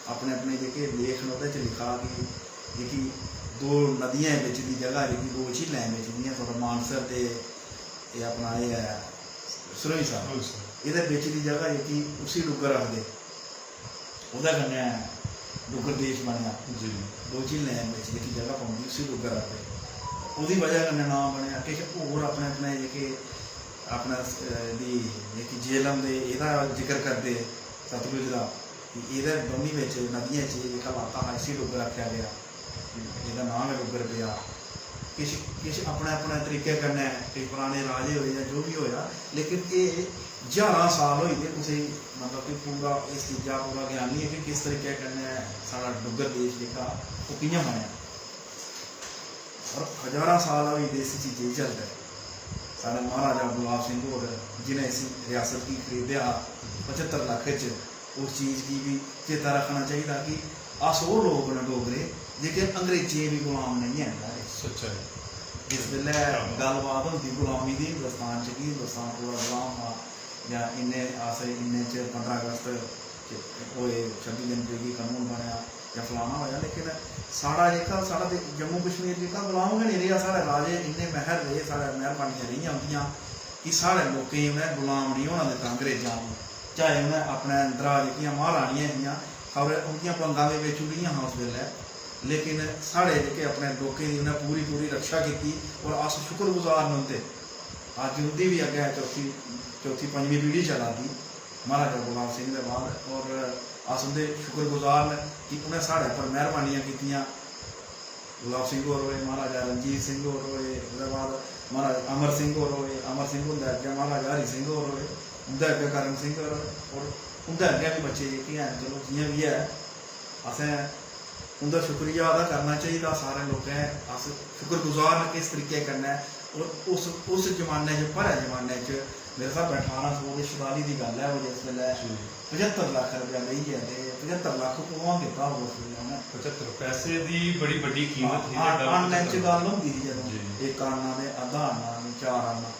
अपने अपने जेह्के लेख न ओह्दे च लिखा कि जेह्की दो नदियां बिच दी जगह जेह्की दो झीलां बिच दियां, थोह्ड़ा मानसर ते एह् अपना एह् ऐ सरूईंसर। सरूईंसर। एह्दे बिच दी जगह जेह्की उसी डुग्गर आखदे। ओह्दे कन्नै डुग्गर देश बनेआ। जी। दो झीलें बिच जेह्की जगह पौंदी उसी डुग्गर आखदे। ओह्दी बजह कन्नै नांऽ बनेआ। किश होर अपने अपने जेह्के अपना, अ, दी जेह्की झेलम दे एह्दा जिक्र करदे सतलुज दा, कि एह्दे दौनीं बिच नदियें च एह् जेह्का लाका हा इसी डुग्गर आखेआ गेआ। एह्दा नांऽ गै डुग्गर पेआ। किश, किश अपने अपने तरीके कन्नै किश पराने राजे होए जां जो बी होएआ, लेकिन एह् ज्हारां साल होई गे कुसै गी, मतलब कि पूरा इस चीजा पूरा ज्ञान निं ऐ कि किस तरीके कन्नै साढ़ा डुग्गर देश जेह्का ओह् कि'यां बनेआ। और हजारां साल होई गे इस चीजै गी चलदे। साढ़े महाराजा गुलाब सिंह होर जि'नें इसी रियासत गी खरीदेआ हा पचत्तर लक्ख च, उस चीज गी बी चेता रक्खना चाहिदा कि अस ओह् लोक न डोगरे जेह्के अंग्रेजें गी बी गुलाम नेईं हैन साढ़े। सच्चाई। जिस बेल्लै गल्लबात होंदी गुलामी दी हिंदुस्तान च कि हिंदुस्तान पूरा गुलाम हा जां इन्ने अस इन्ने च पंदरां अगस्त च होए, छब्बी जनवरी गी कनून बनेआ जां फलाना होएआ, लेकिन साढ़ा जेह्का, साढ़ा ते जम्मू कश्मीर जेह्का गुलाम गै निं रेहा। साढ़े राजे इन्ने मैह्र रेह्, साढ़े मैह्रबानियां रेहियां उं'दियां कि साढ़े लोकें गी उ'नें गुलाम निं होना दित्ता अंग्रेजां गी। चाहे उ'नें अपने अंदरा जेह्कियां महारानियां हियां, खबरै उं'दियां बंगां बी बेची ओड़ियां हां उस बेल्लै, लेकिन साढ़े जेह्के अपने लोकें दी उ'नें पूरी पूरी रक्षा कीती और अस शुक्रगुजार न उं'दे। अज्ज उं'दी बी अग्गें चौथी, चौथी पंजमीं पीढ़ी चला दी महाराजा गुलाब सिंह दे बाद, और अस उं'दे शुक्रगुजार न कि उ'नें साढ़े उप्पर मैह्रबानियां कीतियां। गुलाब सिंह होर होए, महाराजा रणजीत सिंह होर होए, ओह्दे बाद महाराजा अमर सिंह होर होए, अमर सिंह हुंदे अग्गें महाराजा हरि सिंह होर होए, उं'दे अग्गें करण सिंह होर, और उं'दे अग्गें बी बच्चे जेह्के हैन, चलो जि'यां बी ऐ, असें उं'दा शुक्रिया अदा करना चाहिदा सारें लोकें। अस शुक्रगुजार न किस तरीके कन्नै, और उस, उस जमाने च, भरै जमाने च मेरे स्हाबै ठारां सौ ते छताली दी गल्ल ऐ, ओह् जिस बेल्लै जी। पचत्तर लक्ख रपेआ लेइयै ते पचत्तर लक्ख कु'त्थुआं कीता होग उस बेल्लै उ'नें? पचत्तर पैसे दी बड़ी बड्डी कीमत ही ते हां, डबल आने च पचत्तर। गल्ल होंदी ही जदूं, जी। इक आना ते अद्धा आना, चार आना,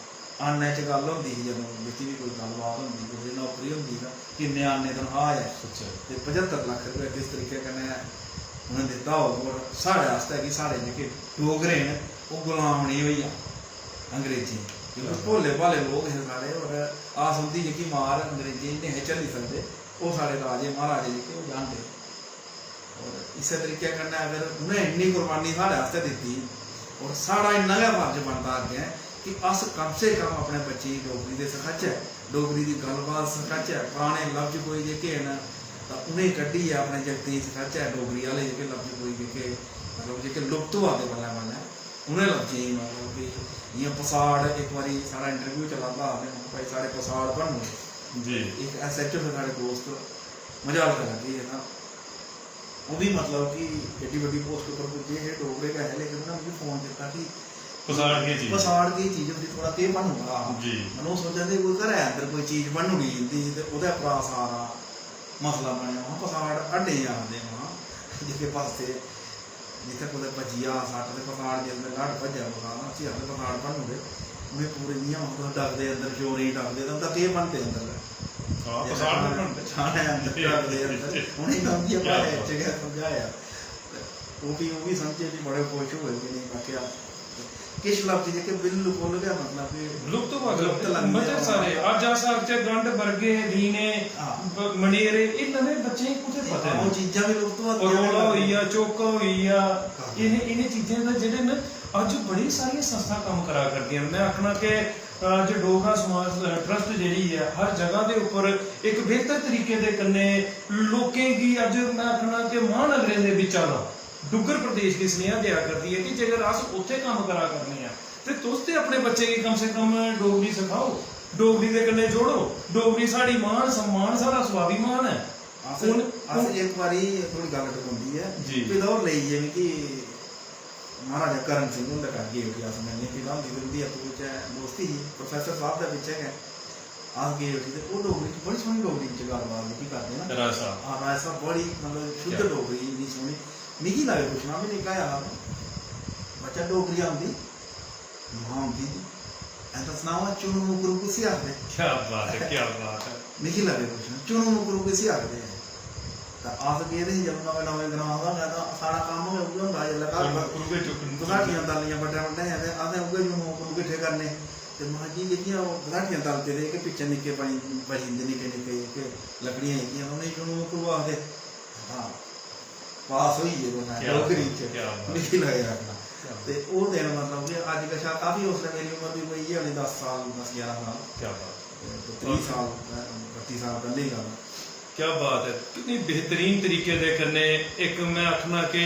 आने च गल्ल होंदी ही जदूं, जित्थै बी कोई गल्लबात होंदी, कुसै दी नौकरी होंदी तां किन्ने आने तनखाह् ऐ। सच्चा। ते पचत्तर लक्ख रपेआ किस तरीके कन्नै उ'नें दित्ता होग, और साढ़े आस्तै कि साढ़े जेह्के डोगरे न, ओह् गुलाम नेईं होई जान अंग्रेजें गी। क्योंकि भोले भाले लोक हे साढ़े, और अस उं'दी जेह्की मार अंग्रेजें गी नेईं हे झल्ली सकदे, ओह् साढ़े राजे महाराजे जेह्के ओह् जानदे हे। और इस्सै तरीके कन्नै अगर उ'नें इन्नी कुर्बानी साढ़े आस्तै दित्ती, और साढ़ा इन्ना गै फर्ज बनदा अग्गें कि अस कम से कम अपने बच्चें गी डोगरी ते सखाचै, डोगरी दी गल्लबात सखाचै, पराने लफ्ज कोई जेह्के न तां उ'नेंगी कड्ढियै अपने जागतें गी सखाचै, डोगरी आह्ले जेह्के लफ्ज कोई जेह्के, मतलब, जेह्के लुप्त होआ दे बल्लें बल्लें, उ'नें लफ्जें गी, मतलब कि जि'यां पसाड़, इक बारी साढ़ा interview चला दा हा ते भाई साढ़े पसाड़ भन्नू जी। इक S H O हे साढ़े दोस्त, मजाल करा दे हे तां ओह् बी मतलब कि एड्डी बड्डी पोस्ट उप्पर पुज्जे हे, डोगरे गै हे, लेकिन उ'नें मिगी फोन कीता कि पसाड़ केह् चीज? पसाड़ केह् चीज होंदी, थुआढ़ा केह् बनूगा? जी। मतलब ओह् सोचा दे कोई घरै अंदर कोई चीज बनूड़ी इं'दी ते ओह्दे उप्परा सारा मसला बनेआ। महां पसाड़ हड्डें गी आखदे, महां जेह्के पासै जित्थै कुतै बज्जी जा सट्ट ते पसाड़ जिसलै लड़ भज्जै कुतै तां उसी आखदे पसाड़ बनूड़े। उ'नें पूरे जि'यां हून तुस डकदे अंदर चोरें गी डकदे तां उं'दा केह् बनदे अंदर? हां, पसाड़ गै बनदे। पसाड़ ऐ अंदर डकदे अंदर। उ'नेंगी तां उं'दियां क्या भाशा बात। च गै समझाया। ते ओह् बी, ओह् बी समझे, बी बड़े खुश होए कि नेईं, में आखेआ, किश लफ्ज जेह्के बिल्कुल गै, मतलब कि लुप्त होआ दे। लुप्त लंघे मते होआ सारे। दे। अज्ज अस आखचै गंढ, बरगे, रीने, हां। ब-, मनेरे, एह् नमें बच्चें गी कुत्थै पता हां, ऐ? ओह् चीजां बी लुप्त होआ दियां। परोला होई गेआ, चौका होई गेआ, हां। इ'नें, इ'नें चीजें दा जेह्ड़े न, अज्ज बड़ी सारियां संस्था कम्म करा करदियां न। में आखना कि अज्ज डोगरा समाज, अ, ट्रस्ट जेह्ड़ी ऐ, हर जगह दे उप्पर इक बेहतर तरीके दे कन्नै लोकें गी, अज्ज में आखना कि महानगरें दे बिच्चा दा डुग्गर प्रदेश गी सनेहा देआ करदी ऐ कि जेकर अस उत्थै कम्म करा करने आं ते तुस ते अपने बच्चें गी कम से कम डोगरी सखाओ, डोगरी दे कन्नै जोड़ो। डोगरी साढ़ी मान सम्मान, साढ़ा स्वाभिमान ऐ। अस, हून, अस हून इक बारी थोड़ी गल्ल टकोंदी ऐ, जी। फिर होर लेई गे मिगी महाराजा करण सिंह हुंदे घर गे उठी अस मिलने, फिर होंदी फिर उं'दी आपूं बिच्चें दोस्ती ही, प्रोफेसर साहब दे पिच्छें गै अस गे उठी ते ओह् डोगरी च बड़ी सोह्नी डोगरी च गल्लबात जेह्की करदे ना। राय साहब। हां, राय साहब बड़ी मतलब शुद्ध क्या? डोगरी इन्नी सोह्नी। मिगी लगे पुच्छना, में निक्का जेहा हा, बच्चा डोगरी औंदी? महां औंदी जी। ऐ तां सनाओ, चुनू मुकरू कुसी आखदे? क्या बात है, क्या बात है। मिगी लगे पुच्छन, चुनू मुकरू कुसी आखदे? तां अस गेदे हे जदूं नमें नमें ग्रांऽ दा, में तां साढ़ा कम्म गै उ'ऐ होंदा हा, जिसलै घर चुनू मुकरू गै चुक्कन। बसाठियां तालियां बड्डे बड्डे हे ते असें उ'ऐ चुनू मुकरू किट्ठे करने। ते महां जी जेह्कियां ओह् बसाठियां तलदे रेह्, जेह्के पिच्छें निक्के बनी, बची जंदे निक्के निक्के जेह्के लकड़ियां जेह्कियां, उ'नेंगी चुनू मुकरू आखदे। हां। पास होई गे तुस क्या डोगरी बात, च, क्या बात। मिगी लगदा आखना। क्या बात। ते ओह् दिन मतलब कि अज्ज कशा काफी, उसलै मेरी उम्र बी कोई इ'यै होनी दस साल, दस ग्यारह साल। क्या बात। ते त्रीह् साल, बत्ती साल पैह्लें दी गल्ल। क्या बात ऐ। कितनी बेहतरीन तरीके दे कन्नै इक, में आखना कि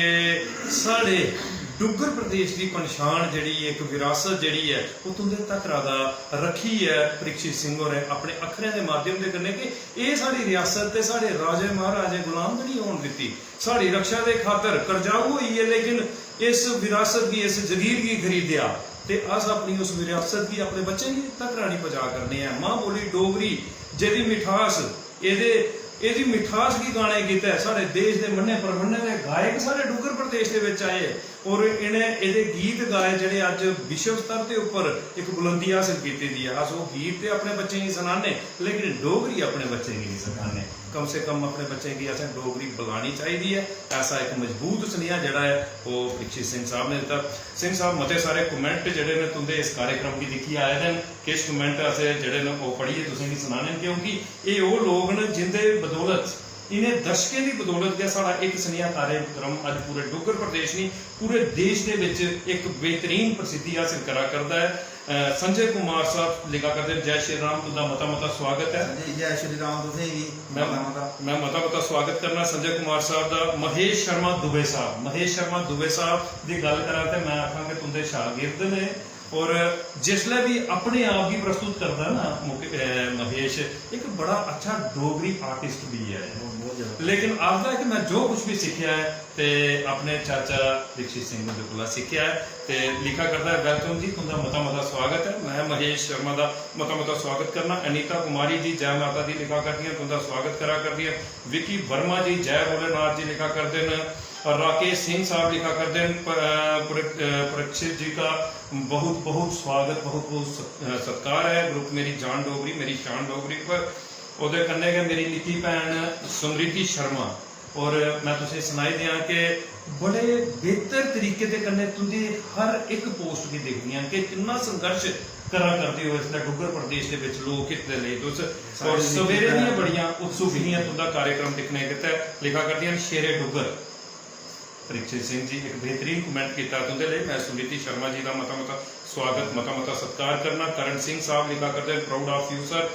साढ़े डुग्गर प्रदेश दी पन्छान जेह्ड़ी, इक विरासत जेह्ड़ी ऐ, ओह् तुं'दे तक्करा दा रक्खी ऐ परीक्षित सिंह होरें अपने अक्खरें दे माध्यम दे कन्नै कि एह् साढ़ी रियासत ते साढ़े राजे महाराजें गुलाम गै निं होन दित्ती। साढ़ी रक्षा दे खातर करजाऊ होई गे, लेकिन इस विरासत गी, इस जगीर गी खरीदेआ ते अस अपनी उस विरासत गी अपने बच्चें गी तक्करा निं पजा करने आं। मां बोली डोगरी, जेह्दी मिठास, एह्दे, एह्दी मिठास गी गाने गितै साढ़े देश दे मन्ने परमन्ने दे गायक साढ़े डुग्गर प्रदेश दे बिच आए और इ'नें एह्दे गीत गाए जेह्ड़े अज्ज विश्व स्तर दे उप्पर इक बुलंदी हासल कीती दी ऐ। अस ओह् गीत ते अपने बच्चें गी सनाने, लेकिन डोगरी अपने बच्चें गी निं सखाने। कम से कम अपने बच्चें गी असें डोगरी बलानी चाहिदी ऐ। ऐसा इक मजबूत सनेहा जेह्ड़ा ऐ, ओह् परीक्षित सिंह साहब ने दित्ता। सिंह साहब, मते सारे comment जेह्ड़े न तुं'दे इस कार्यक्रम गी दिक्खियै आए दे न। किश comment असें जेह्ड़े न, ओह् पढ़ियै तुसें गी सनाने न, क्योंकि एह् ओह् लोक न जिं'दे बदौलत, इ'नें दशकें दी बदौलत गै साढ़ा इक सनेहा कार्यक्रम अज्ज पूरे डुग्गर प्रदेश निं, पूरे देश दे बिच इक बेहतरीन प्रसिद्धि हासल करा करदा ऐ। अ, संजय कुमार साहब लिखा करदे न, "जय श्री राम, तुं'दा मता मता स्वागत ऐ।" संजय, जय श्री राम तुसें बी, में, मता मता। में मता मता स्वागत करना संजय कुमार साहब दा। महेश शर्मा दुबे साहब, महेश शर्मा दुबे साहब दी गल्ल करां ते में आखां कि तुं'दे शागिर्द ने, और जिसलै बी अपने आप गी प्रस्तुत करदा ना मुके-, अ, महेश, इक बड़ा अच्छा डोगरी artist भी ऐ। बहुत, बहुत ज्यादा। लेकिन आखदा ऐ कि में जो कुछ भी सिक्खेआ ऐ, ते अपने चाचा दीक्षित सिंह हुंदे कोला सिक्खेआ ऐ। ते लिखा करदा ऐ, "Welcome जी, तुं'दा मता मता स्वागत ऐ।" में महेश शर्मा दा मता मता स्वागत करना। अनीता कुमारी जी, जय माता दी, लिखा करदियां, "तुं'दा स्वागत करा करदियां।" विकी वर्मा जी, "जय भोलेनाथ" जी, लिखा करदे न। और राकेश सिंह साहब लिखा करदे न, प-, अ, प्र-, अ, परीक्षित जी का बहुत बहुत स्वागत, बहुत बहुत सत-, अ, सत्कार है। Group मेरी जान डोगरी, मेरी शान डोगरी पर। ओह्दे कन्नै गै मेरी निक्की भैन स्मृति शर्मा, और में तुसें सनाई देआं कि बड़े बेहतर तरीके दे कन्नै तुं'दी हर इक post गी दिखदियां कि किन्ना संघर्ष करा करदे ओ इसलै डुग्गर प्रदेश दे बिच लोक हित दे लेई तुस। और सवेरे दियां बड़ियां उत्सुक हियां तुं'दा कार्यक्रम दिक्खने गितै। लिखा करदियां न शेरे डुग्गर। परीक्षित सिंह जी, इक बेहतरीन comment कीता तुं'दे लेई। में सुनीति शर्मा जी दा मता मता स्वागत, मता मता सत्कार करना। करण सिंह साहब लिखा करदे न, "Proud of you sir।"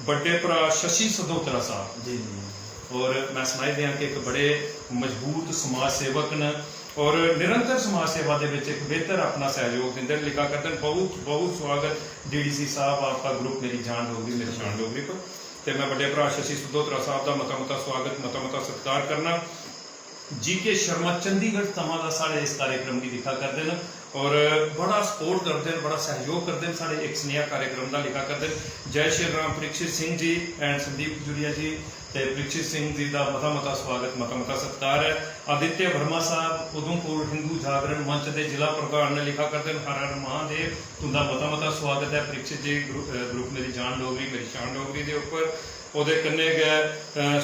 बड्डे भ्रा शशि सदोत्रा साहब। जी, जी। और में सनाई देआं कि इक बड़े मजबूत समाज सेवक न और निरंतर समाज सेवा दे विच इक बेहतर अपना सहयोग दिंदे न। लिखा करदे न, "बहुत, बहुत स्वागत डीडीसी साहब आपका group मेरी जान डोगरी, मेरी शान डोगरी पर।" ते में बड्डे भ्रा शशि सदोत्रा साहब दा मता मता स्वागत, मता मता सत्कार करना। जी के शर्मा चंडीगढ़ थमां दा साढ़े इस कार्यक्रम गी दिक्खा करदे न और बड़ा सपोर्ट करदे न, बड़ा सहयोग करदे न साढ़े इक सनेहा कार्यक्रम दा लिखा करदे न। जय श्री राम परीक्षित सिंह जी and संदीप खजूरिया जी, ते परीक्षित सिंह जी दा मता मता स्वागत, मता मता सत्कार ऐ। आदित्य वर्मा साहब उधमपुर हिंदू जागरण मंच दे जिला प्रधान ने लिखा करदे न, हर हर महादेव, तुंदा मता मता स्वागत ऐ परीक्षित जी। ग्रुप मेरी जान डोगरी मेरी शान डोगरी दे उप्पर ओह्दे कन्नै गै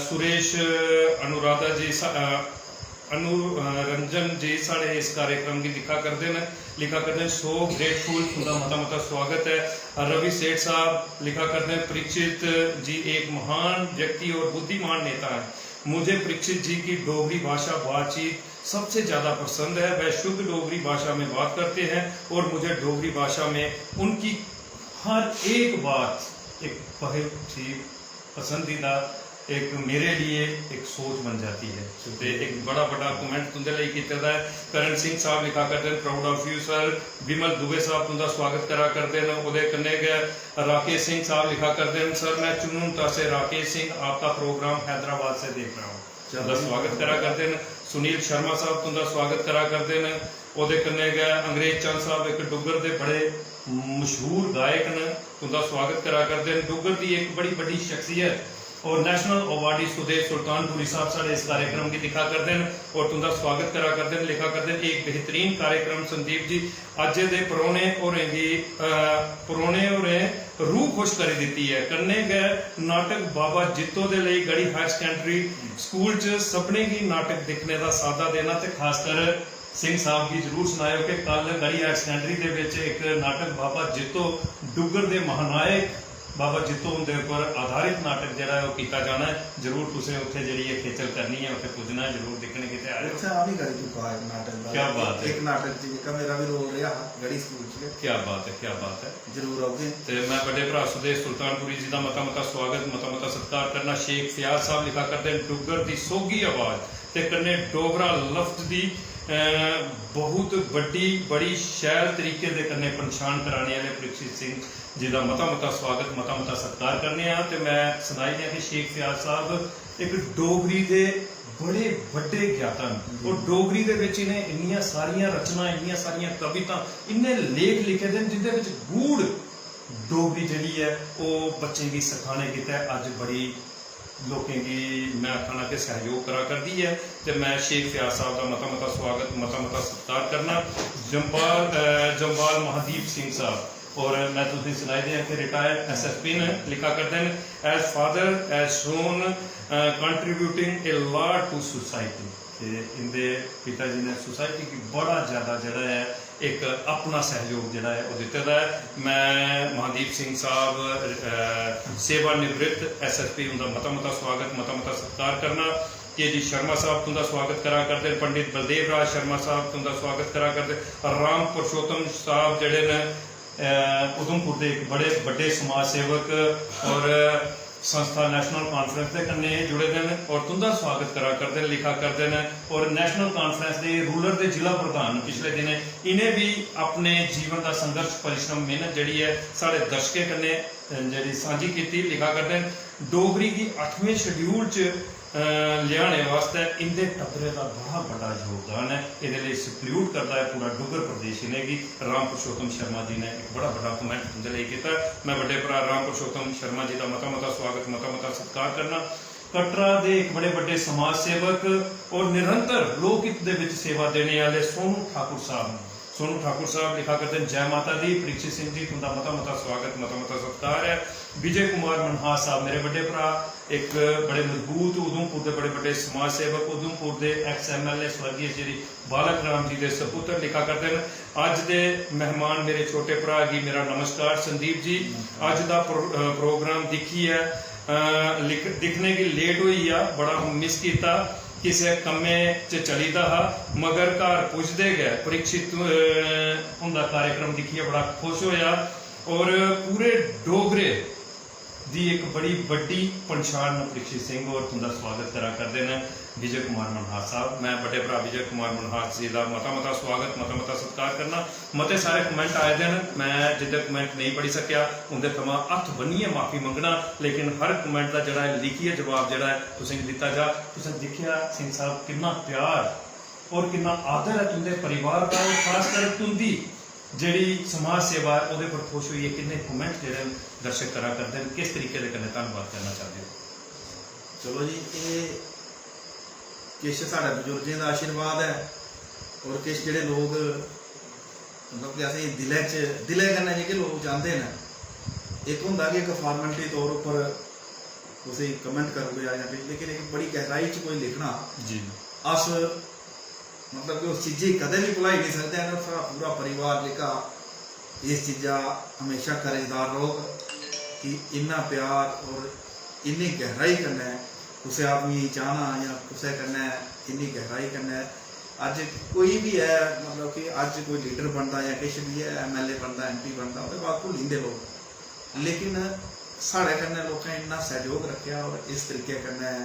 सुरेश अनुराधा जी, अनु रंजन जी साढ़े इस कार्यक्रम गी दिक्खा करदे न, लिखा करदे न, so grateful, तुंदा मता मता स्वागत ऐ। रवि सेठ साहब लिखा करदे न, परीक्षित जी एक महान व्यक्ति और बुद्धिमान नेता है। मुझे परीक्षित जी की डोगरी भाषा बातचीत सबसे ज्यादा पसंद है। वह शुद्ध डोगरी भाषा में बात करते हैं और मुझे डोगरी भाषा में उनकी हर एक बात एक बहुत ही पसंदीदा एक मेरे लिए एक सोच बन जाती है। तो एक बड़ा बड़ा कमेंट तुंदे लिए कीते दा है। करण सिंह साहब लिखा करते हैं, proud of you sir। विमल दुबे साहब तुंदा स्वागत करा करते हैं। ओदे कन्ने गै राकेश सिंह साहब लिखा करते हैं, सर मैं चुनून से राकेश सिंह, आपका प्रोग्राम हैदराबाद से देख रहा हूँ। तुंदा स्वागत करा करते हैं। सुनील शर्मा साहब तुंदा स्वागत करा करते हैं। ओदे कन्ने गै अंग्रेज चंद साहब एक डुग्गर दे बड़े मशहूर गायक न, तुंदा स्वागत करा करदे न। डुग्गर दी इक बड़ी बड्डी शख्सियत और नेशनल अवार्डी सुदेश सुल्तानपुरी साहब साढ़े इस कार्यक्रम गी दिक्खा करदे न और तुंदा स्वागत करा करदे न, लिखा करदे न। एक बेहतरीन कार्यक्रम संदीप जी, अज्ज दे परौह्ने होरें गी परौह्ने होरें रूह खुश करी दित्ती ऐ। कन्नै गै नाटक बाबा जित्तो दे लेई गढ़ी हायर सकैंडरी स्कूल च सभनें गी नाटक दिक्खने दा साद्दा देना ते खासकर सिंह साहब गी जरूर सनाएओ कि कल गढ़ी हायर सकैंडरी दे बिच इक नाटक बाबा जित्तो डुग्गर दे महानायक बाबा जित्तो हुंदे उप्पर आधारित नाटक जेह्ड़ा ऐ ओह् कीता जाना ऐ। जरूर तुसें उत्थै जेह्ड़ी ऐ खेचल करनी ऐ, उत्थै पुज्जना ऐ, जरूर दिक्खने गितै आएओ। उत्थै आमी करी चुका इक नाटक दा। क्या बात ऐ। इक नाटक च जेह्का मेरा बी रोल रेहा हा गढ़ी स्कूल च। क्या बात ऐ, क्या बात ऐ। जरूर औगे। ते मैं बड्डे भ्रा सुदेश सुल्तानपुरी जी दा मता मता स्वागत, मता मता सत्कार करना। शेख फयाज साहब लिखा करदे न, डुग्गर दी सोगी आवाज ते कन्नै डोगरा लफ्ज दी बहुत बड्डी, बड़ी शैल तरीके दे कन्नै पंछान कराने आह्ले परीक्षित सिंह जी दा मता मता स्वागत, मता मता सत्कार करने आं। ते मैं सनाई देआं कि शेख फयाज साहब इक डोगरी दे बड़े बड्डे ज्ञाता न। और डोगरी दे बिच इ'नें इन्नियां सारियां रचनां, इन्नियां सारियां कवितां, इन्ने लेख लिखे दे न जिंदे बिच गूढ़ डोगरी जेह्ड़ी ऐ ओह् बच्चें गी सखाने गितै अज्ज बड़ी लोकें गी मैं आखना कि सैहयोग करा करदी ऐ। ते मैं शेख फयाज साहब दा मता मता स्वागत, मता मता सत्कार करना। जम्बाल जम्बाल महादीप सिंह साहब, और मैं तुसें सनाई देआं कि रिटायर्ड एसएसपी न, लिखा करदे न, as father as shown contributing a lot to society। ते इंदे पिता जी ने सोसाइटी गी बड़ा ज़्यादा जेह्ड़ा ऐ इक अपना सैहयोग जेह्ड़ा ऐ ओह् दित्ते दा ऐ। मैं महादीप सिंह साहब सेवानिवृत्त एसएसपी उंदा मता मता स्वागत, मता मता सत्कार करना। के जी शर्मा साहब तुंदा स्वागत करा करदे, पंडित बलदेव राज शर्मा साहब तुंदा स्वागत करा करदे, राम पुरुषोत्तम साहब जेह्ड़े न उधमपुर दे इक बड़े बड्डे समाज सेवक और संस्था नेशनल कॉन्फ्रेंस दे कन्नै जुड़े दे न और तुंदा स्वागत करा करदे न, लिखा करदे न। और नेशनल कॉन्फ्रेंस दे रूरल दे जिला प्रधान न, पिछले दिनें इ'नें बी अपने जीवन दा संघर्ष, परिश्रम, मेहनत जेह्ड़ी ऐ साढ़े दर्शकें कन्नै जेह्ड़ी सांझी कीती, लिखा करदे न। डोगरी गी अठमें शेड्यूल च लेआने वास्तै इंदे टब्बरै दा बड़ा बड्डा योगदान ऐ। एह्दे लेई सल्यूट करदा ऐ पूरा डुग्गर प्रदेश इ'नेंगी। राम पुरुषोत्तम शर्मा जी ने इक बड़ा बड्डा कमेंट तुंदे लेई कीता। मैं बड्डे भ्रा राम पुरुषोत्तम शर्मा जी दा मता मता स्वागत, मता मता सत्कार करना। कटरा दे इक बड़े बड्डे समाज सेवक और निरंतर लोकहित दे विच सेवा देने आह्ले सोनू ठाकुर साहब न। सोनू ठाकुर साहब लिखा करदे न, जय माता दी परीक्षित सिंह जी, तुंदा मता मता स्वागत, मता मता सत्कार ऐ। विजय कुमार मनहास साहब मेरे बड्डे भ्रा, इक बड़े मजबूत उधमपुर दे बड़े बड्डे समाज सेवक, उधमपुर दे एक्स एमएलए स्वर्गीय श्री बालक राम जी दे सपुत्र लिखा करदे न। अज्ज दे मेहमान मेरे छोटे भ्रा गी मेरा नमस्कार संदीप जी। अज्ज दा प्रो-, अ, प्रोग्राम दिक्खियै, अ, लिख-, दिक्खने गी लेट होई गेआ, बड़ा मिस कीता, किसे कम्मै च चली दा हा, मगर घर पुजदे गै परीक्षित, अ, हुंदा कार्यक्रम दिक्खियै बड़ा खुश होआ और पूरे डोगरे दी इक बड़ी बड्डी पंछान न परीक्षित सिंह होर। तुं'दा स्वागत करा करदे न विजय कुमार मनहास साहब। मैं बड्डे भ्रा विजय कुमार मनहास जी दा मता मता स्वागत, मता मता सत्कार करना। मते सारे कमेंट आए दे न, मैं जिंदे कमेंट नेईं पढ़ी सकेआ उंदे थमां हत्थ बन्नियै माफी मंगना, लेकिन हर कमेंट दा जेह्ड़ा ऐ लिखियै जवाब जेह्ड़ा ऐ तुसेंगी दित्ता जा। तुसें दिक्खेआ सिंह साहब किन्ना प्यार और किन्ना आदर ऐ तुंदे परिवार दा और खासकर तुंदी जेह्ड़ी समाज सेवा ऐ ओह्दे पर खुश होइयै किन्ने कमेंट जेह्ड़े न दर्शक करा करदे न, किस तरीके दे कन्नै धन्नवाद करना चाहदे हो? चलो जी, एह् किश साढ़े बजुर्गें दा आशीर्वाद ऐ और किश जेह्ड़े लोक मतलब कि असें दिलै च दिलै कन्नै जेह्के लोक चांह्दे न, इक होंदा कि इक फार्मेलिटी तौर उप्पर कुसै गी कमेंट करी ओड़ेआ जां किश, लेकिन इक बड़ी गैहराई च कोई लिखना जी। अस मतलब कि उस चीजै गी कदें बी भुलाई निं सकदे हैन। साढ़ा पूरा परिवार जेह्का इस चीजा म्हेशा कर्जदार रौह्ग कि इन्ना प्यार और इन्नी गैहराई कन्नै कुसै आदमी गी चाह्ना जां कुसै कन्नै इन्नी गैहराई कन्नै अज्ज कोई बी ऐ, मतलब कि अज्ज कोई लीडर बनदा जां किश बी ऐ, एमएलए बनदा, एमपी बनदा, ओह्दे बाद भुल्ली जंदे लोक। लेकिन साढ़े कन्नै लोकें इन्ना सैह्योग रक्खेआ और इस तरीके कन्नै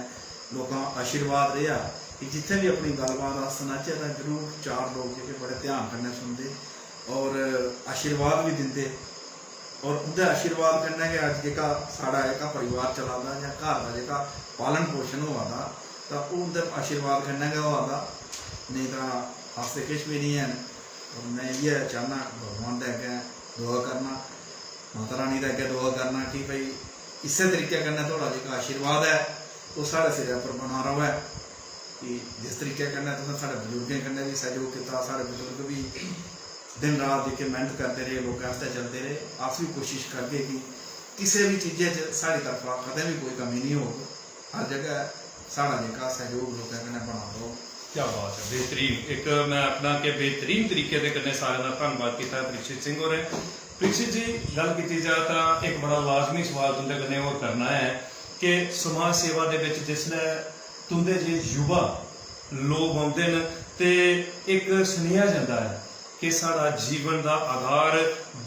लोकां आशीर्वाद रेहा कि जित्थै बी अपनी गल्लबात अस सनाचै तां जरूर चार लोक जेह्के बड़े ध्यान कन्नै सुनदे और आशीर्वाद बी दिंदे और उं'दे आशीर्वाद कन्नै गै अज्ज जेह्का साढ़ा जेह्का परिवार चला दा जां घर दा जेह्का पालन पोशन होआ दा तां ओह् उं'दे आशीर्वाद कन्नै गै होआ दा, नेईं तां अस ते किश बी निं हैन। और में इ'यै चाह्न्नां भगवान दे अग्गें दुआ करना, माता रानी दे अग्गें दुआ करना कि भाई इस्सै तरीके कन्नै थुआढ़ा जेह्का आशीर्वाद ऐ ओह् साढ़े सिरै उप्पर बना र'वै कि जिस तरीके कन्नै तुसें साढ़े बजुर्गें कन्नै बी सैह्योग कीता, साढ़े बजुर्ग बी दिन रात जेह्के मेह्नत करदे रेह्, लोकें आस्तै चलदे रेह्, अस बी कोशिश करगे कि किसै बी चीजै च साढ़ी तरफा कदें बी कोई कमी निं होग। हर जगह साढ़ा जेह्का सैह्योग लोकें कन्नै बना रौह्ग। क्या बात है, बेहतरीन। इक मैं आखना कि बेहतरीन तरीके दे कन्नै सारें दा धन्नवाद कीता परीक्षित सिंह होरें। परीक्षित जी, गल्ल कीती जा तां इक बड़ा लाजमी सवाल तुं'दे कन्नै होर करना ऐ कि समाज सेवा दे बिच जिसलै तुं'दे जे युवा लोक औंदे न ते इक सनेहा जंदा ऐ कि साढ़ा जीवन दा आधार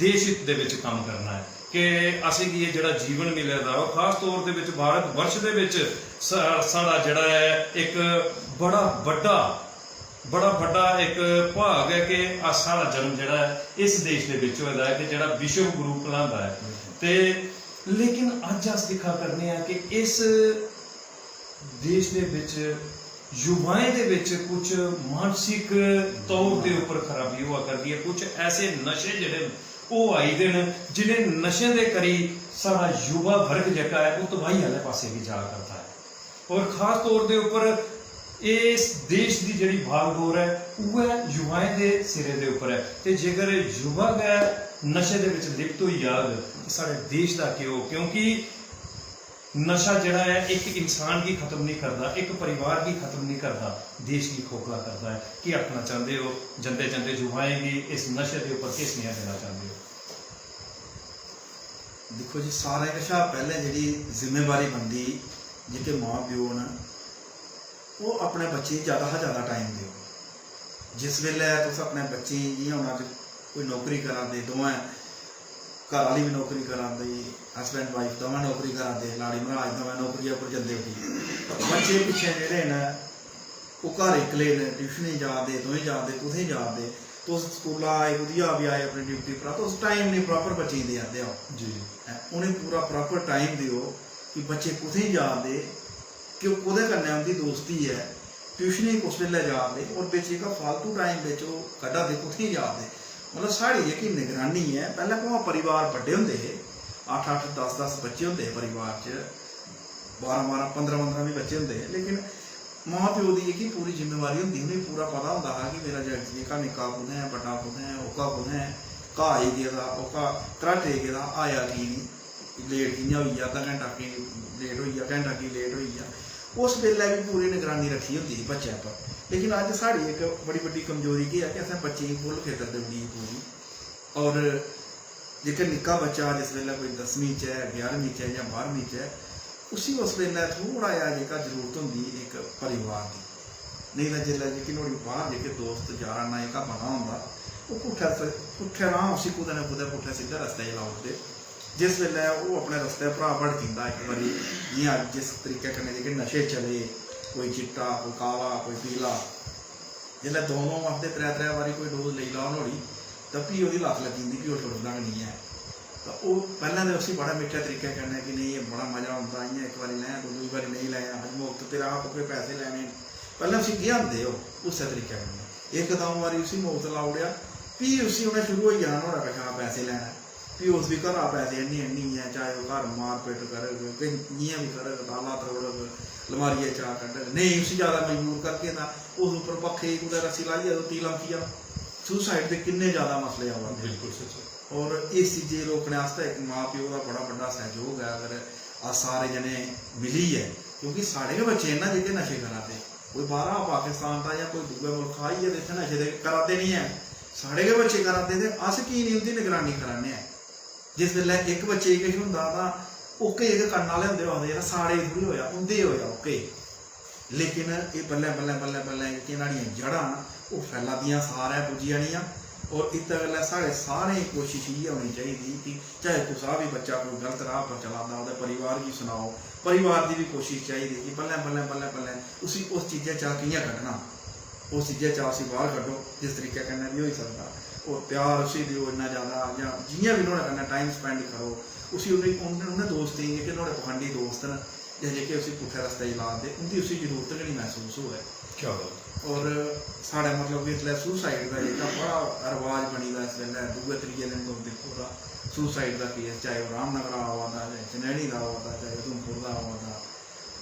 देश हित दे बिच कम्म करना ऐ, कि असेंगी एह् जेह्ड़ा जीवन मिले दा ओह् खास तौर दे बिच भारत वर्ष दे बिच सा-, साढ़ा जेह्ड़ा ऐ इक बड़ा बड्डा बड़ा बड्डा इक भाग ऐ कि अस, साढ़ा जन्म जेह्ड़ा ऐ इस देश दे बिच होए दा ऐ कि जेह्ड़ा विश्व गुरु कहलांदा ऐ। ते लेकिन अज्ज अस दिक्खा करने आं कि इस देश दे बिच युवाएं दे बिच कुछ मानसिक तौर दे उप्पर खराबी होआ करदी ऐ, कुछ ऐसे नशे जेह्ड़े न ओह् आई दे न जि'नें नशें दे करी साढ़ा युवा वर्ग जेह्का ऐ ओह् तबाही आह्ले पासै गी जा करदा ऐ। और खास तौर दे उप्पर इस देश दी जेह्ड़ी बागडोर ऐ उ'ऐ युवाएं दे सिरे दे उप्पर ऐ। ते जेकर युवा गै नशे दे बिच लिप्त होई जाग ते साढ़े देश दा केह् होग? क्योंकि नशा जेह्ड़ा ऐ इक इंसान गी खत्म निं करदा, इक परिवार गी खत्म निं करदा, देश गी खोखला करदा ऐ। केह् आखना चांह्दे ओ? जंदे जंदे युवाएं गी इस नशे दे उप्पर केह् सनेहा देना चांह्दे ओ? दिक्खो जी, सारें कशा पैह्लें जेह्ड़ी जिम्मेवारी बनदी जेह्के मां प्यो न ओह् अपने बच्चें गी ज़्यादा शा ज़्यादा टाइम देओ। जिस बेल्लै तुस अपने बच्चें गी, जि'यां हून अज्ज कोई नौकरी करा दे, दोऐ घर आह्ली बी नौकरी करा दी, हस्बैंड वाइफ दवैं नौकरी करा दे, लाड़ी मराज दवैं नौकरिया उप्पर जंदे उठी, बच्चे पिच्छें जेह्ड़े न ओह् घर इक्कले न, ट्यूशनै जा दे, तुआहीं जा दे, कुत्थै जा दे? तुस स्कूला आए, कुदिया बी आए अपनी ड्यूटी परा, तुस टाइम निं प्रापर बच्चें गी देआ दे ओ। जी। हैं, उ'नें पूरा प्रापर टाइम देओ कि बच्चे कुत्थै जा दे, कि ओह् कोह्दे कन्नै उं'दी दोस्ती ऐ, ट्यूशनै गी कुस बेल्लै जा दे, और बिच जेह्का फालतू टाइम बिच ओह् कड्ढा दे, कुत्थै जा दे? मतलब, साढ़ी जेह्की निगरानी ऐ, पैह्लें भामें परिवार बड्डे होंदे हे, अट्ठ अट्ठ, दस दस बच्चे होंदे हे परिवार च, बारां बारां, पंदरां पंदरां बी बच्चे होंदे हे, लेकिन मां प्यो दी जेह्की पूरी जिम्मेवारी होंदी ही, उ'नेंगी पूरा पता होंदा हा कि मेरा जागत जेह्का निक्का कु'त्थै ऐ, बड्डा कु'त्थै ऐ, ओह्का कु'त्थै ऐ, घाऽ गी गेदा, ओह्का घराटै गी गेदा, आया की निं, लेट कि'यां होई गेआ, अद्धा घैंटा की लेट होई गेआ, घैंटा की लेट होई गेआ। उस बेल्लै बी पूरी निगरानी रक्खी होंदी ही बच्चें पर। लेकिन अज्ज साढ़ी इक बड़ी बड्डी कमजोरी केह् ऐ कि असें बच्चें गी फुल खिद्दर देई ओड़ी दी पूरी। और जेह्का निक्का बच्चा जिस बेल्लै कोई दसमीं च ऐ, ग्यारहमीं च ऐ जां बारहमीं च ऐ, उसी उस बेल्लै थोह्ड़ा जेहा जेह्का जरूरत होंदी इक परिवार दी। नेईं तां जिसलै जेह्की नुहाड़ी बाह्र जेह्के दोस्त यार नै जेह्का बना होंदा, ओह् पुट्ठे स-, पुट्ठे राह् उसी कुतै ना कुतै पुट्ठे सिद्धे रस्ते च लाई ओड़दे। जिस बेल्लै ओह् अपने रस्ते भ्राऽ भड़की जंदा इक बारी, जि'यां अज्ज जिस तरीके कन्नै जेह्के नशे चले, कोई चिट्टा, कोई काला, कोई पीला, जिसलै दो दो आखदे त्रै त्रै बारी कोई डोज लेई लैओ नुहाड़ी, तां फ्ही ओह्दी लत्त लग्गी जंदी, फ्ही ओह् छुड़दा गै निं ऐ। तां ओह् पैह्लें ते उसी बड़ा मिट्ठे तरीके कन्नै कि नेईं, एह् बड़ा मजा औंदा, इ'यां इक बारी लैं, दूई बारी नेईं लैं, अज्ज मुफ्त तेरा, आपै कोई पैसे लैने न। पैह्लें उसी गेआ दे ओह् उस्सै तरीके कन्नै। इक द'ऊं बारी उसी मुफ्त लाई ओड़ेआ, फ्ही उसी उ'नें शुरू होई जाना नुहाड़े कशा पैसे लैना। फ्ही उस बी घरा पैसे आह्नी आह्नियै, चाहे ओह् घर मारपिट करग, किश जि'यां बी करग, ताला त्रोड़ग, लमारियै चा कड्ढग, नेईं उसी जैदा मजबूर करगे तां उस उप्पर पक्खे गी कुतै रस्सी लाइयै उत्ती लमकी जाना। सुसाइड दे किन्ने जैदा मसले आवा दे। बिल्कुल सच्च। और इस चीजै गी रोकने आस्तै इक मां प्यो दा बड़ा बड्डा सैह्योग ऐ, अगर अस सारे जने मिलियै, क्योंकि साढ़े गै बच्चे न ना जेह्के नशे करा दे। कोई बाह्रा पाकिस्तान दा जां कोई दूए मुल्ख आइयै ते इत्थै नशे दे करा दे निं हैन, साढ़े गै बच्चे करा दे, ते अस की निं उं'दी निगरानी करा ने आं? जिस बेल्लै इक बच्चे गी किश होंदा तां ओह्के जेह्के कन्न आह्ले होंदे, ओह् आखदे, "यरा, साढ़े गी थोह्ड़ी होएआ, उं'दे गी होएआ, ओह्के गी।" लेकिन एह् बल्लें, बल्लें, बल्लें, बल्लें जेह्कियां न्हाड़ियां जड़ां न, ओह् फैला दियां सारै पुज्जी जानियां। और इत्तै गल्लै साढ़े सारें दी कोशश इ'यै होनी चाहिदी कि चाहे कुसै बी बच्चा कोई गलत राह् पर चला दा, ओह्दे परिवार गी सनाओ, परिवार दी बी कोशश चाहिदी कि बल्लें, बल्लें, बल्लें, बल्लें उसी उस चीजै चा कि'यां कड्ढना, उस चीजै चा उसी बाह्र कड्ढो जिस तरीके कन्नै बी होई सकदा। और प्यार उसी देओ इन्ना जैदा, जां जि'यां बी नुहाड़े कन्नै टाइम स्पैंड करो, उसी उ'नें, उ'नें, उ'नें दोस्तें गी जेह्के नुहाड़े पखंडी दोस्त न, जां जेह्के उसी पुट्ठे रस्ते च ला दे, उं'दी उसी जरूरत गै निं मसूस होऐ। क्या बात। और साढ़े मतलब कि इसलै सुसाइड दा जेह्का बड़ा रवाज बनी दा इस बेल्लै, दूए त्रिये दिन तुस दिक्खो तां सुसाइड दा केस, चाहे ओह् रामनगरा आवा दा, चाहे चनैनी दा आवा दा, चाहे उधमपुर दा आवा दा,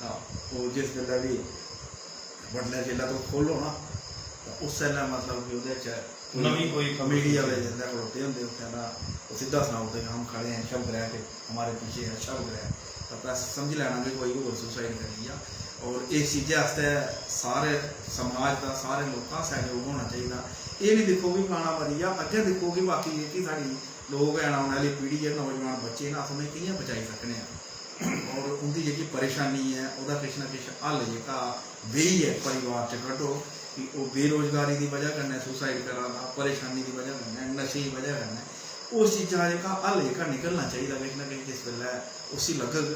तां ओह् जिस बेल्लै बी बडलै जेल्लै तुस खोह्लो ना, तां उस बेल्लै मतलब कि ओह्दे च नमीं कोई खबर मीडिया आह्ले जिसलै खड़ोते होंदे उत्थै, तां ओह् सिद्धा सनाई ओड़दे कि हम खड़े हैं शव गृह के, हमारे पीछे है शव गृह। तां बस समझी लैना कि कोई होर सुसाइड करी गेआ। और इस चीजै आस्तै सारे समाज दा, सारे लोकां दा सैह्योग होना चाहिदा। एह् निं दिक्खो कि फलाना मरी गेआ, अग्गें दिक्खो कि बाकी जेह्की साढ़ी लोक हैन, औने आह्ली पीढ़ी ऐ, नौजवान बच्चे न, अस उ'नेंगी कि'यां बचाई सकने आं। और उं'दी जेह्की परेशानी ऐ, ओह्दा किश ना किश हल जेह्का बेहियै परिवार च कड्ढो कि ओह् बेरोजगारी दी बजह कन्नै सुसाइड करा दा, परेशानी दी बजह कन्नै, नशे दी बजह कन्नै, उस चीजा दा जेह्का हल जेह्का निकलना चाहिदा किश ना किश, जिस बेल्लै उसी लग्गग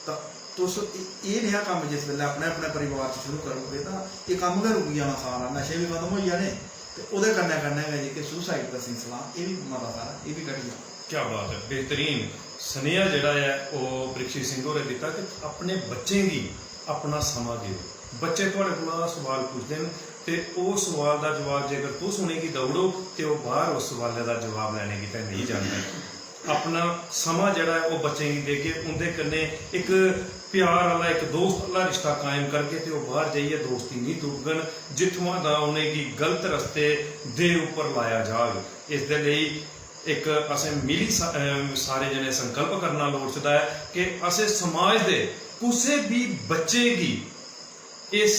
तां तुस ए-, एह् नेहा कम्म जिस बेल्लै अपने अपने परिवार च शुरू करी ओड़गे तां एह् कम्म गै रुकी जाना सारा, नशे बी खत्म होई जाने ते ओह्दे कन्नै कन्नै गै जेह्के सुसाइड दा सिलसिला एह् बी मता सारा एह् बी घटी जाना। क्या बात ऐ, बेहतरीन सनेहा जेह्ड़ा ऐ ओह् परीक्षित सिंह होरें दित्ता कि अपने बच्चें गी अपना समां देओ। बच्चे थुआढ़े कोला सवाल पुछदे न ते ओह् सवाल दा जवाब जेकर तुस उ'नेंगी देई ओड़ो ते ओह् बाह्र उस सवालै दा जवाब लैने गितै नेईं जाङन। अपना समां जेह्ड़ा ऐ ओह् बच्चें गी देगे, उं'दे कन्नै इक प्यार आह्ला, इक दोस्त आह्ला रिश्ता कायम करगे ते ओह् बाह्र जाइयै दोस्ती निं तुपङन जित्थुआं दा उ'नेंगी गलत रस्ते दे उप्पर लाया जाग। इसदे लेई इक असें मिली सा-, अम, सारे जने संकल्प करना लोड़चदा ऐ कि असें समाज दे कुसै बी बच्चे गी इस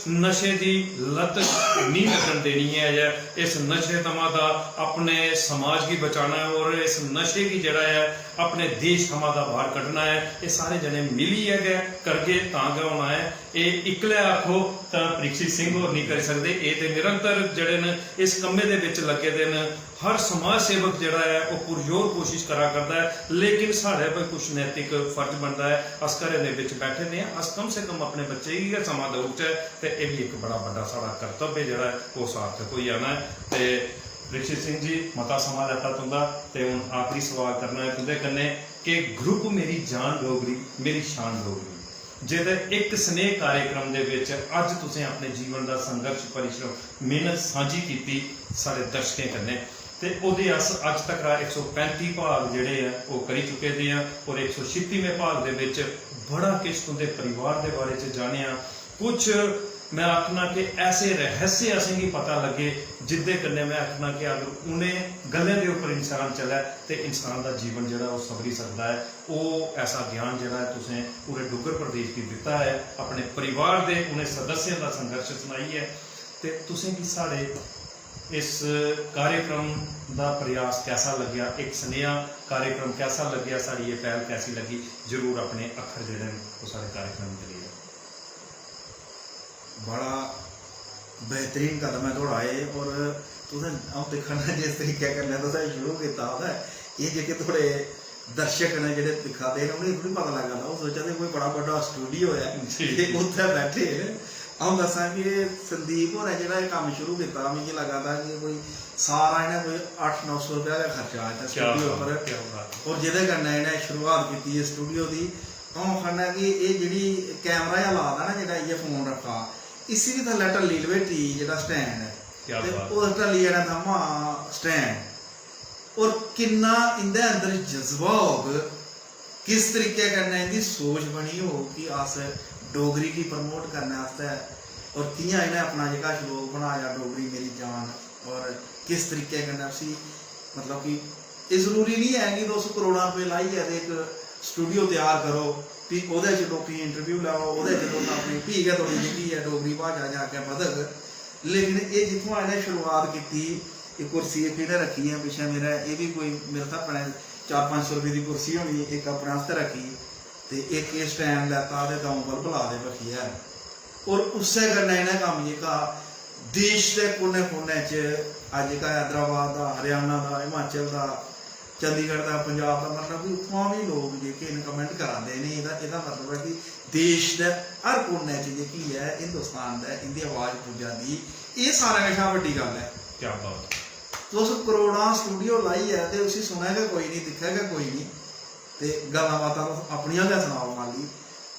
नशे दी लत नेईं लग्गन देनी ऐ, जां इस नशे थमां दा अपने समाज गी बचाना ऐ और इस नशे गी जेह्ड़ा ऐ अपने देश थमां दा बाह्र कड्ढना ऐ। एह् सारे जने मिलियै गै करगे तां गै होना ऐ। एह् इक्कलै आखो तां परीक्षित सिंह होर नेईं करी सकदे, एह् ते निरंतर जेह्ड़े न इस कम्मै दे बिच लग्गे दे न। हर समाज सेवक जेह्ड़ा ऐ ओह् पुरजोर कोशिश करा करदा ऐ, लेकिन साढ़े पर कुछ नैतिक फर्ज बनदा ऐ। अस घरें दे बिच बैठे दे आं, अस कम से कम अपने बच्चे गी गै समां देई ओड़चै ते एह् बी इक बड़ा बड्डा साढ़ा कर्तव्य जेह्ड़ा ऐ ओह् सार्थक होई जाना ऐ। ते परीक्षित सिंह जी, मता समां लैता तुं'दा ते हून आखरी सवाल करना ऐ तुं'दे कन्नै कि ग्रुप मेरी जान डोगरी, मेरी शान डोगरी, जेह्दे इक स्नेह कार्यक्रम दे बिच अज्ज तुसें अपने जीवन दा संघर्ष, परिश्रम, मेहनत सांझी कीती साढ़े दर्शकें कन्नै, ते ओह्दे अस अज्ज तक इक सौ पैंती भाग जेह्ड़े ऐ ओह् करी चुके दे आं, और इक सौ छित्तीमें भाग दे बिच बड़ा किश तुं'दे परिवार दे बारे च जानेआ। कुछ मैं आखना कि ऐसे रहस्य असेंगी पता लग्गे जिंदे कन्नै मैं आखना कि अगर उ'नें गल्लें दे उप्पर इंसान चलै ते इंसान दा जीवन जेह्ड़ा ओह् संभरी सकदा ऐ। ओह् ऐसा ज्ञान जेह्ड़ा ऐ तुसें पूरे डुग्गर प्रदेश गी दित्ता ऐ, अपने परिवार दे उ'नें सदस्यें दा संघर्ष सनाइयै। ते तुसेंगी साढ़े इस कार्यक्रम दा प्रयास कैसा लग्गेआ, इक सनेहा कार्यक्रम कैसा लग्गेआ, साढ़ी एह् पैह्ल कैसी लग्गी, जरूर अपने अक्खर जेह्ड़े न ओह् साढ़े कार्यक्रम च लेई जाओ। बड़ा बेहतरीन कदम ऐ थुआढ़ा एह्, और तुसें, अ'ऊं दिक्खा ना जिस तरीके कन्नै तुसें शुरू कीता दा ऐ, एह् जेह्के थुआढ़े दर्शक न जेह्ड़े दिक्खा दे न, उ'नेंगी थोह्ड़ी पता लग्गा दा, ओह् सोचा दे कोई बड़ा बड्डा स्टूडियो ऐ जी। ते उत्थै बैठे न। अ'ऊं दस्सां कि संदीप होरें जेह्ड़ा एह् कम्म शुरू कीता, मिगी लग्गा दा कि कोई सारा इ'नें कोई अट्ठ नौ सौ रपेआ गै खर्चा इत्थै क्या स्टूडियो बात, पर। क्या बात। और जेह्दे कन्नै इ'नें शुरुआत कीती इस स्टूडियो दी, अ'ऊं आखना कि एह् जेह्ड़ी कैमरा गै ला दा ना, जेह्ड़ा इ'यै फोन रक्खा, इसी बी थल्लै ढल्ली लपेटी जेह्ड़ा स्टैंड ऐ, क्या ते बात। ओह् ढल्ली जाने थमां स्टैंड। और किन्ना इं'दे अंदर जज्बा होग, किस तरीके कन्नै इं'दी सोच बनी होग कि अस डोगरी गी प्रमोट करने आस्तै, और कि'यां इ'नें अपना जेह्का श्लोक बनाया, "डोगरी मेरी जान", और किस तरीके कन्नै उसी, मतलब कि एह् जरूरी निं ऐ कि तुस करोड़ां रपेऽ लाइयै ते इक स्टूडियो त्यार करो, फ्ही ओह्दे च लोकें गी इंटरव्यू लैओ, ओह्दे च तुस अपनी, फ्ही गै थुआढ़ी जेह्की ऐ डोगरी भाशा जां अग्गें बधग। लेकिन एह् जित्थुआं इ'नें शुरुआत कीती, एह् कुर्सी इक इ'नें रक्खी ऐ पिच्छें मेरै, एह् बी कोई मेरे स्हाबै नै चार पंज सौ रपेऽ दी कुर्सी होनी, इक अपने आस्तै रक्खी ते इक एह् स्टैंड लैता ते द'ऊं बल्ब ला दे बक्खियै। और उस्सै कन्नै इ'नें कम्म जेह्का देश दे कोने कोने च, अज्ज जेह्का हैदराबाद दा, हरियाणा दा, हिमाचल दा, चंडीगढ़ दा, पंजाब दा, मतलब कि उत्थुआं बी लोक जेह्के न कमेंट करा दे न, एह्दा, एह्दा मतलब ऐ कि देश दे हर कोने च जेह्की ऐ हिंदुस्तान दा इं'दी अवाज पुज्जा दी, एह् सारें कशा बड्डी गल्ल ऐ। क्या बात। तुस करोड़ां स्टूडियो लाइयै ते उसी सुनै गै कोई निं, दिक्खै गै कोई निं, ते गल्लां बातां तुस अपनियां गै सनाओ खाल्ली,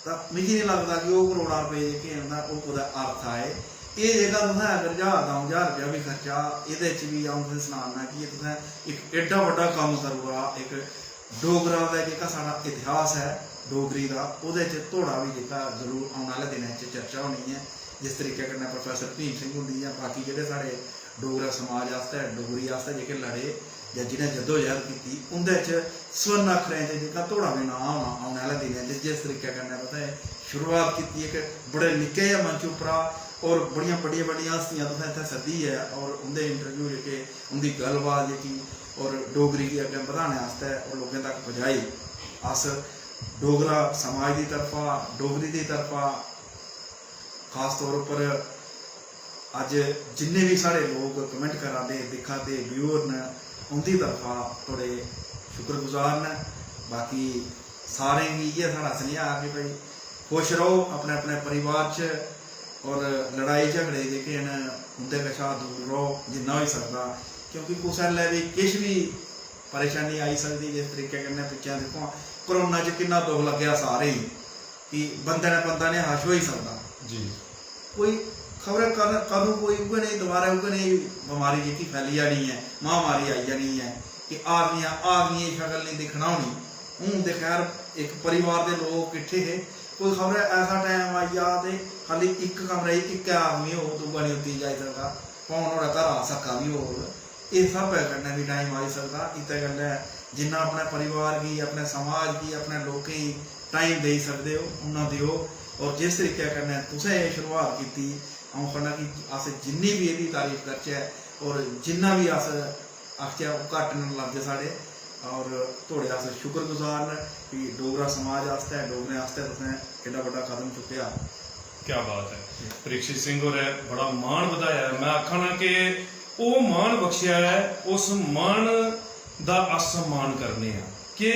तां मिगी निं लगदा कि ओह् करोड़ां रपेऽ जेह्के न तां ओह् कुतै अर्थ आए। एह् जेह्का तुसें अगर ज्हार द'ऊं ज्हार रपेआ बी खर्चा, एह्दे च बी अ'ऊं तुसें सनाना कि एह् तुसें इक एड्डा बड्डा कम्म करी ओड़ा, इक डोगरा दा जेह्का साढ़ा इतिहास ऐ डोगरी दा, ओह्दे च धोड़ा बी जेह्का जरूर औने आह्ले दिनें च चर्चा होनी ऐ। जिस तरीके कन्नै प्रोफेसर भीम सिंह हुंदी जां बाकी जेह्ड़े साढ़े डोगरा समाज आस्तै, डोगरी आस्तै जेह्के लड़े जां जि'नें जद्दोजहद कीती, उं'दे च स्वर्ण अक्खरें च जेह्का धोड़ा बी नांऽ होना औने आह्ले दिनें च, जिस तरीके कन्नै तुसें शुरुआत कीती इक बड़े निक्के जेह् मंच उप्परा, और बड़ियां बड्डियां बड्डियां हस्तियां तुसें इत्थै सद्दियै और उं'दे इंटरव्यू जेह्के, उं'दी गल्लबात जेह्की, और डोगरी गी अग्गें बधाने आस्तै और लोकें तक पजाई। अस डोगरा समाज दी तरफा, डोगरी दी तरफा, खास तौर उप्पर अज्ज जिन्ने बी साढ़े लोक कमेंट करा दे, दिक्खा दे, व्यूअर न, उं'दी तरफा थुआढ़े शुक्रगुजार न। बाकी सारें गी इ'यै साढ़ा सनेहा कि भाई खुश र'वो अपने अपने परिवार च, और लड़ाई झगड़े जेह्के न उं'दे कशा दूर र'वो जिन्ना होई सकदा, क्योंकि कुसै बेल्लै बी किश बी परेशानी आई सकदी। जिस तरीके कन्नै पिच्छें दिक्खो हां, कोरोना च किन्ना दुख लग्गेआ सारें गी, कि बंदे ने बंदा नेहा होई सकदा। जी। कोई खबरै कद-, कदूं कोई उ'ऐ नेही, दोबारा उ'ऐ नेही बमारी जेह्की फैली जानी ऐ, महामारी आई जानी ऐ, कि आदमियां, आदमियें दी शकल नेईं दिक्खना होनी। हून ते खैर इक परिवार दे लोक किट्ठे हे, कोई खबरै ऐसा टैम आई जा ते खाल्ली इक कमरे च इक्कै आदमी होग, दूआ नेईं उत्ती जाई सकदा, भामें नुहाड़े घरा सक्का बी होग। इस स्हाबै कन्नै बी टाइम आई सकदा। इत्तै गल्लै जिन्ना अपने परिवार गी, अपने समाज गी, अपने लोकें गी टाइम देई सकदे ओ, उन्ना देओ। और जिस तरीके कन्नै तुसें एह् शुरुआत कीती, अ'ऊं आखना कि अस जिन्नी बी एह्दी तारीफ करचै और जिन्ना बी अस आखचै, ओह् घट्ट न लफ्ज साढ़े। और थुआढ़े अस शुक्रगुजार न कि डोगरा समाज आस्तै, डोगरें आस्तै तुसें एड्डा बड्डा कदम चुक्केआ। क्या बात ऐ। परीक्षित सिंह होरें बड़ा मान बधाया ऐ। में आखा ना कि ओह् मान बख्शेआ ऐ, उस मान दा अस सम्मान करने आं। कि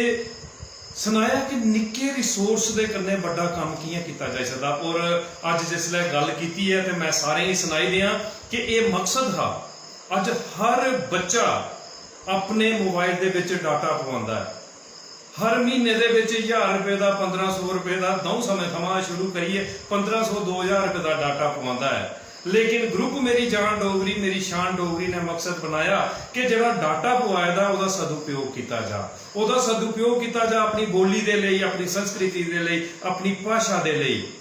सनाया कि निक्के रिसोर्स दे कन्नै बड्डा कम्म कि'यां कीता जाई सकदा। और अज्ज जिसलै गल्ल कीती ऐ ते में सारें गी सनाई देआं कि एह् मकसद हा। अज्ज हर बच्चा अपने मोबाइल दे बिच डाटा पवांदा ऐ। हर म्हीने दे बिच ज्हार रपेऽ दा, पंदरां सौ रपेऽ दा, द'ऊं समें थमां शुरू करियै पंदरां सौ, दो ज्हार रपेऽ दा डाटा पवांदा ऐ। लेकिन ग्रुप मेरी जान डोगरी, मेरी शान डोगरी ने मकसद बनाया कि जेह्ड़ा डाटा पवाए दा, ओह्दा सदुपयोग कीता जा, ओह्दा सदुपयोग कीता जा अपनी बोली दे लेई, अपनी संस्कृति दे लेई, अपनी भाशा दे लेई।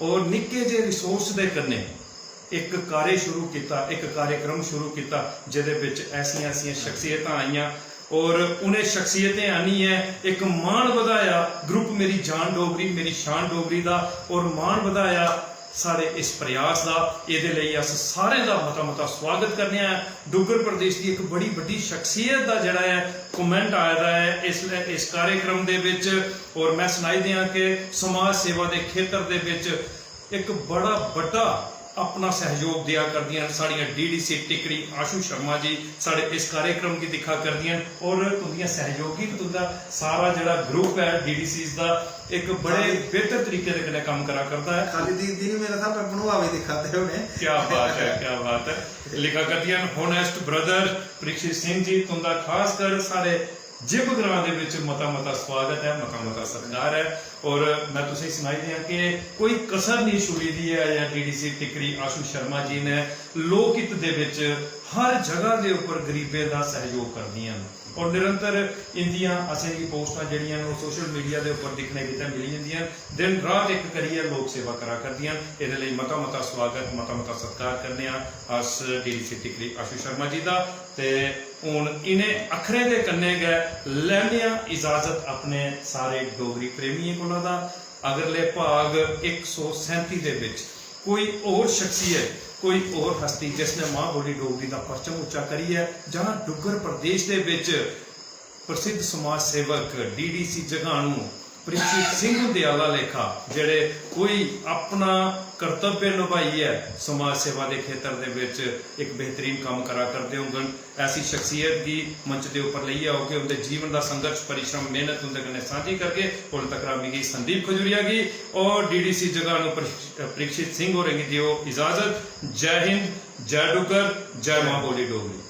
और निक्के जे रिसोर्स दे कन्नै इक कार्य शुरू कीता, इक कार्यक्रम शुरू कीता, जेह्दे बिच ऐसियां-ऐसियां शख्सियतां आइयां और उ'नें शख्सियतें आनियै इक मान बधाया ग्रुप मेरी जान डोगरी, मेरी शान डोगरी दा, और मान बधाया साढ़े इस प्रयास दा। एह्दे लेई अस सारें दा मता-मता सुआगत करने आं। डुग्गर प्रदेश दी इक बड़ी बड्डी शख्सियत दा जेह्ड़ा ऐ comment आए दा ऐ इसलै इस कार्यक्रम दे बिच, और में सनाई देआं कि समाज सेवा दे खेतर दे बिच इक बड़ा बड्डा अपना सैहयोग देआ करदियां न। साढ़ियां डीडीसी टिक्करी आशु शर्मा जी साढ़े इस कार्यक्रम गी दिक्खा करदियां न और तुंदियां सैहयोगी ते तुंदा सारा जेह्ड़ा ग्रुप ऐ डीडीसीज दा, इक बड़े बेहतर तरीके दे कन्नै कम्म करा करदा ऐ। खाली दीदी नी, मेरे स्हाबै भनोआ बी दिक्खा दे होने। क्या बात है, क्या बात है। लिखा करदियां न, होनेस्ट ब्रदर परीक्षित सिंह जी, तुंदा खास कर साढ़े जिब ग्रां दे विच मता मता स्वागत ऐ, मता मता सत्कार ऐ। और मैं तुसें सनाई दियां कि कोई कसर नहीं छुड़ी दी ऐ या डीडीसी टिक्करी आशु शर्मा जी ने लोक हित दे विच हर जगह दे उपर गरीबें दा सहयोग करदियां न और निरंतर इंदियां असेंगी पोस्टां जेह्ड़ियां न, ओह् सोशल मीडिया दे उपर दिक्खने गितै मिली जंदियां न। दिन रात इक करियै लोक सेवा करा करदियां न। एह्दे लेई मता मता स्वागत, मता मता सत्कार करने आं अस डीडीसी टिक्करी आशु शर्मा जी दा। ते हून इ'नें अक्खरें दे कन्नै गै लैने आं इजाजत अपने सारे डोगरी प्रेमियें कोला दा। अगले भाग इक सौ सैंती दे बिच कोई होर शख्सियत, कोई होर हस्ती जिसने मां बोली डोगरी दा परचम उच्चा करियै जां डुग्गर प्रदेश दे बिच प्रसिद्ध समाज सेवक डीडीसी जगानू परीक्षित सिंह हुंदे आह्ला लेखा जेह्ड़े कोई अपना कर्तव्य नभाइयै समाज सेवा दे खेतर दे बिच इक बेहतरीन कम्म करा करदे होंगन, ऐसी शख्सियत गी मंच दे उप्पर लेइयै औगे, उं'दे जीवन दा संघर्ष, परिश्रम, मेहनत उं'दे कन्नै सांझी करगे। उल्ले तक मिगी संदीप खजूरिया गी और डीडीसी जगानू परीक्ष-, परीक्षित सिंह होरें गी देओ इजाजत। जय हिंद, जय डुग्गर, जय मां बोली डोगरी।